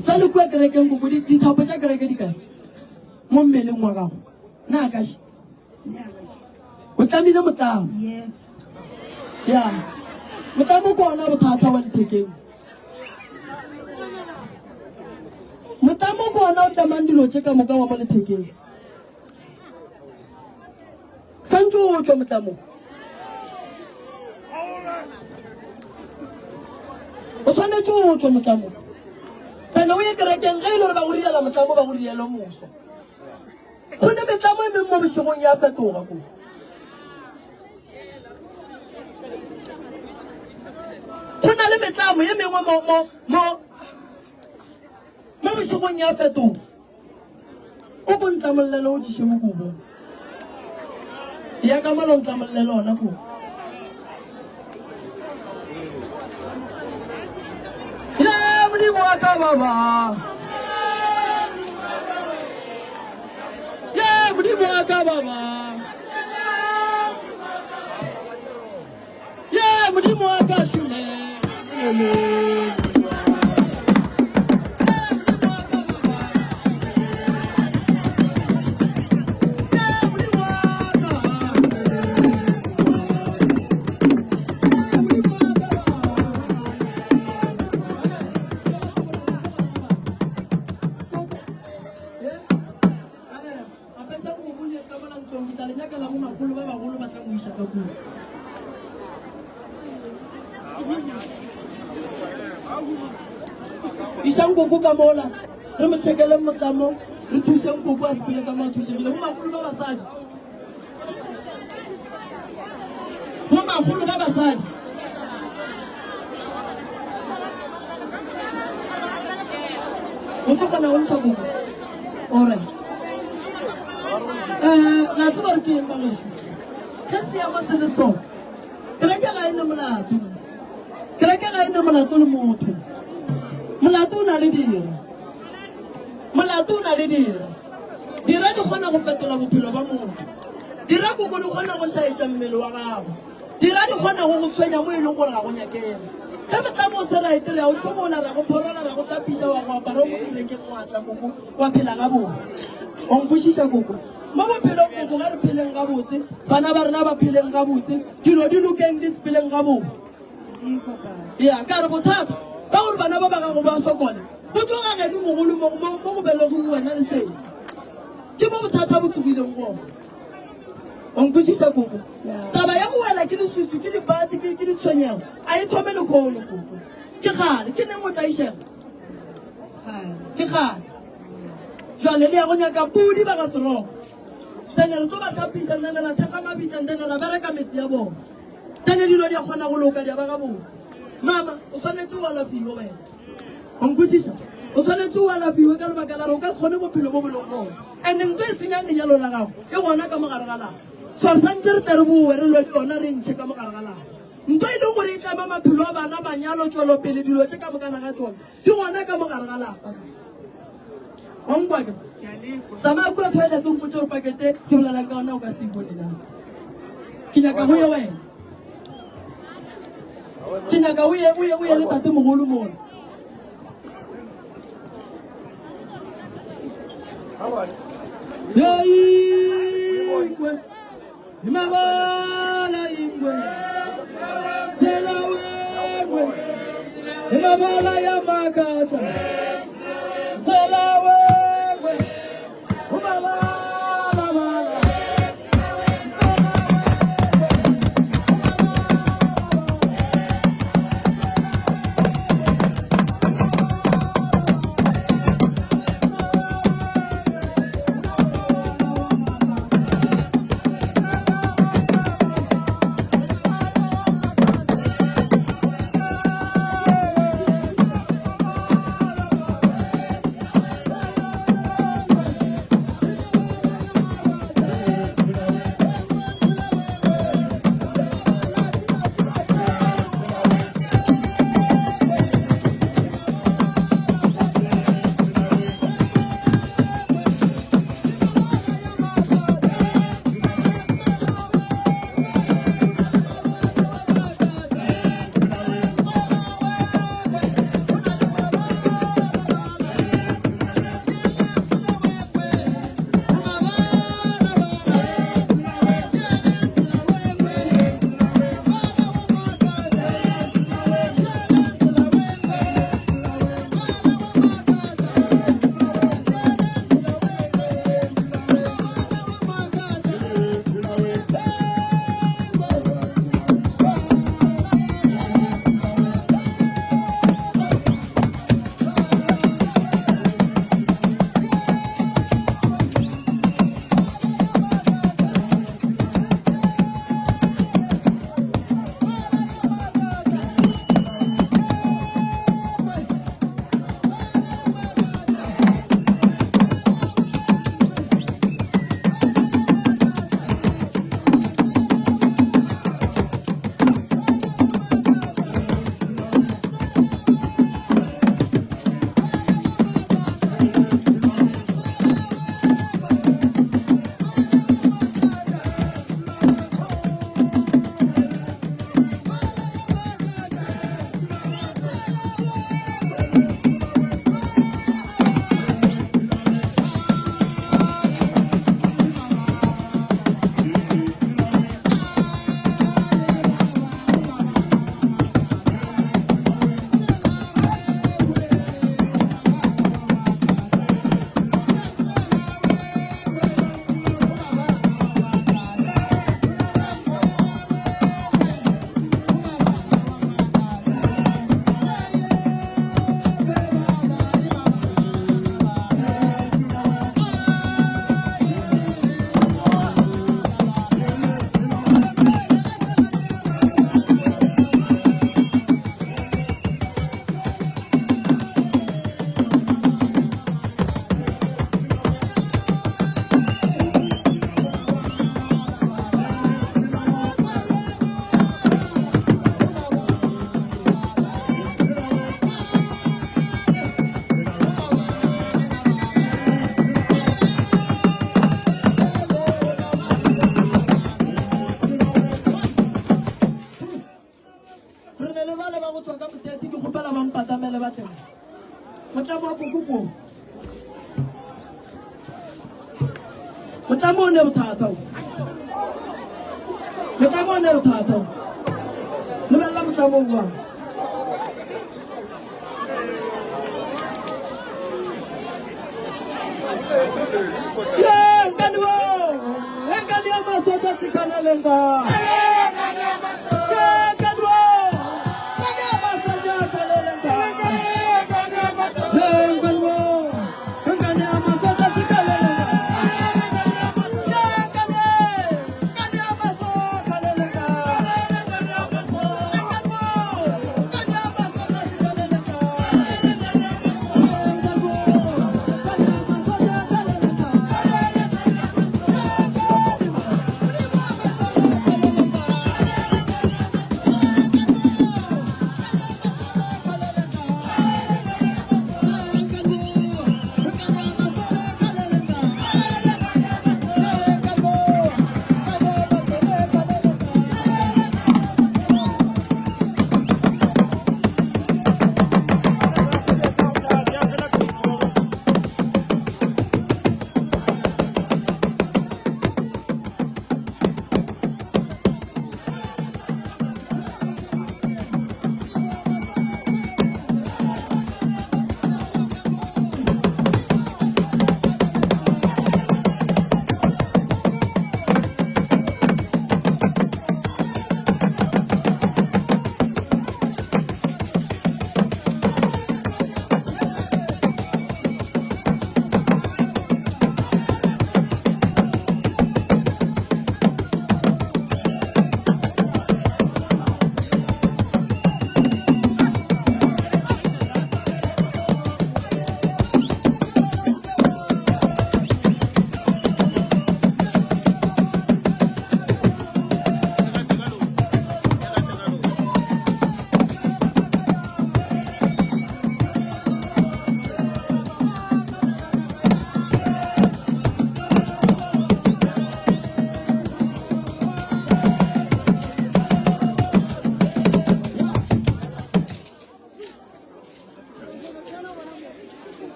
Tla le kua kerekeng koko, dithapo tša kereke di kae mo mmeleng wa gago? Na kaše O tlamile motlamo. Yes. Ya. Motlamo ke ona bothata wa lethekeng. Motlamo ke ona o tlamang dilo tše ka moka wa mo lethekeng. Santse o tšwa motlamong. O swanetše o tšwa motlamong. Pele o ye kerekeng ge e le gore ba go riela motlamo ba go riele moso. Go ne metlamo e meng mo bošegong ya fetoga ko. Go na le metlamo e mengwe mo mo mo mo bošegong ya fetoga. O ko ntlamollele o tšiše mo ko bona. Ya ka mola o ntlamollele ona ko. Ye Modimo wa ka baba. Ye Modimo wa ka baba. Ye Modimo wa ka šume. Išang koko ka mola re mo tšhekeleng motlamo re thušeng koko a sepele ka mo a thušegile. Bomakgolo ba basadi, bomakgolo ba basadi. O tlo kgona go ntšha koko? Alright. Eh, la tseba gore ke eng bagešo? Ge seemo se le so, kereke ga e ne molato. Kereke ga e ne molato le motho. Molato o na le dira. Molato o na le dira. Dira di kgona go fetola bophelo ba motho. Dira koko di kgona go šaetša mmele wa gago. Dira di kgona go go tshwenya mo e leng gore ga go nyakege. Ge motlamo o se right, re a o hlobola, ra go phorola, ra go hlapiša, wa go apara o mo kerekeng wa tla koko, wa phela gabotse. O nkwešiša koko? Mo bophelong koko ga re pheleng gabotse, bana ba rena ba pheleng gabotse, dilo di lokeng di sepeleng gabotse. Ya, ka re bothata ba gore bana ba ba gago ba sokole bo tšwa ga geno mogolo mo mo mo go belegweng wena le sesi. Ke mo bothata bo tsogileng gona. O nkwešiša koko? Taba ya go wela ke leswiswi, ke dipati, ke ke ditshwenyego, a e thome lekhono koko. Ke kgale, ke neng o tlaišega? Ke kgale. Jwale le ya go nyaka pudi ba ga Seroko. Then re tlo ba hlapiša, then ra thekga mabitla, then ra bereka metse ya bona. Then dilo di a kgona go loka, di a ba gabotse. Mama, o swanetše o alafiwe wena. O nkwešiša? O swanetše o alafiwe ka lebaka la gore o ka se kgone bophelo bo bo leng gona. And ntho e senyang lenyalo la gago e gona ka mo gare ga lapa. So re santše re tle re bowe re lwe le yona re e ntšhe ka mo gare ga lapa. Ntho e leng gore e tlama maphelo a bana, manyalo, tšwelopele, dilo tše ka mokana ga tšona di gona ka mo gare ga lapa. Wa nkwa ke? Tsamaya kua toilet o mpotše gore pakete ke bolelang ka yona o ka se e bone na. Ke nyaka go ye wena. Ke nyaka o ye o ye o ye le tate mogolo mola. Ingwe imabala ingwe tsela wengwe imabala ya makatha tsela wengwe umabala bala. Re ne le bale ba go tswa ka Motete, ke kgopela ba mpatamele ba tle mo. Motlamo wa koko ko. Motlamo o ne bothata o. Motlamo o ne bothata o. Lebelela motlamo o wa. Ye, nkani wo. Nkani ya masoja sikana lenga. Ye, nkani wo. Nkani ya masoja kale lenga. Ye, nkani wo. Nkani ya masoja sikana lenga. Ye, nkani. Nkani ya masoja kale lenga. Nkani wo. Nkani ya masoja sikana lenga. Nkani wo. Nkani ya masoja kale lenga.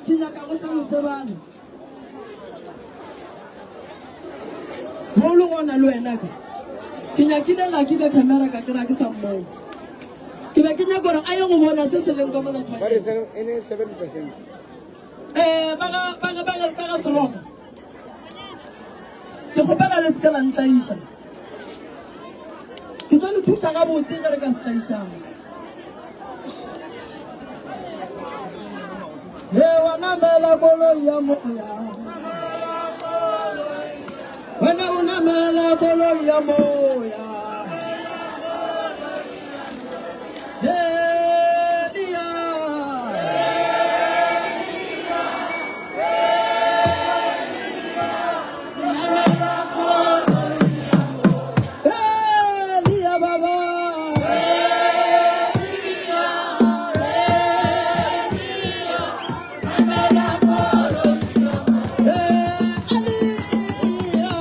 Ke nyaka go hlalose bale. Mo o le gona le wena ka. Ke nyakile Lucky ka camera ka kry-a ke sa mmone. Ke be ke nyaka gore a ye go bona se se leng ka mola Ba re e ne 70%. Ba ga ba ga ba ga ba ga Seroka. Ke kgopela le se ke la ntlaiša. Ke tlo le thuša gabotse ge re ka se tlaišang. He wa namela koloi ya moya. Wena o namela koloi ya moya. He dia. He dia baba. He Alia.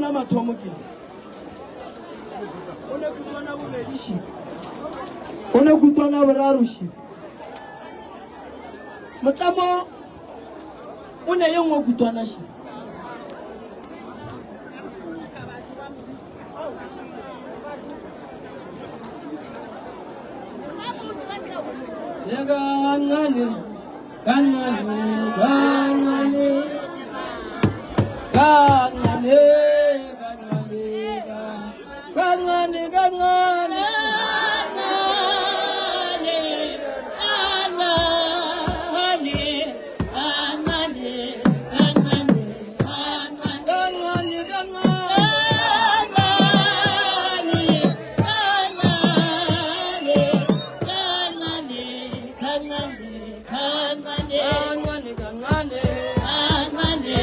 Kutwana mathomo ke. O ne kutwana bobedi ši. O ne kutwana boraro ši. Motlamo o ne ye nngwe kutwana ši. Kancane, kancane, kancane, kancane, kancane, kancane, kancane. Kancane, kancane. Kancane, kancane. Kancane,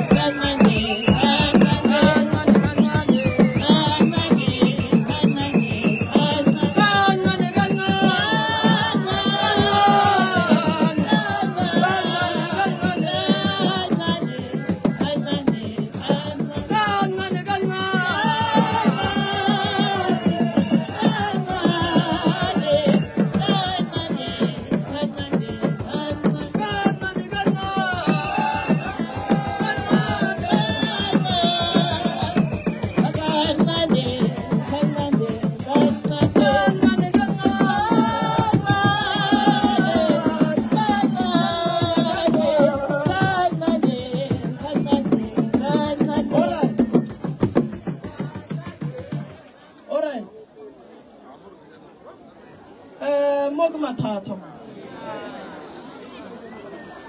kancane. Kancane, kancane. Kancane, kancane. Kancane, kancane. Alright. Alright. Eh, mo ke mathata mo.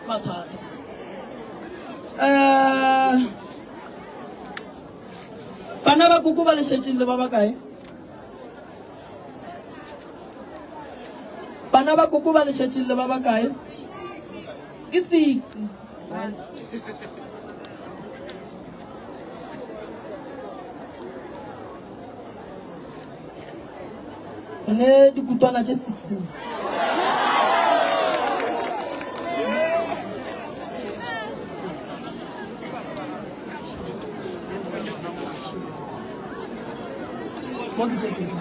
Mathata. Eh, bana ba koko ba le šetšeng le ba bakae? Bana ba koko ba le šetšeng le ba bakae? Ke six. Re ne dikutwana tše six. Mo ke tše pedi.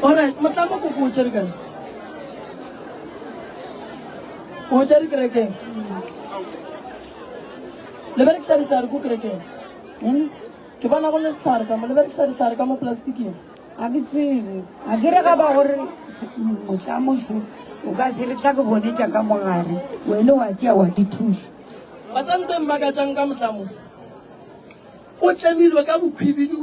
Alright, motlamo koko o tšere kae? O tšere kerekeng? Le berekiša dihlare ko kerekeng? Ke bona go le sehlare ka mo, le berekiša dihlare ka mo plastiking. Ga ke tsebe. A ke re ga ba gore motlamošo o ka se re tla ke bone tša ka mogare, wene wa tšea wa di thuša. Wa tseba nto e mmakatšang ka motlamo? O tlemilwe ka bokhwibidu,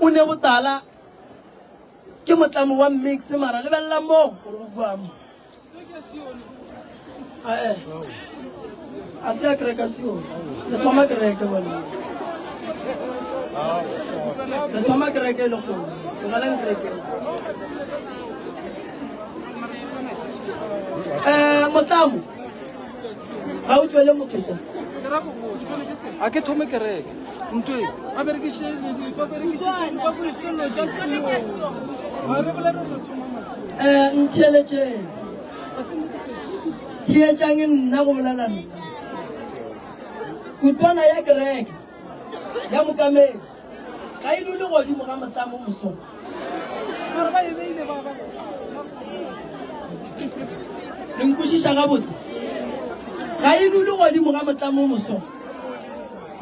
o ne botala, ke motlamo wa mix mara lebelela mo gore o bua mo. Ae, a se ya kereke sione. Le thoma kereke bona. Le thoma kereke le kgolo. Tlogelang kereke. Eh, motlamo. Ga o tšwele motho so. A ke thome kereke. Ntwe, ba berekiše ba berekiše ba berekiše dilo tša Sione. Ga re bolele re thoma masolo. Eh, ntheeletšeng. Theetšang nna go bolela nna. Kutwana ya kereke ya mokamedi ga e dule godimo ga motlamo mosong. Mara ba e beile ba ba. Le nkwešiša gabotse? Ga e dule godimo ga motlamo mosong.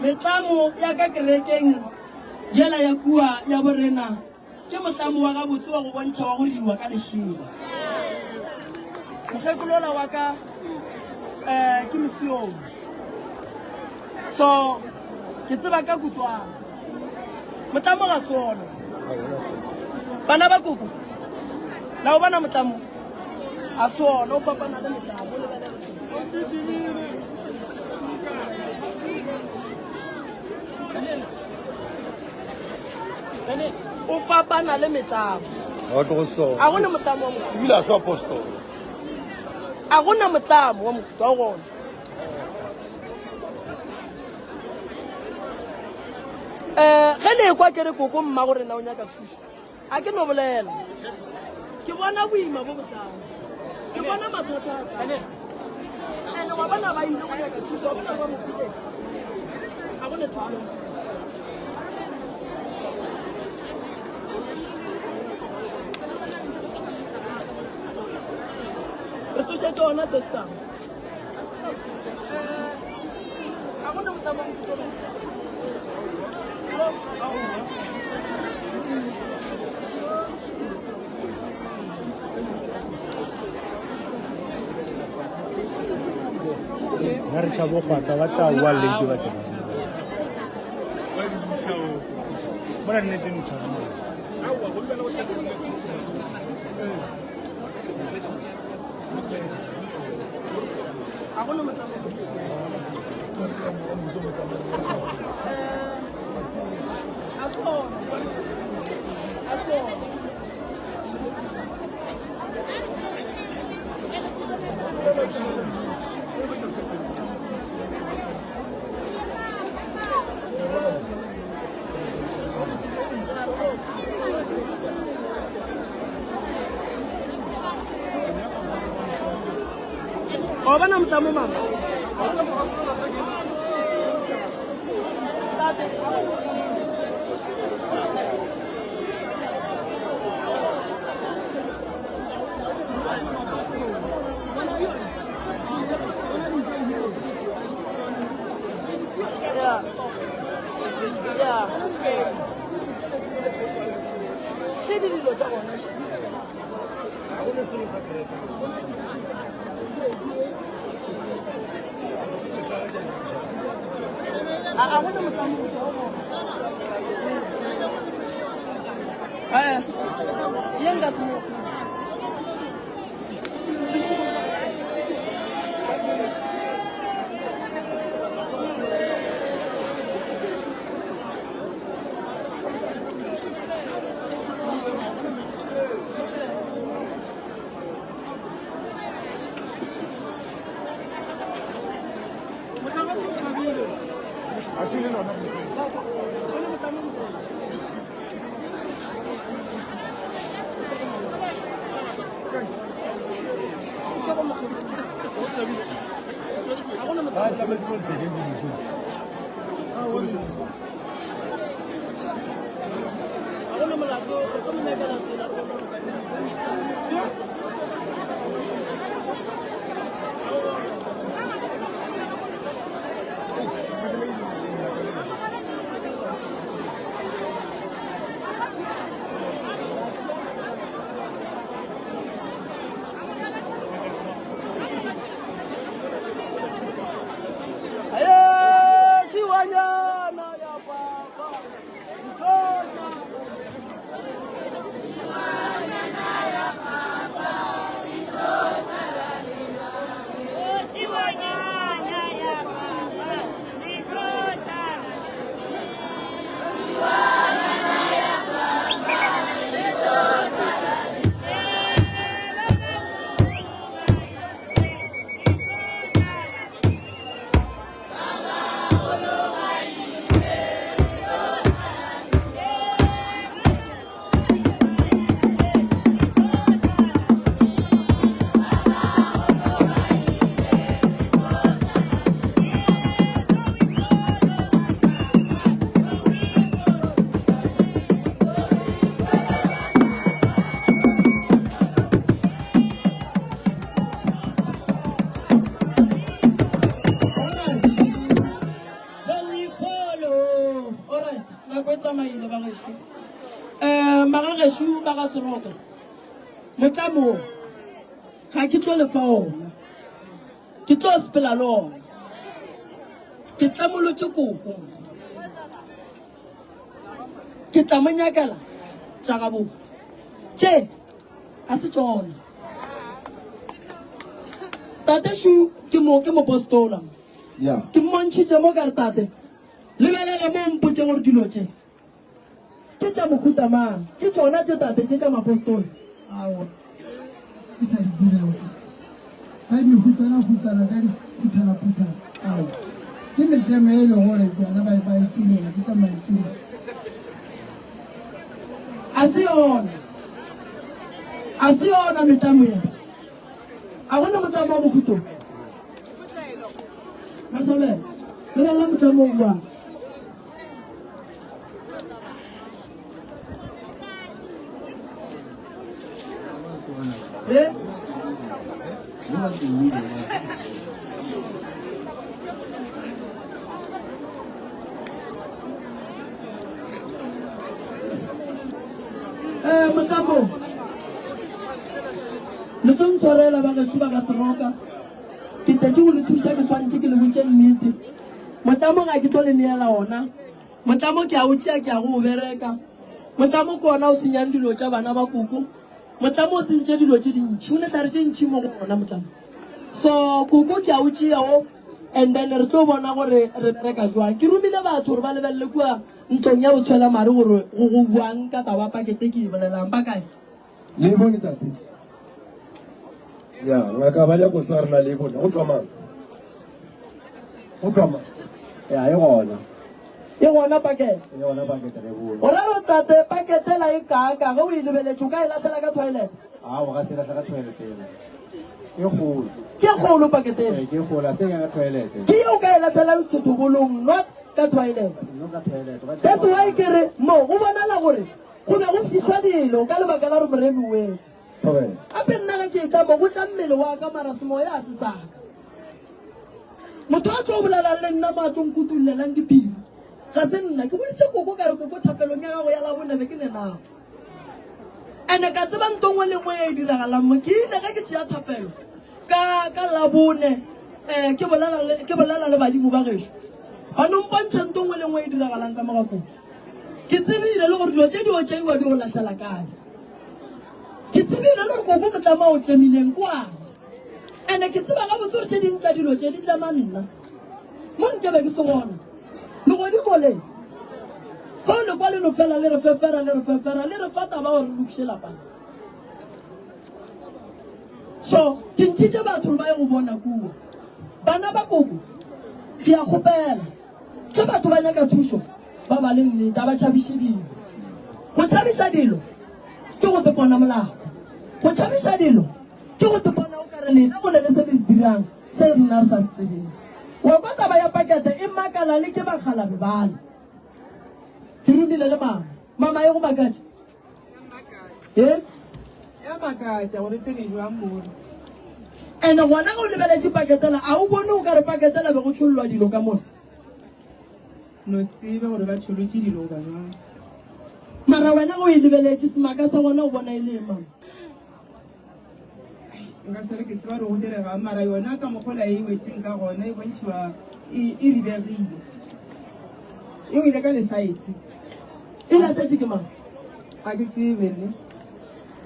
Metlamo ya ka kerekeng yela ya kua ya borena ke motlamo wa gabotse wa go bontšha wa go riwa ka lešela. Mokgekolola wa ka um ke mosiong. So ke tseba ka kutwana. Motlamo ga se ona. Bana ba koko, la o bona motlamo? A se ona, o fapana le motlamo. O fapana le metlamo. Ga tlogo sona. A gona motlamo wa mokutu. Ebile a se apostolo. A gona motlamo wa mokutu, a gona. Um ge le ekwa ke re koko mma go rena o nyaka thušo, a ke no bolela. Ke bona boima bo botlang. Ke bona mathata a tlang. Ene wa bona ba ile go nyaka thušo, wa bona ba mo file. Ga go ne thušo. Re tsošetše ona se se kang. Ga go ne motamo Ba re tšhabo kgwata ba tla wa late ba tsena. Bona nnete ntšha. Wa bona motlamo mama? Yeah. Yeah. Še di dilo tša bona. Ga go ne selo sa kereke. A a go ne motlamo. Eh. Ye nka se mo. Ga go na molato, re tlo mo nyakela tsela re bone gore. Nako e tsamaile bagešo. Um magagešo ba ga Seroka, motlamo ga ke tlo lefa ona, ke tlo sepela le ona. Ke tlamolotše koko, ke tla mo nyakela tša gabotse. Tše ga se tšona. Tate Shu ke mo ke mopostola. Ke mmontšhitše mo ka re tate Lebelela mo o mpotše gore dilo tše ke tša mohuta mang. Ke tšona tše, Tate, tše tša mapostola? Aowa, ke sa di tsebego tše tša mehutana-hutana, tša diphuthana-phuthana. Aowa. Ke metlemo e le gore tsona ba ba itirela, ke tsa maitirelo. A se yona. A se yona metlamo ye. A gona motlamo wa mohuto. Mashabela, lebelela motlamo o buang. Eh? Eh, motlamo le tlo ntshwarela ba gešo ba ka seroka ke tletše go le thuša ke swantše ke le botše nnete motlamo ga ke tlo le neela ona Motlamo ke a o tšea ke ya go o bereka. Motlamo ke ona o senyang dilo tša bana ba koko. Motlamo o sentše dilo tše dintši. O ne tlare tše ntši mo go ona motlamo. So koko ke a o tšea o and then re tlo bona gore re bereka jwang. Ke romile batho gore ba lebelele kua ntlong ya botshwela mare gore go go buang ka taba pakete ke e bolelang. Ba kae? Le e bone tate? Ya, ngaka ba nyako tswa rena le e bone. Go tšwa mang? Go tšwa mang? Ya, e gona. E gona pakete. E gona pakete re bone. O ra gore tate pakete la e kaaka ge o e lebeletše o ka e lahlela ka toilet? Aowa, ga se lahla ka toilet ena. E kgolo. Ke kgolo pakete ena. Ee, ke kgolo, a se ka toilet. Ke ye o ka e lahlelang sethotobolong not ka toilet. No ka toilet. That's why ke re mo go bonala gore Go be go fihlwa dilo ka lebaka la gore Moremi o etla. Gape nna ge ke etla mo, go tla mmele wa ka, mara semoya ga se sa ka. Motho a tlo bolelang le nna mo a tlo nkutullelang diphiri ga se nna. Ke boditše koko ka re, Koko, thapelong ya gago ya Labone be ke ne nago. Ene ka tseba nto nngwe le nngwe e diragalang mo. Ke ile ge ke tšea thapelo ka ka Labone um ke bolela le ke bolela le badimo ba gešo. Ba no mpontšha nto nngwe le nngwe e diragalang ka mo ga koko. Ke tsebile le gore dilo tše di otšeiwa di go lahlela kae. Ke tsebile le gore koko motlama o tlemileng kwang. Ene ke tseba gabotse gore tše ding tša dilo tše di tlema nna. Mo nke be ke se gona. Legodimo le, ge o le kwa le no fela le re fefera, le re fefera, le re fa taba gore re lokiše lapa le. So, ke ntšhitše batho gore ba ye go bona kua. Bana ba koko, ke a kgopela. Ge batho ba nyaka thušo, ba ba le nnete, a ba tšhabiše dilo. Go tšhabiša dilo ke go tepona molao. Go tšhabiša dilo ke go tepona o ka re lena go ne le se le se dirang se rena re sa se tsebeng. Wa kwa taba ya pakete e makala le ke bakgalabe bale. Ke romile le mama. Mama e go makatša? E? Ya makatša gore tsene jwang mono. Ene gona ge o lebeletše paketela, a o bone o ka re paketela be go tšhollwa dilo ka mona? No se tsebe gore ba tšholotše dilo goba jwang. Mara wena ge o e lebeletše, semaka sa gona o bona e le eng, mama? Nka se re ke tseba gore go diregang, mara yona ka mokgola e wetšeng ka gona e bontšhiwa e, e ribegile. E wile ka lesaete. E lahletše ke mang? Ga ke tsebe nne.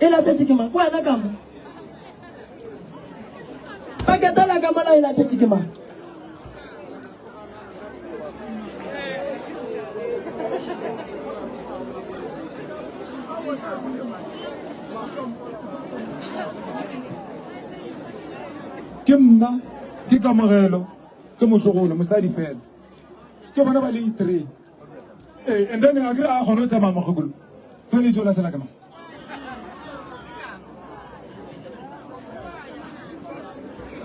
E lahletše ke mang? Ke wena ka mo. Paketela ka mola e lahletše ke mang? Ke mma, ke Kamogelo, ke motlogolo, mosadi fela. Ke bona ba le three. Ee, and then a kere a kgone go tsamaya mokgekolo. Tshwanetse o lahlela ke mang?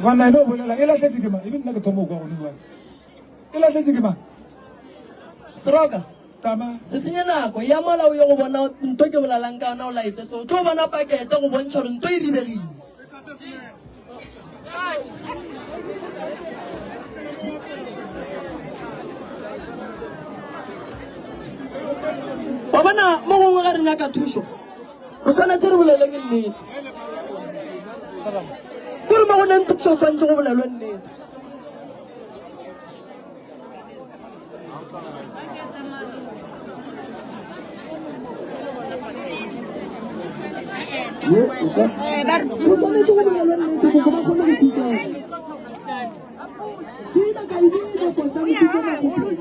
Banna e no bolela e lahletše ke mang? E be nna ke thoma go kwa gone jwale. E lahletše ke mang? Seroka, Tama. Se senye nako, ya mola o ye go bona nto ke bolelang ka yona o laete so o tlo bona pakete go bontšha gore nto e ribegile. Wa bona mo gongwe ga re nyaka thušo re swanetše re boleleng nnete. Kore mo go neng thušo o swanetše go bolelwe nnete. Go swanetše go bolelwe nnete gore ba kgone go thušega. Ke ile ka e bina koša mošito makgopheng.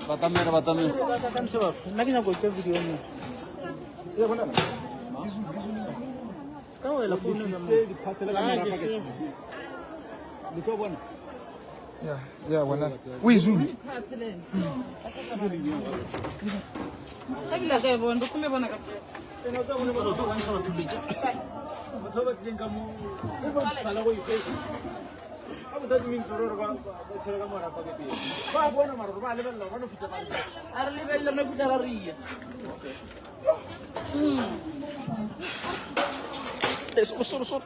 Batamere, batamere. Nna ke nyako tša video mo. Se ka wela founu ya mo. Ah, ke se. Ya, ya bona. O e zoom. Ebile ka e bona, re kgone bona ka pele. A re lebelele re fihla ra re ya. Sorry, sorry.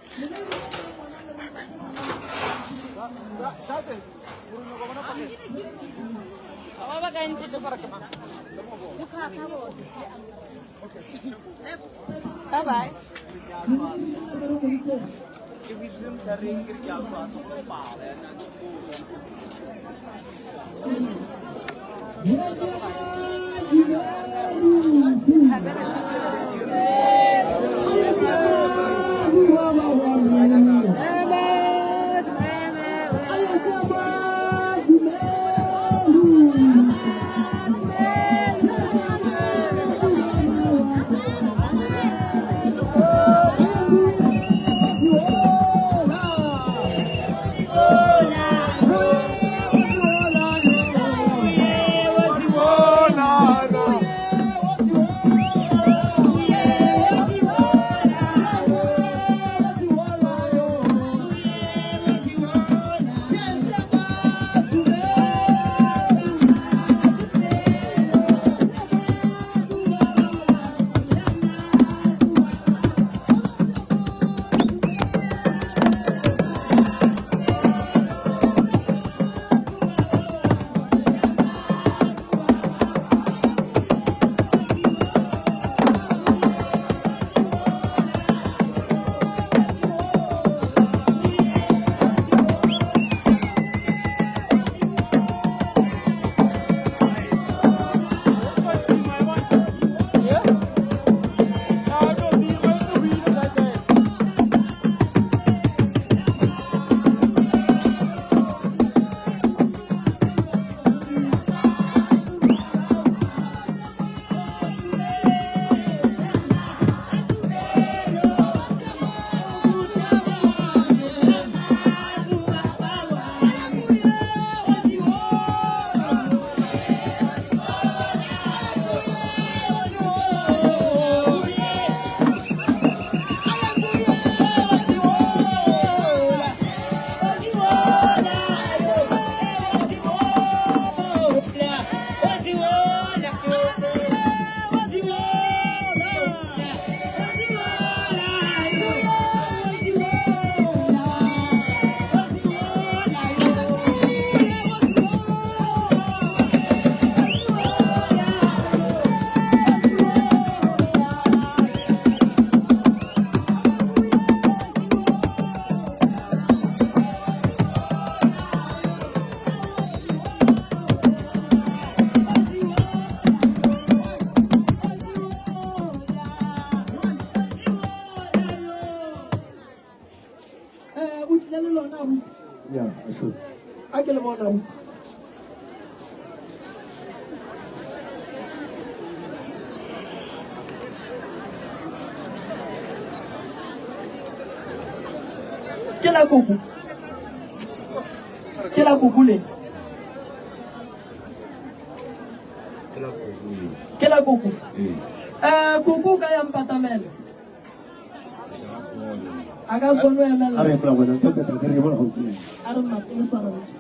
Bye bye. Eh, o tlile le lona abuti Ya, asho. a ke le bona abuti ke la koko ke la koko le ke la koko eh koko o ka ya mpatamela a ka se kgone go emelela A re emela wena, ntate, tate, re bona gaufi. a re mmatele sa bantši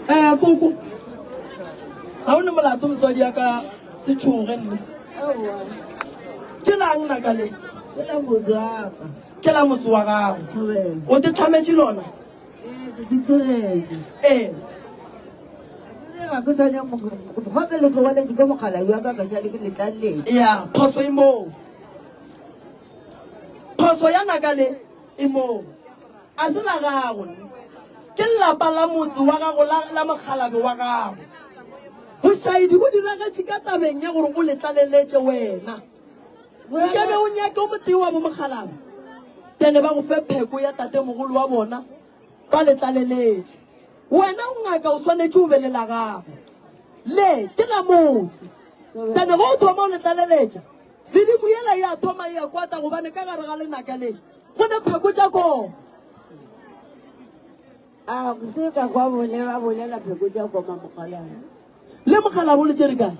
um koko ga o ne molato motswadi ya ka se tšhoge nne ke lang naka le Ke la motse wa ka. ke la motse wa gago o te tlhametše lona Ee, ke di tlogetše. Ee. Ga ke swane mokgwa ke le tlogeletše ke mokgalabje wa ka ka šale ke le tlalletše. Ya, phoso e moo. Phoso ya naka le e moo. A se la gago. Ke lapa la motse wa gago la, la mokgalabe wa gago. Bošaedi bo diragetše ka tabeng ya gore o le tlaleletše wena. Nkabe o nyake o motee wa bomokgalabe, tene ba go fe pheko ya tatemogolo wa bona, ba le tlaleletše. Wena o ngaka o swanetše o be le la gago. Le ke la motse. Tene ge o thoma o le tlaleletša, medimo yela ya thoma e a kwata gobane ka gare ga lenaka le go ne pheko tša koma. A go se ka kwa bolela bolela pheko tša koma mokgalabje. Le mokgalabje le tšere kae?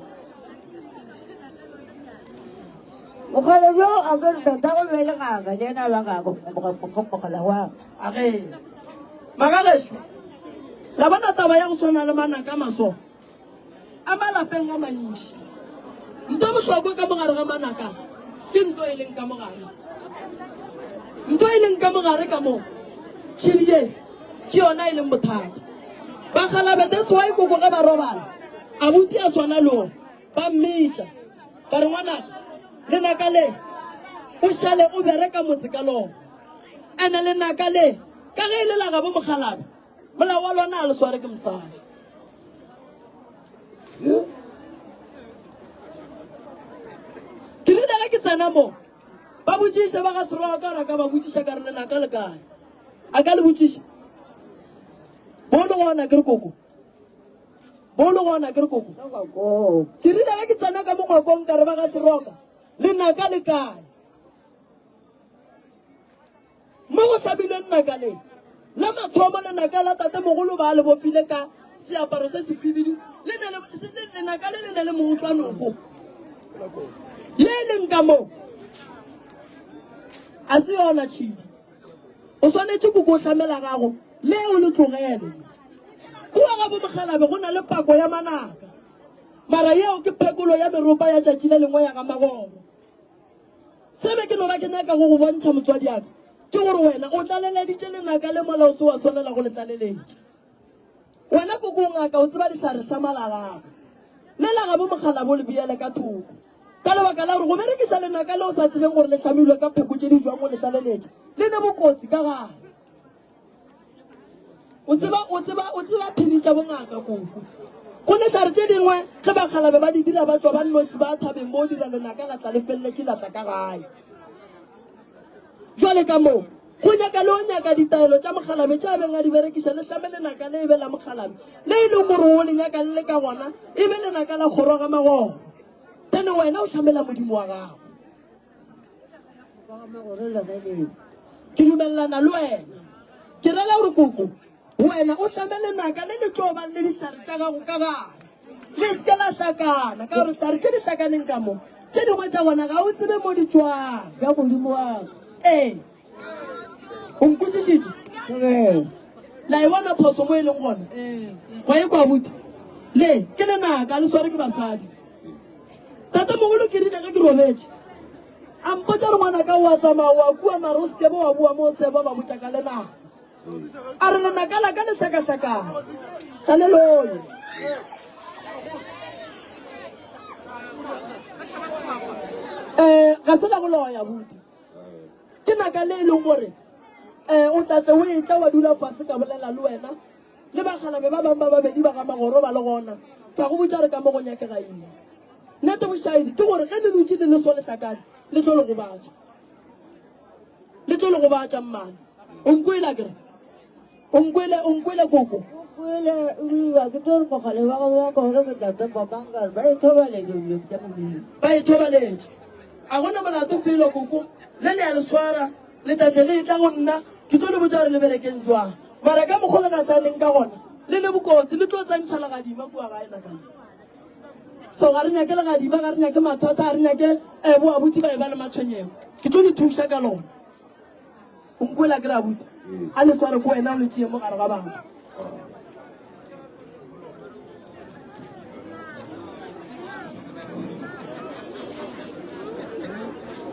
Mokgalabje a ke re tatago be le ngaka le yena ba ngaka mokgalabje wa ka. A ge magagešo la bona taba ya go swana le manaka a maso a malapeng a mantši. Nto bohlokwa ka mogare ga manaka ke nto e leng ka mogare. Nto e leng ka mogare ka mo tšhidi ye ke yona e leng bothata. Bakgalabje that's why koko ge ba robala abuti a swana le ona ba mmitša ba re ngwanaka lenaka le o šale o bereka motse ka lona ene lenaka le ka ge e le la gabo mokgalabje molao wa lona a le sware ke mosadi. Ke rile ge ke tsena mo ba botšiše ba ga Seroa ka gore a ka ba botšiša ka re lenaka le kae a ka le botšiša bo le gona ke re koko bo le gona ke re koko ke rile ge ke tsena ka mo ngwakong ka re ba ga Seroka lenaka le kae Mo go hlabilwe lenaka le la mathomo, lenaka la tatemogolo ba le bofile ka seaparo se sekhwibidu, le ne le, lenaka le le ne le mo utlwa noko ye e leng ka mo. A se yona tšhidi. O swanetše ko ko hlamela gago le o le tlogele. Kua ga bomokgalabe go na le pako ya manaka, mara yeo ke phekolo ya meropa ya tšatši le lengwe ya ga Magogo. Se be ke no ba ke nyaka go go bontšha, motswadiaka, ke gore wena o tlaleleditše lenaka le mola o se wa swanela go le tlaleletša. Wena koko o ngaka, o tseba dihlare hlama la gago. Le la gabo mokgalabo le beele ka thoko. Ka lebaka la gore go berekiša lenaka le o sa tsebeng gore le hlamilwe ka pheko tše di jwang go le tlaleletša, le ne bokotsi ka gare. O tseba, o tseba, o tseba phiri tša bongaka koko. Go dihlare tše dingwe ge bakgalabe ba di dira ba tšwa ba nnoši ba thabeng bo dira lenaka la tla le feleletše la tla ka gae. Jwale ka moo go nyaka le o nyaka ditaelo tša mokgalabe tše a beng a di berekiša le hlame lenaka le e be la mokgalabe le e leng gore o le nyaka le le ka gona e be lenaka la kgoro ga magoro. Tene wena o hlamela modimo wa gago. Ke dumelelana le wena. Ke rela gore koko, wena o hlame lenaka le le tlo bang le dihlare tša gago ka gare. Le se ke la hlakana, ka gore dihlare tše di hlakaneng ka mo, tše dingwe tša gona ga o tsebe mo di tšwang. Tša Modimo wa ka. Ee. O nkwešišitše? La e bona phoso mo e leng gona? Wa e kwa abuti? Le ke lenaka le sware ke basadi. Tatemogolo ke rile ge ke robetše, a mpotša gore ngwanaka o a tsamaya o a kua mare o sekebe wa boa mo o seba ba botša ka lenaka. A re lenaka la ka le hlakahlakana ga le loye. Um ga se la go loya buti. Ke naka le e leng gore um o tla tle o etla wa dula fase ka bolela le wena le bakgalabe ba bangwe ba babedi ba ga Magoro ba le gona, ka go botša re ka mo go nyakega eng. Nnete bošaedi ke gore ge le dutše le le so lehlakane le tlo le gobatša. Le tlo le gobatša mmane. O nkwele akere? O nkwele, o nkwele koko? Kwele, ba ke tlo re mogale wa gago wa ka gore ke tla topa mang ka re ba e thobaletše dilo tša Modimo. Ba e thobaletše. A gona molato felo koko, le le a le swara. Le tla tle le etla go nna, ke tlo le botša gore le berekeng jwang. Mara ka mokgwa le gahlaneng ka gona, le le bokotsi, le tlo tsentšha legadima kua gae nakana. So ga re nyake legadima, ga re nyake mathata, ga re nyake eh, bo abuti ba e ba le matshwenyego. Ke tlo le thuša ka lona. O nkwela ke re abuti, a le sware ko wena o le tšee mo gare ga batho.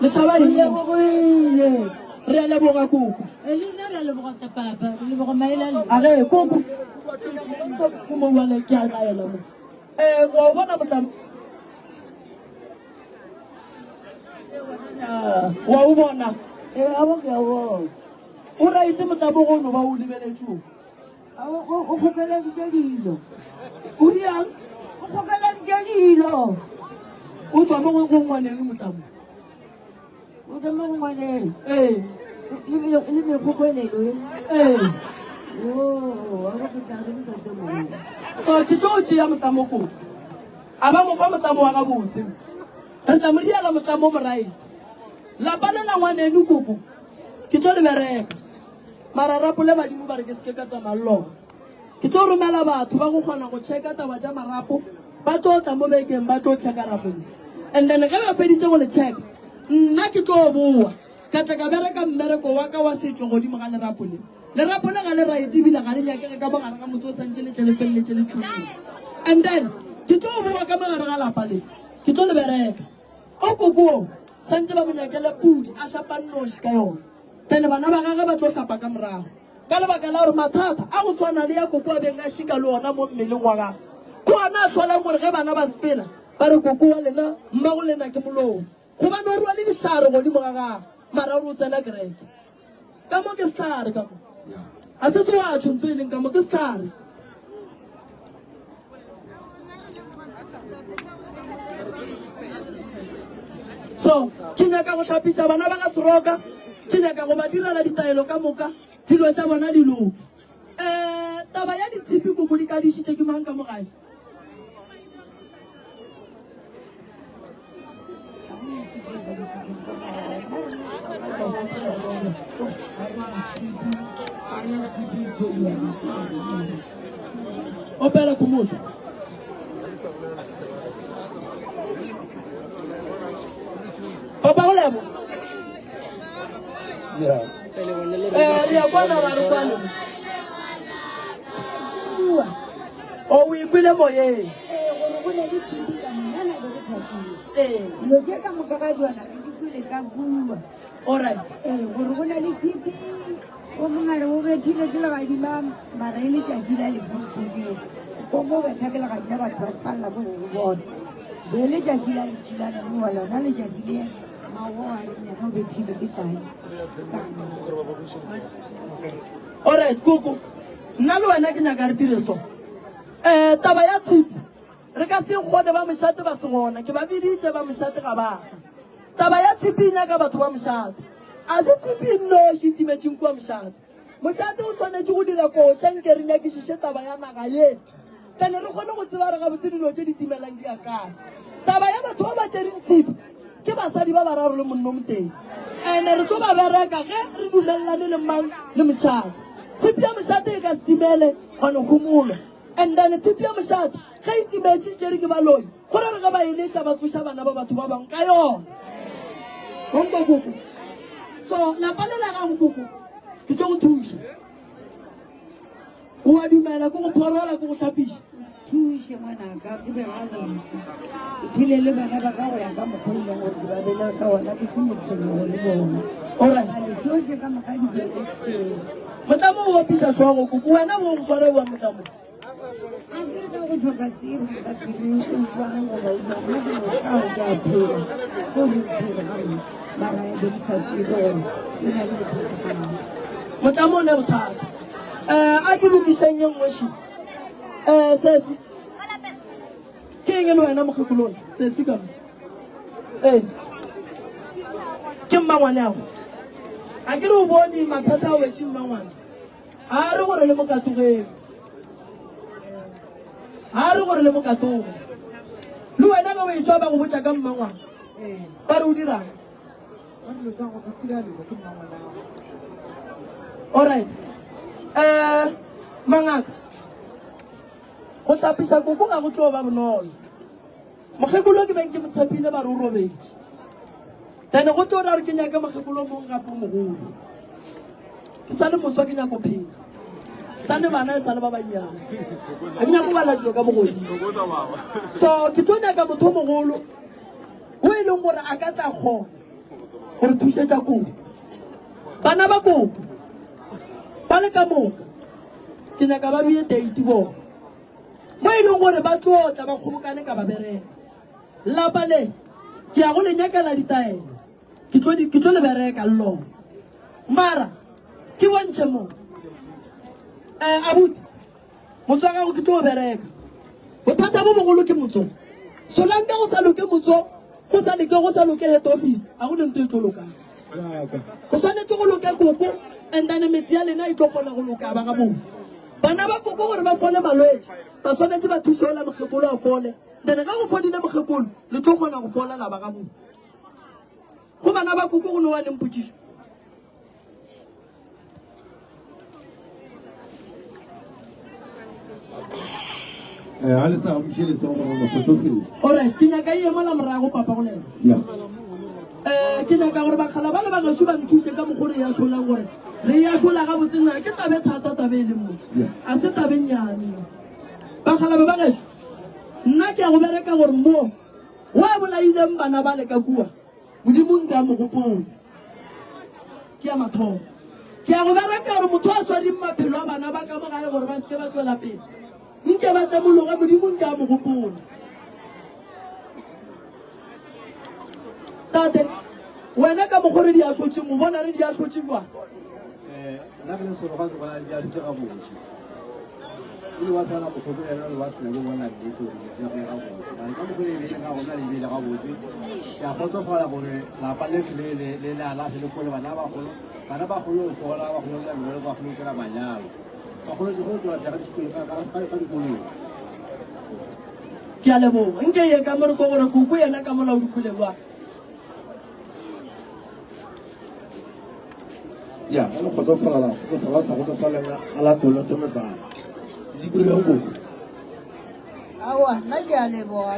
Le tšhaba eng? Lebogile. Re a leboga koko. E le nna re a leboga ka papa, re leboga maele a lena. A ge koko. Ko mo jwale ke a laela mo. Eh wa o bona motla Wa o bona? Eh, a bo ke a bona. O right motla mo go no ba o lebeletše. O kgokeleditše dilo. O riang? O kgokeleditše dilo. O tswa mo go ngwaneno motlamo. O tswa mo go ngwaneno. Ee. Le mekgokelelo e. Ee. Oo, a go tla re ntate mogolo. So ke tlo tšea motlamo ko. A ba mo fa motlamo wa gabotse. Re tla mo diela motlamo morae. Lapa le la ngwaneno koko. Ke tlo le bereka. Mara rapo le badimo ba re ke seke ka tsamaya le lona. Ke tlo romela batho ba go kgona go checka taba tša marapo, ba tlo tla mo bekeng ba tlo checka rapo le. And then ge ba feditše go le checka, nna ke tlo boa ka tla ka bereka mmereko wa ka wa setšo godimo ga lerapo le. Lerapo le ga le right ebile ga le nyakege ka mo gare ga motse o santše le tle le feleletše le tšhomile. And then ke tlo boa ka mo gare ga lapa le, ke tlo le bereka. O koko o santše ba mo nyakele pudi a hlapa nnoši ka yona. Then bana ba gagwe ba tlo hlapa ka morago. Ka lebaka la gore mathata a go swana le ya koko a beng a šika le ona mo mmeleng wa gagwe, ke ona a hlolang gore ge bana ba sepela ba re koko wa lena, mmago lena ke moloi. Gobane o rwale dihlare godimo ga gagwe, mara o re o tsena kereke. Ka mo ke sehlare ka mo. A se se wa tšho nto e leng ka mo ke sehlare. So, ke nyaka go hlapisa bana ba ga Seroka, ke nyaka go ba direla ditaelo ka moka, dilo tša bona di loke. Um taba ya ditshipi koko di kadišitše ke mang ka mo gae? Opela khomotšo. Papa go lebo. Yeah. Eh, re ya kwana ra re kwane. O o ikwele moyeng. Ee, gore go ne le tshipi ka monana be re thatile. Ee. Dilo tše ka moka ga jona re di kwele ka kua. Alright. Ee, gore go na le tshipi o mongwe a re o bethile ke legadima mara e letšatši la lefukodimo o mo betha ke legadima batho ba palela ko go bona be letšatši la letšhilana mowa lona letšatši le mago a re nyaka o bethile ke tladi Alright, koko. Nna le wena ke nyaka re dire so. Eh, taba ya tshipi re ka se kgone ba mošate ba se gona. Ke ba biditše ba mošate ga ba tla. Taba ya tshipi e nyaka batho ba mošate. A se tshipi e nnoši e timetšeng kua mošate. Mošate o swanetše go dira koša nke re nyakišiše taba ya naga ye. Pele re kgone go tseba re gabotse dilo tše di timelang di ya kae. Taba ya batho ba ba tšereng tshipi ke basadi ba bararo le monno motee. Ene re tlo ba bereka ge re dumelelane le mang le mošate. Tshipi ya mošate e ka se timele gwa no homolwa. And then tshipi ya mošate ge e timetše e tšere ke baloi, go ra re ge ba e letša ba tsoša bana ba batho ba bangwe ka yona. Wa nkwa koko? So lapa le la gago koko, ke tlo go thuša. O a dumela ke go phorola ke go hlapiša? Thuše ngwanaka ke be gabotse ke phele le bana ba ka go ya ka mokgwa e leng gore ke ba bele ka ona ke se motshwenyego le bona. Alright. Bjale tšohle ka moka di be di se. Motlamo o opiša hlogo koko wena bo go sware wa motlamo. A ke re ka go hloka tsebo ka se be o jwang goba o jwang nna ke no ka o ke a phela ko re phele gabotse mara be ke sa tsebe gore e na le bothata mang. Motlamo o ne bothata. Eh, a ke lokišeng ye nngwe še. Eh, sesi. Ke eng e le wena mokgekolola? Sesi ka mo. Eh. Ke mmangwane ao. A ke re o bone mathata a wetše mmangwane. A re gore le mokatogeng. A re gore le mokatoge. Le wena ge o etšwa ba go botša ka mmangwane. Ba re o dirang? Alright. Eh, mangaka. Go hlapiša koko ga go tlo ba bonolo. Mokgekolo ke beng ke mo tshepile ba re o robetše. Then go tlo ra re ke nyake mokgekolo mong gape o mogolo. Ke sa le moswa ke nyako phela. Sa le bana e sa le ba bannyane. Ga ke nyako bala dilo ka bogodimo. So ke tlo nyaka motho o mogolo o e leng gore a ka tla kgona go re thušetša koko. Bana ba koko ba le ka moka ke nyaka ba bee date bona. Mo e leng gore ba tlo tla ba kgobokane ka ba bereka. Lapa le ke ya go le nyakela ditaelo. Ke tlo ke tlo le bereka le lona. Mara ke bontšhe mo. Um abuti, motse wa gago ke tlo bereka. Bothata bo bogolo ke motso. Solanka go sa loke motso, go sa leke go sa loke head office, ga go ne nto e tlo lokang. Go swanetše go loke koko and then metse ya lena e tlo kgona go loka ba ga botse. Bana ba koko gore ba fole malwetši, ba swanetše ba thuše ola mokgekolo a fole. Then ga go fodile mokgekolo, le tlo kgona go fola la ba ga botse. Go bana ba koko go no wa neng potšišo. Eh, ga le sa gomiše letsogo gore le kgotsofetse. Alright, ke nyaka e emola morago papa go lena. Ya. Eh, ke nyaka gore bakgala ba le ba gešo ba nthuše ka mokgo re ya hlolang gore re ya hlola gabotse na ke tabe thata tabe e leng mo. Ya. A se tabe nnyane. Bakgala ba ba gešo, nna ke ya go bereka gore mo wa bolaileng bana ba le ka kua. Modimo nka mo gopola. Ke ya mathomo. Ke ya go bereka gore motho a swareng maphelo a bana ba ka mo gae gore ba seke ba tswela pele. Nke ba tlemologe, Modimo nke a mo gopola. Tate, wena ka mokgo re di ahlotšeng, o bona re di ahlotše jwang? Eh, nna ke le sologa ke bona di ahlotše gabotse. O le wa fela bohloko yena le wa se nyake bona nnete gore di apeye gabotse. Mare ka mokgwa le ebile ka gona le ebile gabotse. Ke a kgotsofala gore lapa leso le le le le alafe le fole bana ba bagolo bana ba kgone go fola ba kgone go dira mmereko ba kgone go tsena manyalo ba kgone go tswela pele ka dikolo ka ka dikolong. Ke a leboga. Nke ye ka mo re ko gore koko yena ka molao di khule jwang. Ya, ga le kgotsofala la kgotsofala, o sa kgotsofaleng a latole thome fase. Di dirile koko. Aowa, nna ke a leboga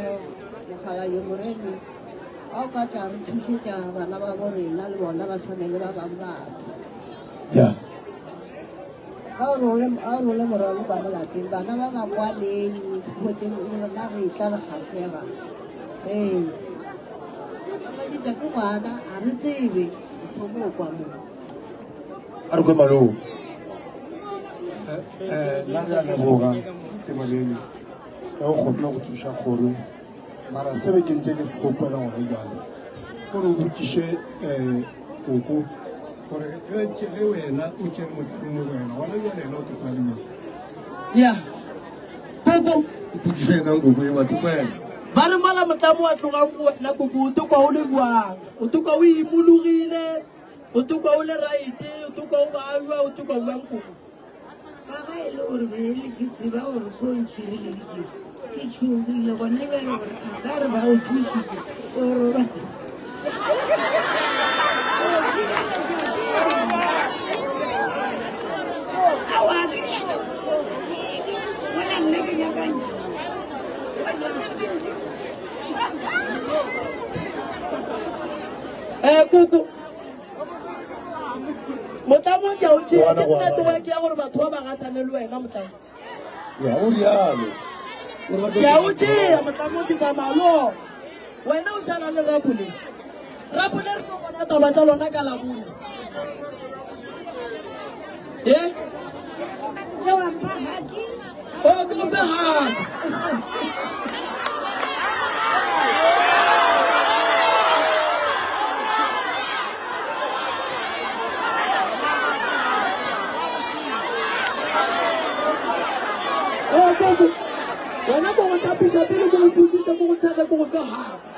mokgalabje Moremi, ga o ka tla re thušetša bana ba bo rena le bona ba tshwane le ba bangwe batho. Ya. Ga o role, ga o role morwalo ka mo lapeng, bana ba ba kwa leng, gote le rena re tla re kgahlega. Ee. Ba ke ngwana, ga re tsebe, o thoma o kwa mo. A re kwe malome. Eh, nna re a leboga ke molemi ka go kgopela go thuša kgoro mara se be ke ntse ke se kgopela gone jalo gore o botšiše um koko gore ge ge wena o tšere motlamo mo go wena gona bjale ena o tokwa le jang Ya. Koko. O botšiše ena koko e wa tokwa ena. Ba re mola motlamo wa tlogang go wena koko o tokwa o le bjang? O tokwa o imologile, o tokwa o le right, o tokwa o babja, o tokwa bjang koko? Ka ga e le gore be le ke tseba gore ko ntšhireleditše ke tšhogile gona bjale gore a ka re ba o thušitše ore ba Mola nna ke nyaka ntšhi. Eh koko. Motlamo ke a o tšea, ke network ya gore batho ba ba gahlane le wena motlamo. Ya o rialo. Ke a o tšea motlamo ke tsamaya le ona. Wena o šala le Rapole. Rapole re tlo bona taba tša lona ka Labone. E? O ke go fe haki. Wena ko go hlapiša pele ko go khutšiša ko go thekge ko go fe haki.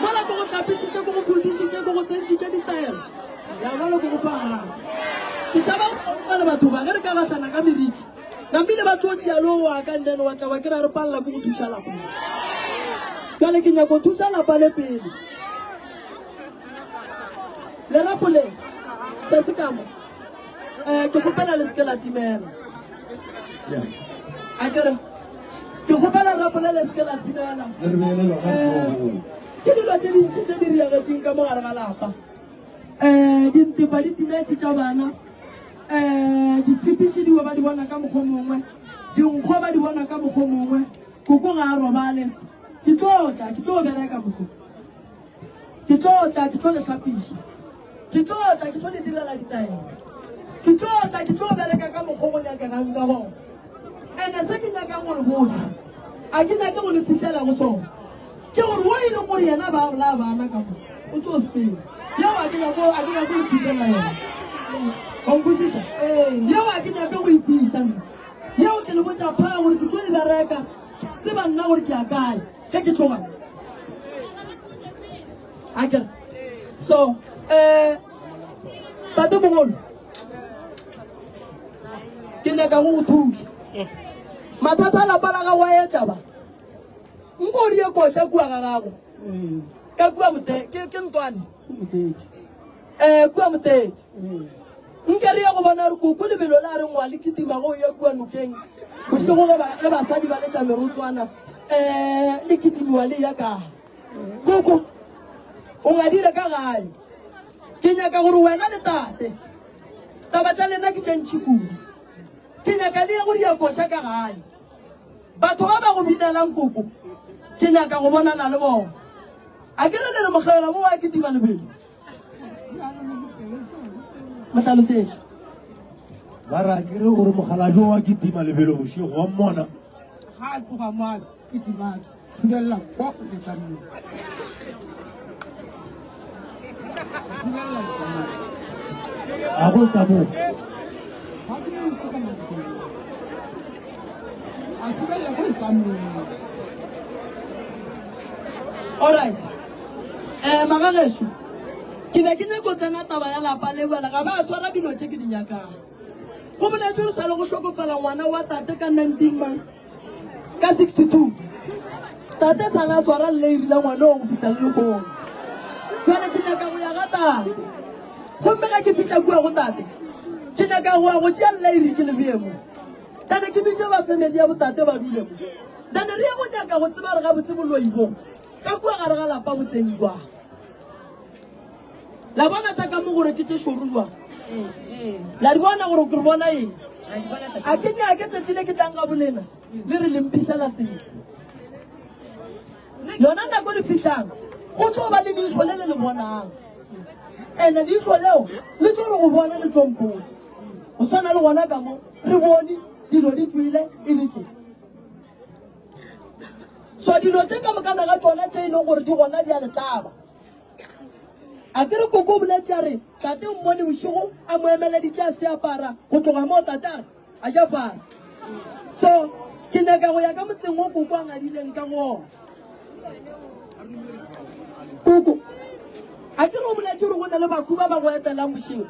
Mola ko go hlapišitše ko go khutšišitše ko go tsentšitše ditaelo. Ya bjalo ko go fa haki. Ke tšhaba go ba le batho ba ge re ka gahlana ka meriti. Namile ba tlo tšea lo wa ka and then wa tla wa kry-a re palela ke go thuša lapa le. Bjale ke nyako thuša lapa le pele. Lerapo le se se ka mo. Eh ke kgopela le seke la timela. A ke re ke kgopela lerapo le le seke la timela. Eh ke dilo tše dintši tše di riagetšeng ka mo gare ga lapa. Eh dintepa di timetše tša bana. Um ditshepiši diwe ba di bona ka mokgwa mongwe, dinkgo ba di bona ka mokgwa mongwe. Koko ga a robale. Ke tlo tla, ke tlo bereka motho. Ke tlo tla, ke tlo le hlapiša. Ke tlo tla, ke tlo le direla ditaelo. Ke tlo tla, ke tlo bereka ka mokgwa go nyakegang ka gona. Ene se ke nyakang go le botsa, a ke nyake go le fihlela go sona. Ke gore wo e leng gore yena ba bolaya bana ka mo, o tlo sepela. Yeo a ke nyako, a ke nyako le fihlela yona. Wa nkwešiša? Yeo a ke nyake go e fihla nna. Yeo ke le botša phaa gore ke tlo e bereka. Tseba nna gore ke ya kae ge ke tloga. A ke re. So, eh, tate mogolo, ke nyaka go go thuša. Mathata a lapa la gago a etša ba. Nko o die koša kua ga gago. Ka kua mote, ke, ke ntwane. Eh, kua motete. Nke re ye go bona re koko lebelo la re ngwa le kitima go ya kua nokeng. Bošego ge ba, ge basadi ba letša merotswana, eh, le kitimiwa le ya kae. Koko, o ngadile ka gae. Ke nyaka gore wena le tate, taba tša lena ke tše ntši kudu. Ke nyaka le ye go dia koša ka gae. Batho ba ba go binelang koko, ke nyaka go bonana le bona. A ke re le re mokgela mo wa kitima lebelo. Mo hlalosetše. Ba re a ke re gore mokgalabje wa kitima lebelo bošego wa mmona. Ga a tloga mo a kitima a thubelela kwa letamong. Thubelela letamong. A go letamong. Ga ke ke ka mo A thubelela ko letamong. Alright. Eh, magagešo, ke be ke nyako tsena taba ya lapa le bjale ga ba swara dilo tše ke di nyakang. Go boletšwe re sa le go hlokofala ngwana wa tate ka 19 mang ka 62. Tate sa la swara lleiri la ngwana o go fihla le lehono. Jwale ke nyaka go ya ga tate. Gomme ga ke fihla kua go tate, ke nyaka go ya go tšea lleiri ke le bee mo. Then ke bitše ba family ya botate ba dule mo. Then re ye go nyaka go tseba gore gabotse boloi bo ka kua gare ga lapa bo tsene jwang. La bona tša ka mo gore ke tše šoro jwang. La di bona gore ke re bona eng. A ke nyake tšatši le ke tlang ga bolena le re le mphihlela selo. Yona nako le fihlang go tlo ba le leihlo le le le bonang. Ene leihlo leo le tlo re go bona le tlo mpotša. Go swana le gona ka mo re bone dilo di tšwele e le tše. So dilo tše ka mokana ga tšona tše e leng gore di gona di a le tlaba. A ke re koko o boletše a re tate o mmone bošego a mo emeleditše a se apara go tloga moo tate a re a ja fase. So ke nyaka go ya ka motseng wo koko a ngadileng ka go ona. Koko a ke re o boletše gore go na le bakhu ba ba go etelang bošego.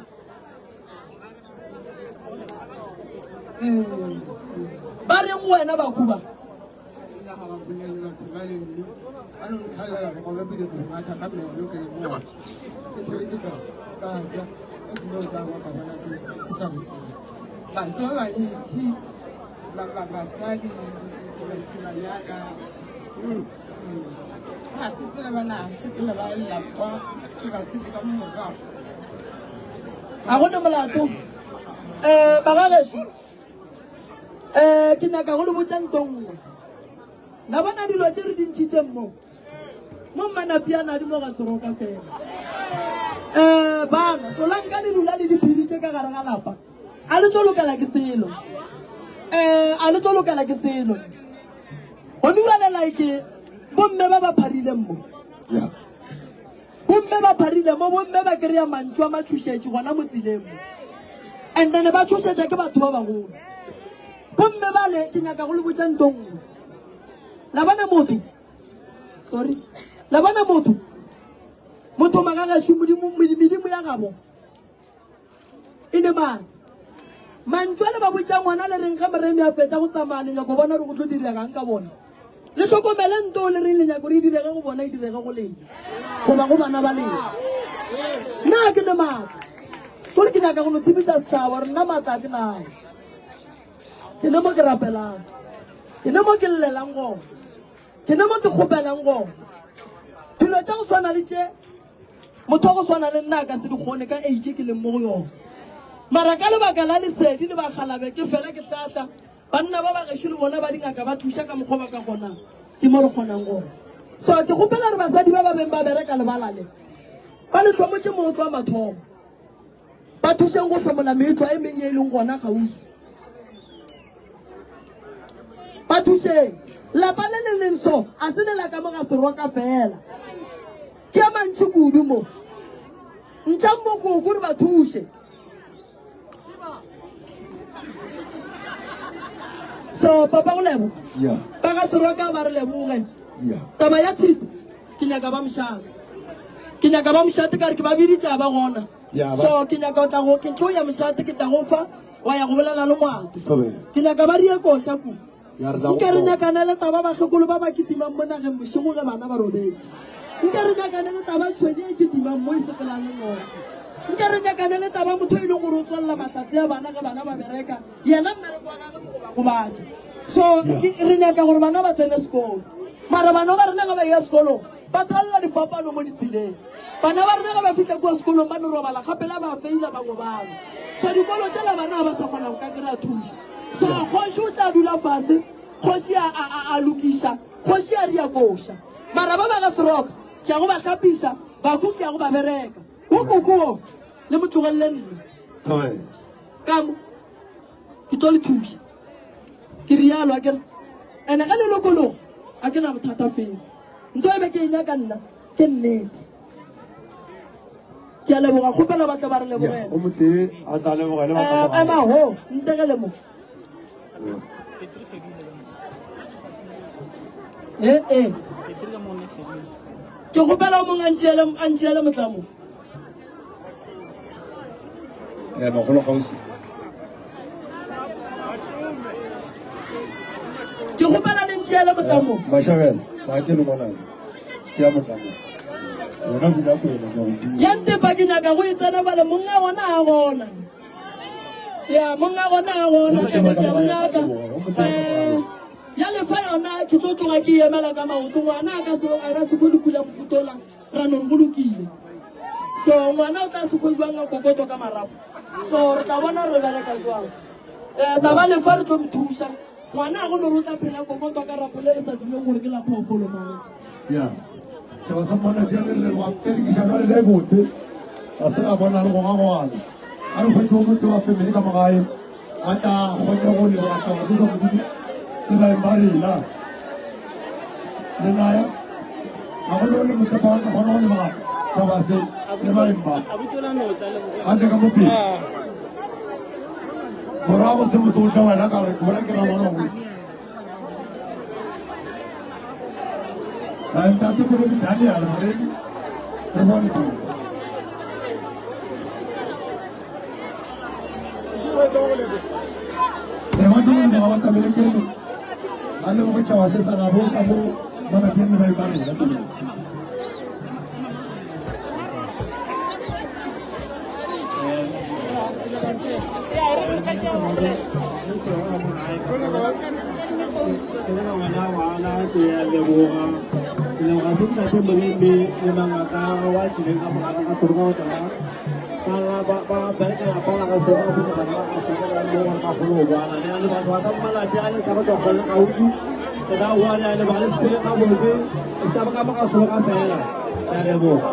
Ba reng go wena bakhu ba? Batho ba bantši basadi basimanyana ba sepela ba na sepela ba lla kwa ke ba setse ka mo morago. Ga go ne molato. Um bagagešo, um ke nyaka go le botša nto nngwe. La bona dilo tše re di ntšhitšeng mo? Mo Mmanapiana di mo ga Seroka fela. Um bana, solanka le dula le diphiri tše ka gare ga lapa. A le tlo lokela ke selo. Um a le tlo lokela ke selo. Gone bjale like bomme ba ba pharileng mo. Yeah. Bomme ba pharile mo, bomme ba kry-a mantšu a matšhošetši gona mo tseleng mo. And then ba tšhošetša ke batho ba bagolo. Bomme bale ke nyaka go le botša nto nngwe. La bona motho? Sorry. La bona motho? Motho magagešo modimo medimo ya gabo. E ne matla. Mantšu a le ba botšang ona le reng ge Moremi a fetša go tsamaya le nyako bona gore go tlo diregang ka bona. Le hlokomele nto le reng le nyako gore e direge go bona e direge go lena goba go bana ba lena. Nna ke ne matla. Gore ke nyaka go no tsebiša setšhaba gore nna matla a ke nao. Ke ne mo ke rapelang. Ke ne mo ke llelang gona. Ke ne mo ke kgopelang gona. Dilo tša go swana le tše Motho wa go swana le nna a ka se di kgone ka age ke leng mo go yona. Mara ka lebaka la lesedi le bakgalabe ke fela ke hlahla banna ba ba gešo le bona ba dingaka ba thuša ka mokgwa ba ka kgonang. Ke mo re kgonang gona. So ke kgopela gore basadi ba ba beng ba bereka lebala le ba le hlomotše mootlwa mathomo. Ba thušeng go hlomola meetlwa e meng ye e leng gona kgauswi. Ba thušeng. Lapa le le leng so a se le la ka mo ga Seroka fela. Ke a mantši kudu mo. Ntšang bokoko re ba thuše. So papa go lebo. Yeah. Ba ga Seroka ba re leboge. Yeah. Taba ya tshito ke nyaka ba mošate. Ke nyaka ba mošate ka re ke ba biditše a ba gona. Ya, ba- So ke nyaka o tla go ke tlo ya mošate ke tla go fa wa ya go bolela le ngwato. Thobela. Ke nyaka ba rie koša ku. Ya re tla go Nke re bona. nyakane le taba bakgekolo ba ba kitimang mo nageng bošego ge bana ba robetše. Nke re nyakane le taba tšhweni e kitimang mo e sepelang le noga. Nke re nyakane le taba motho e leng gore o tswalela mahlatse a bana ge bana ba bereka, yena mmereko wa gagwe ke go ba gobatša. So re nyaka gore bana ba tsene sekolo. Mara bana ba rena ge ba eya sekolong ba thalela difapano mo ditseleng. Bana ba rena ge ba fihla kua sekolong ba no robala gape la ba feila bangwe bano. So dikolo tšela bana ga ba sa kgona go ka kry-a thušo. So kgoši o tla dula fase, kgoši a, a, a, a lokiša, kgoši a ria koša. Mara ba ba ga Seroka, ke ya go ba hlapiša, baku ke ya go ba bereka. Wo koko wo, le mo tlogelele nna. Ka mo, ke tlo le thuša. Ke rialo, akere. Ene ge le lokologa, a ke na bothata felo. Nto e be ke e nyaka nna, Ke nnete. Ke a leboga, kgopela ba tle ba re lebogele. O motee a tla lebogele ba Eh, ema ho, ntegele mo. Eh, eh. Ke kgopela o mongwe a ntšeele a ntšeele motlamo. Eh, magolo gausi. Ke kgopela le ntšeele motlamo. Mashabela, ga ke le ngwanaka. Ke ya motlamo. Wena bula kwena ke a go file. Ya ntepa ke nyaka go e tsena bale monga gona a gona. Ya monga gona a gona ke ne ke a mo nyaka. Eh, ya lefa yona ke tlo tloga ke e emela ka maoto ngwana a ka se a ka se kgone kula mofutola. Ra no re go lokile. So ngwana o tla se kwe jwang a kokotwa ka marapo. So re tla bona re bereka jwang. Eh taba lefa re tlo mo thuša. Ngwana a go no re o tla phela kokotwa ka rapo le re sa tsebeng gore ke la phoofolo mang. Ya. Tšhaba sa monna bjale re wa perekiša jwale le botse. Ga se ra bona le go gagwana. A re hwetše o motho wa family ka mo gae. A tla kgone go leboga tšhaba se sa Modimo le baeng ba rena. Le naya ga go le motsepa wa ka kgona go leboga tšhaba se le baeng ba. A tle ka mo pele. Morago se motho o tla wena ka gore ke bona ke rangwana go. Ntate Moremi Daniel Moremi re bone pele. Re ba tlo leboga ba tabele keno ba leboge tšhaba se sa gabo ka mo malapeng le baeng ba rena tabele. Ke a leboga ke leboga se ntate Moremi le mangaka wa tlileng ka mogare ga toroka go tla ba ba ba bereka lapa la ga soka go bana ba ga soka ba mo gore ba kgone go bona le le batho ba sa mmalape a le sa go tswa kgole gaufi re ka bua le le ba le sepele gabotse e se ka ba ka mo ga soka fela ke a leboga.